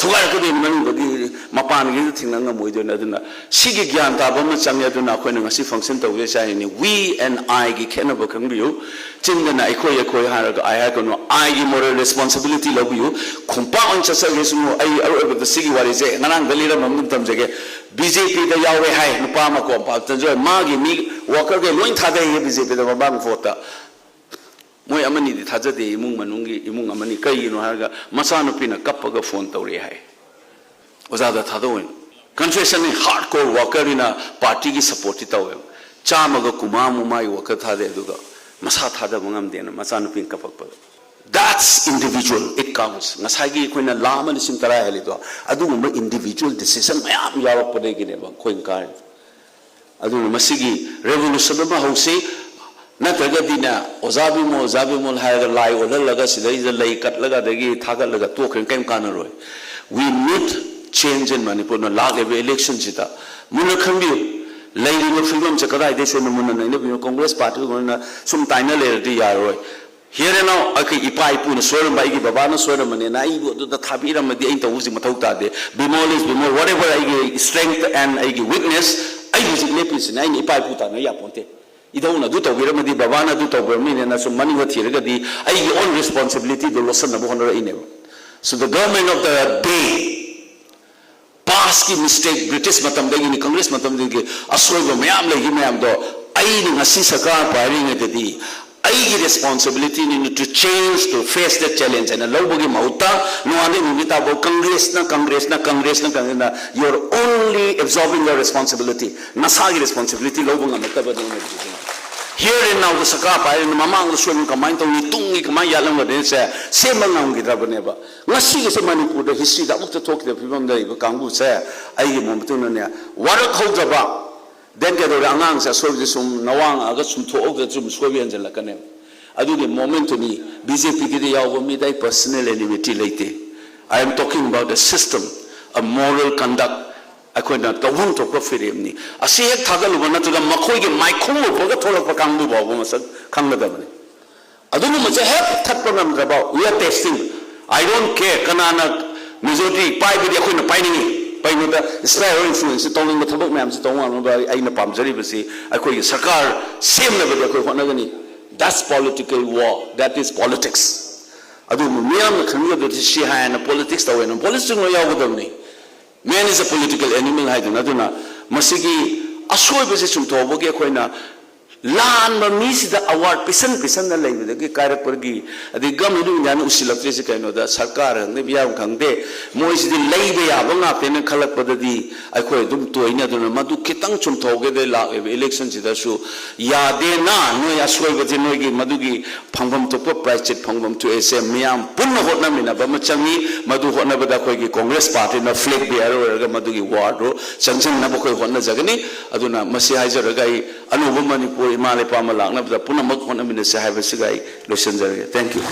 ꯊꯨꯒꯥꯏꯔꯛꯀꯗꯣꯏꯅꯤ ꯃꯅꯨꯡꯗꯒꯤ, ꯃꯄꯥꯟꯒꯤꯗ ꯊꯦꯡꯅ ꯉꯝꯃꯣꯏꯗꯣꯏꯅꯤ꯫ ꯑꯗꯨꯅ ꯁꯤꯒꯤ ꯒ꯭ꯌꯥꯟ ꯇꯥꯕ ꯑꯃ ꯆꯪꯉꯦ꯫ ꯑꯗꯨꯅ ꯑꯩꯈꯣꯏꯅ ꯉꯁꯤ function ꯇꯧꯖꯩꯁꯦ ꯍꯥꯏꯅꯤ, we and I ꯒꯤ ꯈꯦꯠꯅꯕ ꯈꯪꯕꯤꯌꯨ꯫ ꯆꯤꯟꯗꯅ ꯑꯩꯈꯣꯏ ꯑꯩꯈꯣꯏ ꯍꯥꯏꯔꯒ I ꯍꯥꯏꯔꯒꯅꯨ, I ꯒꯤ moral responsibility ꯂꯧꯕꯤꯌꯨ꯫ ꯈꯣꯡꯄꯥꯛ ꯑꯣꯏꯅ ꯆꯠꯆꯒꯦꯁꯨ ꯑꯩ ꯑꯔꯣꯏꯕꯗ ꯁꯤꯒꯤ ꯋꯥꯔꯤꯁꯦ ꯉꯔꯥꯡꯗ ꯂꯤꯔꯝꯕ ꯑꯃ ꯑꯗꯨꯝ ꯇꯝꯖꯒꯦ꯫ ꯕꯤ ꯖꯦ ꯄꯤꯗ ꯌꯥꯎꯔꯦ ꯍꯥꯏ ꯅꯨꯄꯥ ꯑꯃ ꯀꯣ, ꯄꯥꯞꯇꯟꯖꯣꯏ, ꯃꯥꯒꯤ ꯃꯤ worker ꯈꯩ ꯂꯣꯏ ꯊꯥꯗꯩꯌꯦ ꯕꯤ ꯖꯦ ꯄꯤꯗ ꯃꯃꯥꯡ vote ꯇ꯫ ꯃꯣꯏ ꯑꯃꯅꯤꯗꯤ ꯊꯥꯖꯗꯦ, ꯏꯃꯨꯡ ꯃꯅꯨꯡꯒꯤ, ꯏꯃꯨꯡ ꯑꯃꯅꯤ꯫ ꯀꯩꯒꯤꯅꯣ ꯍꯥꯏꯔꯒ ꯃꯆꯥꯅꯨꯄꯤꯅ ꯀꯞꯄꯒ phone ꯇꯧꯔꯛꯑꯦ ꯍꯥꯏ꯫ ꯑꯣꯖꯥꯗ ꯊꯥꯗꯧꯑꯣꯏꯅ꯫ Confession ꯅꯤ, hard core worker ꯅꯤꯅ party ꯒꯤ support ꯇꯤ ꯇꯧꯋꯦꯕ꯫ ꯆꯥꯝꯃꯒ ꯀꯨꯟꯃꯉꯥ ꯃꯨꯛ ꯃꯥꯒꯤ worker ꯊꯥꯗꯩ, ꯑꯗꯨꯒ ꯃꯁꯥ ꯊꯥꯗꯕ ꯉꯝꯗꯦꯅ ꯃꯆꯥꯅꯨꯄꯤꯅ ꯀꯞꯄꯛꯄꯗ꯫ That's individual, it counts꯫ ꯉꯁꯥꯏꯒꯤ ꯑꯩꯈꯣꯏꯅ ꯂꯥꯈ ꯑꯃ ꯂꯤꯁꯤꯡ ꯇꯔꯥ ꯍꯦꯜꯂꯤꯗꯣ, ꯑꯗꯨꯒꯨꯝꯕ individual decision ꯃꯌꯥꯝ ꯌꯥꯎꯔꯛꯄꯗꯒꯤꯅꯦꯕ ꯑꯩꯈꯣꯏꯅ ꯀꯥꯔꯤꯗꯣ꯫ ꯑꯗꯨꯅ ꯃꯁꯤꯒꯤ revolution ꯑꯃ ꯍꯧꯁꯤ, ꯅꯠꯇ꯭ꯔꯒꯗꯤꯅꯦ, ꯑꯣꯖꯥ ꯕꯤꯃꯣꯜ, ꯑꯣꯖꯥ ꯕꯤꯃꯣꯜ ꯍꯥꯏꯔꯒ ꯂꯥꯏ ꯑꯣꯜꯍꯜꯂꯒ ꯁꯤꯗꯩꯁꯤꯗ ꯂꯩ ꯀꯠꯂꯒ ꯑꯗꯒꯤ ꯊꯥꯒꯠꯂꯒ ꯇꯣꯛꯈ꯭ꯔꯦꯅ ꯀꯔꯤꯝ ꯀꯥꯟꯅꯔꯣꯏ꯫ We need change in Manipur ꯅ ꯂꯥꯛꯂꯤꯕ election ꯁꯤꯗ꯫ ꯃꯨꯟꯅ ꯈꯟꯕꯤꯌꯨ, ꯂꯩꯔꯤꯕ ꯐꯤꯕꯝꯁꯦ ꯀꯗꯥꯏꯗꯒꯤ ꯁꯦꯝꯅ ꯃꯨꯟꯅ ꯅꯩꯅꯕꯤꯌꯨ꯫ Congress party ꯒꯨꯝꯕꯅ ꯁꯨꯝ ꯇꯥꯏꯅ ꯂꯩꯔꯗꯤ ꯌꯥꯔꯔꯣꯏ꯫ Here and now, ꯑꯩꯈꯣꯏ ꯏꯄꯥ ꯏꯄꯨꯅ ꯁꯣꯏꯔꯝꯕ, ꯑꯩꯒꯤ ꯕꯕꯥꯅ ꯁꯣꯏꯔꯝꯕꯅꯦꯅ ꯑꯩꯕꯨ ꯑꯗꯨꯗ ꯊꯥꯕꯤꯔꯝꯃꯗꯤ ꯑꯩꯅ ꯇꯧꯕ ꯍꯧꯖꯤꯛ ꯃꯊꯧ ꯇꯥꯗꯦ꯫ ꯕꯤꯃꯣꯜ is ꯕꯤꯃꯣꯜ, whatever ꯑꯩꯒꯤ strength and ꯑꯩꯒꯤ weakness, ꯑꯩ ꯍꯧꯖꯤꯛ ꯂꯦꯞꯄꯤꯁꯤꯅꯦ, ꯑꯩꯅ ꯏꯄꯥ ꯏꯄꯨ ꯇꯥꯟꯅ ꯌꯥꯄꯣꯟꯇꯦ꯫ ꯏꯙꯧꯅ ꯑꯗꯨ ꯇꯧꯕꯤꯔꯝꯃꯗꯤ, ꯕꯕꯥꯅ ꯑꯗꯨ ꯇꯧꯕꯤꯔꯝꯃꯤꯅꯦꯅ ꯁꯨꯝ ꯃꯅꯤꯡꯗ ꯊꯤꯔꯒꯗꯤ ꯑꯩꯒꯤ own responsibility do ꯂꯣꯠꯁꯤꯟꯅꯕ ꯍꯣꯠꯅꯔꯛꯏꯅꯦꯕ꯫ So the government of the day, past ꯀꯤ mistake, British ꯃꯇꯝꯗꯒꯤꯅꯤ, Congress ꯃꯇꯝꯗꯒꯤ ꯑꯁꯣꯏꯕ ꯃꯌꯥꯝ ꯂꯩꯈꯤ ꯃꯌꯥꯝꯗꯣ, ꯑꯩꯅ ꯉꯁꯤ ꯁꯔꯀꯥꯔ ꯄꯥꯏꯔꯤꯉꯩꯗꯗꯤ ꯑꯩꯒꯤ responsibility ꯅꯤ to change, to face that challenge ꯍꯥꯏꯅ ꯂꯧꯕꯒꯤ ꯃꯍꯨꯠꯇ ꯅꯣꯡꯉꯥꯟꯗꯩ ꯅꯨꯃꯤꯠ ꯇꯥꯕꯧ Congress ꯅ, Congress ꯅ, Congress ꯅ, Congress ꯅ, you are only absorbing your responsibility꯫ ꯅꯁꯥꯒꯤ responsibility ꯂꯧꯕ ꯉꯝꯃꯛꯇꯕꯅꯦ꯫ Here and now ꯗ ꯁꯔꯀꯥꯔ ꯄꯥꯏꯔꯤꯅ ꯃꯃꯥꯡꯗ ꯁꯣꯏꯕ ꯀꯃꯥꯏꯅ ꯇꯧꯅꯤ, ꯇꯨꯡꯒꯤ ꯀꯃꯥꯏꯅ ꯌꯥꯠꯂꯝꯒꯗꯣꯏꯅꯣꯁꯦ ꯁꯦꯝꯕ ꯉꯝꯈꯤꯗ꯭ꯔꯕꯅꯦꯕ꯫ ꯉꯁꯤꯒꯤꯁꯦ ꯃꯅꯤꯄꯨꯔꯗ history ꯗ ꯑꯃꯨꯛꯇ ꯊꯣꯛꯈꯤꯗꯕ ꯐꯤꯕꯝꯗ ꯂꯩꯕ ꯀꯥꯡꯕꯨꯁꯦ, ꯑꯩꯒꯤ ꯃꯣꯠ ꯃꯇꯨꯡꯗꯅꯦ, ꯋꯥꯔꯛꯍꯧꯗ꯭ꯔꯕ, then ꯀꯩꯗꯧꯔꯦ, ꯑꯉꯥꯡꯁꯦ ꯑꯁꯣꯏꯕꯁꯦ ꯁꯨꯝ ꯅꯋꯥꯡꯉꯛꯑꯒ ꯁꯨꯝ ꯊꯣꯛꯍꯧꯗ꯭ꯔꯗꯤ ꯁꯨꯝ ꯁꯣꯏꯕ ꯍꯦꯟꯖꯜꯂꯛꯀꯅꯦꯕ꯫ ꯑꯗꯨꯒꯤ ꯃꯣꯃꯦꯟꯠꯇꯨꯅꯤ꯫ ꯕꯤ ꯖꯦ ꯄꯤ ꯒꯤꯗ ꯌꯥꯎꯕ ꯃꯤꯗ ꯑꯩ personal enmity ꯂꯩꯇꯦ꯫ I am talking about a system, a moral conduct꯫ ꯑꯩꯈꯣꯏꯅ ꯇꯧꯐꯝ ꯊꯣꯛꯄ ꯐꯤꯔꯦꯞꯅꯤ꯫ ꯑꯁꯤ ꯍꯦꯛ ꯊꯥꯒꯠꯂꯨꯕ ꯅꯠꯇ꯭ꯔꯒ ꯃꯈꯣꯏꯒꯤ ꯃꯥꯏꯈꯣꯡ ꯎꯞꯄꯒ ꯊꯣꯛꯂꯛꯄ ꯀꯥꯡꯕꯨ ꯐꯥꯎꯕ ꯃꯁꯛ ꯈꯪꯒꯗꯕꯅꯤ꯫ ꯑꯗꯨꯒꯨꯝꯕꯁꯦ ꯍꯦꯛ ꯊꯠꯄ ꯉꯝꯗ꯭ꯔꯕ, we are testing꯫ I don't care ꯀꯅꯥꯅ Majority ꯄꯥꯏꯕꯗꯤ ꯑꯩꯈꯣꯏꯅ ꯄꯥꯏꯅꯤꯡꯉꯤ꯫ ꯀꯩꯅꯣꯗ sphere of influence ꯇꯧꯅꯤꯡꯕ ꯊꯕꯛ ꯃꯌꯥꯝꯁꯤ ꯇꯧ ꯉꯝꯅꯕ ꯑꯩꯅ ꯄꯥꯝꯖꯔꯤꯕꯁꯤ ꯑꯩꯈꯣꯏꯒꯤ ꯁꯔꯀꯥꯔ ꯁꯦꯝꯅꯕꯗꯤ ꯑꯩꯈꯣꯏ ꯍꯣꯠꯅꯒꯅꯤ꯫ That's political war, that is politics. ꯑꯗꯨꯕꯨ ꯃꯤꯌꯥꯝꯅ ꯈꯟꯒꯗꯕꯗꯤ ꯁꯤ ꯍꯥꯏꯅ politics ꯇꯧꯋꯦꯅ꯫ Politics ꯂꯣꯏ ꯌꯥꯎꯒꯗꯕꯅꯤ꯫ Man is a political animal ꯍꯥꯏꯗꯨꯅ꯫ ꯑꯗꯨꯅ ꯃꯁꯤꯒꯤ ꯑꯁꯣꯏꯕꯁꯤ ꯆꯨꯝꯊꯣꯛꯄꯒꯤ ꯑꯩꯈꯣꯏꯅ ꯂꯥꯟꯕ ꯃꯤꯁꯤꯗ award ꯄꯤꯁꯟ ꯄꯤꯁꯟꯅ ꯂꯩꯕꯗꯒꯤ ꯀꯥꯏꯔꯛꯄꯒꯤ, ꯑꯗꯩ ꯒꯃꯦꯟ ꯑꯣꯐ ꯏꯟꯗꯤꯌꯥꯅ ꯎꯁꯤꯜꯂꯛꯇ꯭ꯔꯤꯁꯤ ꯀꯩꯅꯣꯗ ꯁꯔꯀꯥꯔ ꯈꯪꯗꯦ, ꯃꯤꯌꯥꯝ ꯈꯪꯗꯦ, ꯃꯣꯏꯁꯤꯗꯤ ꯂꯩꯕ ꯌꯥꯕ ꯉꯥꯛꯇꯅ ꯈꯜꯂꯛꯄꯗꯗꯤ ꯑꯩꯈꯣꯏ ꯑꯗꯨꯝ ꯇꯣꯏꯅꯤ꯫ ꯑꯗꯨꯅ ꯃꯗꯨ ꯈꯤꯇꯪ ꯆꯨꯝꯊꯣꯛꯀꯦꯗ ꯂꯥꯛꯂꯤꯕ election ꯁꯤꯗꯁꯨ ꯌꯥꯗꯦꯅ ꯅꯣꯏ ꯑꯁꯣꯏꯕꯁꯦ ꯅꯣꯏꯒꯤ ꯃꯗꯨꯒꯤ ꯐꯪꯐꯝ ꯊꯣꯛꯄ ꯄ꯭ꯔꯥꯏꯆꯤꯠ ꯐꯪꯐꯝ ꯊꯣꯛꯑꯦꯁꯦ ꯃꯤꯌꯥꯝ ꯄꯨꯟꯅ ꯍꯣꯠꯅꯃꯤꯟꯅꯕ ꯑꯃ ꯆꯪꯉꯤ꯫ ꯃꯗꯨ ꯍꯣꯠꯅꯕꯗ ꯑꯩꯈꯣꯏꯒꯤ Congress party ꯅ flag bearer ꯑꯣꯏꯔꯒ ꯃꯗꯨꯒꯤ war ꯗꯨ ꯆꯪꯁꯤꯟꯅꯕ ꯑꯩꯈꯣꯏ ꯍꯣꯠꯅꯖꯒꯅꯤ꯫ ꯑꯗꯨꯅ ꯃꯁꯤ ꯍꯥꯏꯖꯔꯒ ꯑꯩ ꯑꯅꯧꯕ ꯃꯅꯤꯄꯨꯔ ꯏꯃꯥ ꯂꯩꯄꯥꯛ ꯑꯃ ꯂꯥꯛꯅꯕꯗ ꯄꯨꯝꯅꯃꯛ ꯍꯣꯠꯅꯃꯤꯟꯅꯁꯤ ꯍꯥꯏꯕꯁꯤꯒ ꯑꯩ ꯂꯣꯏꯁꯤꯟꯖꯔꯒꯦ꯫ Thank you꯫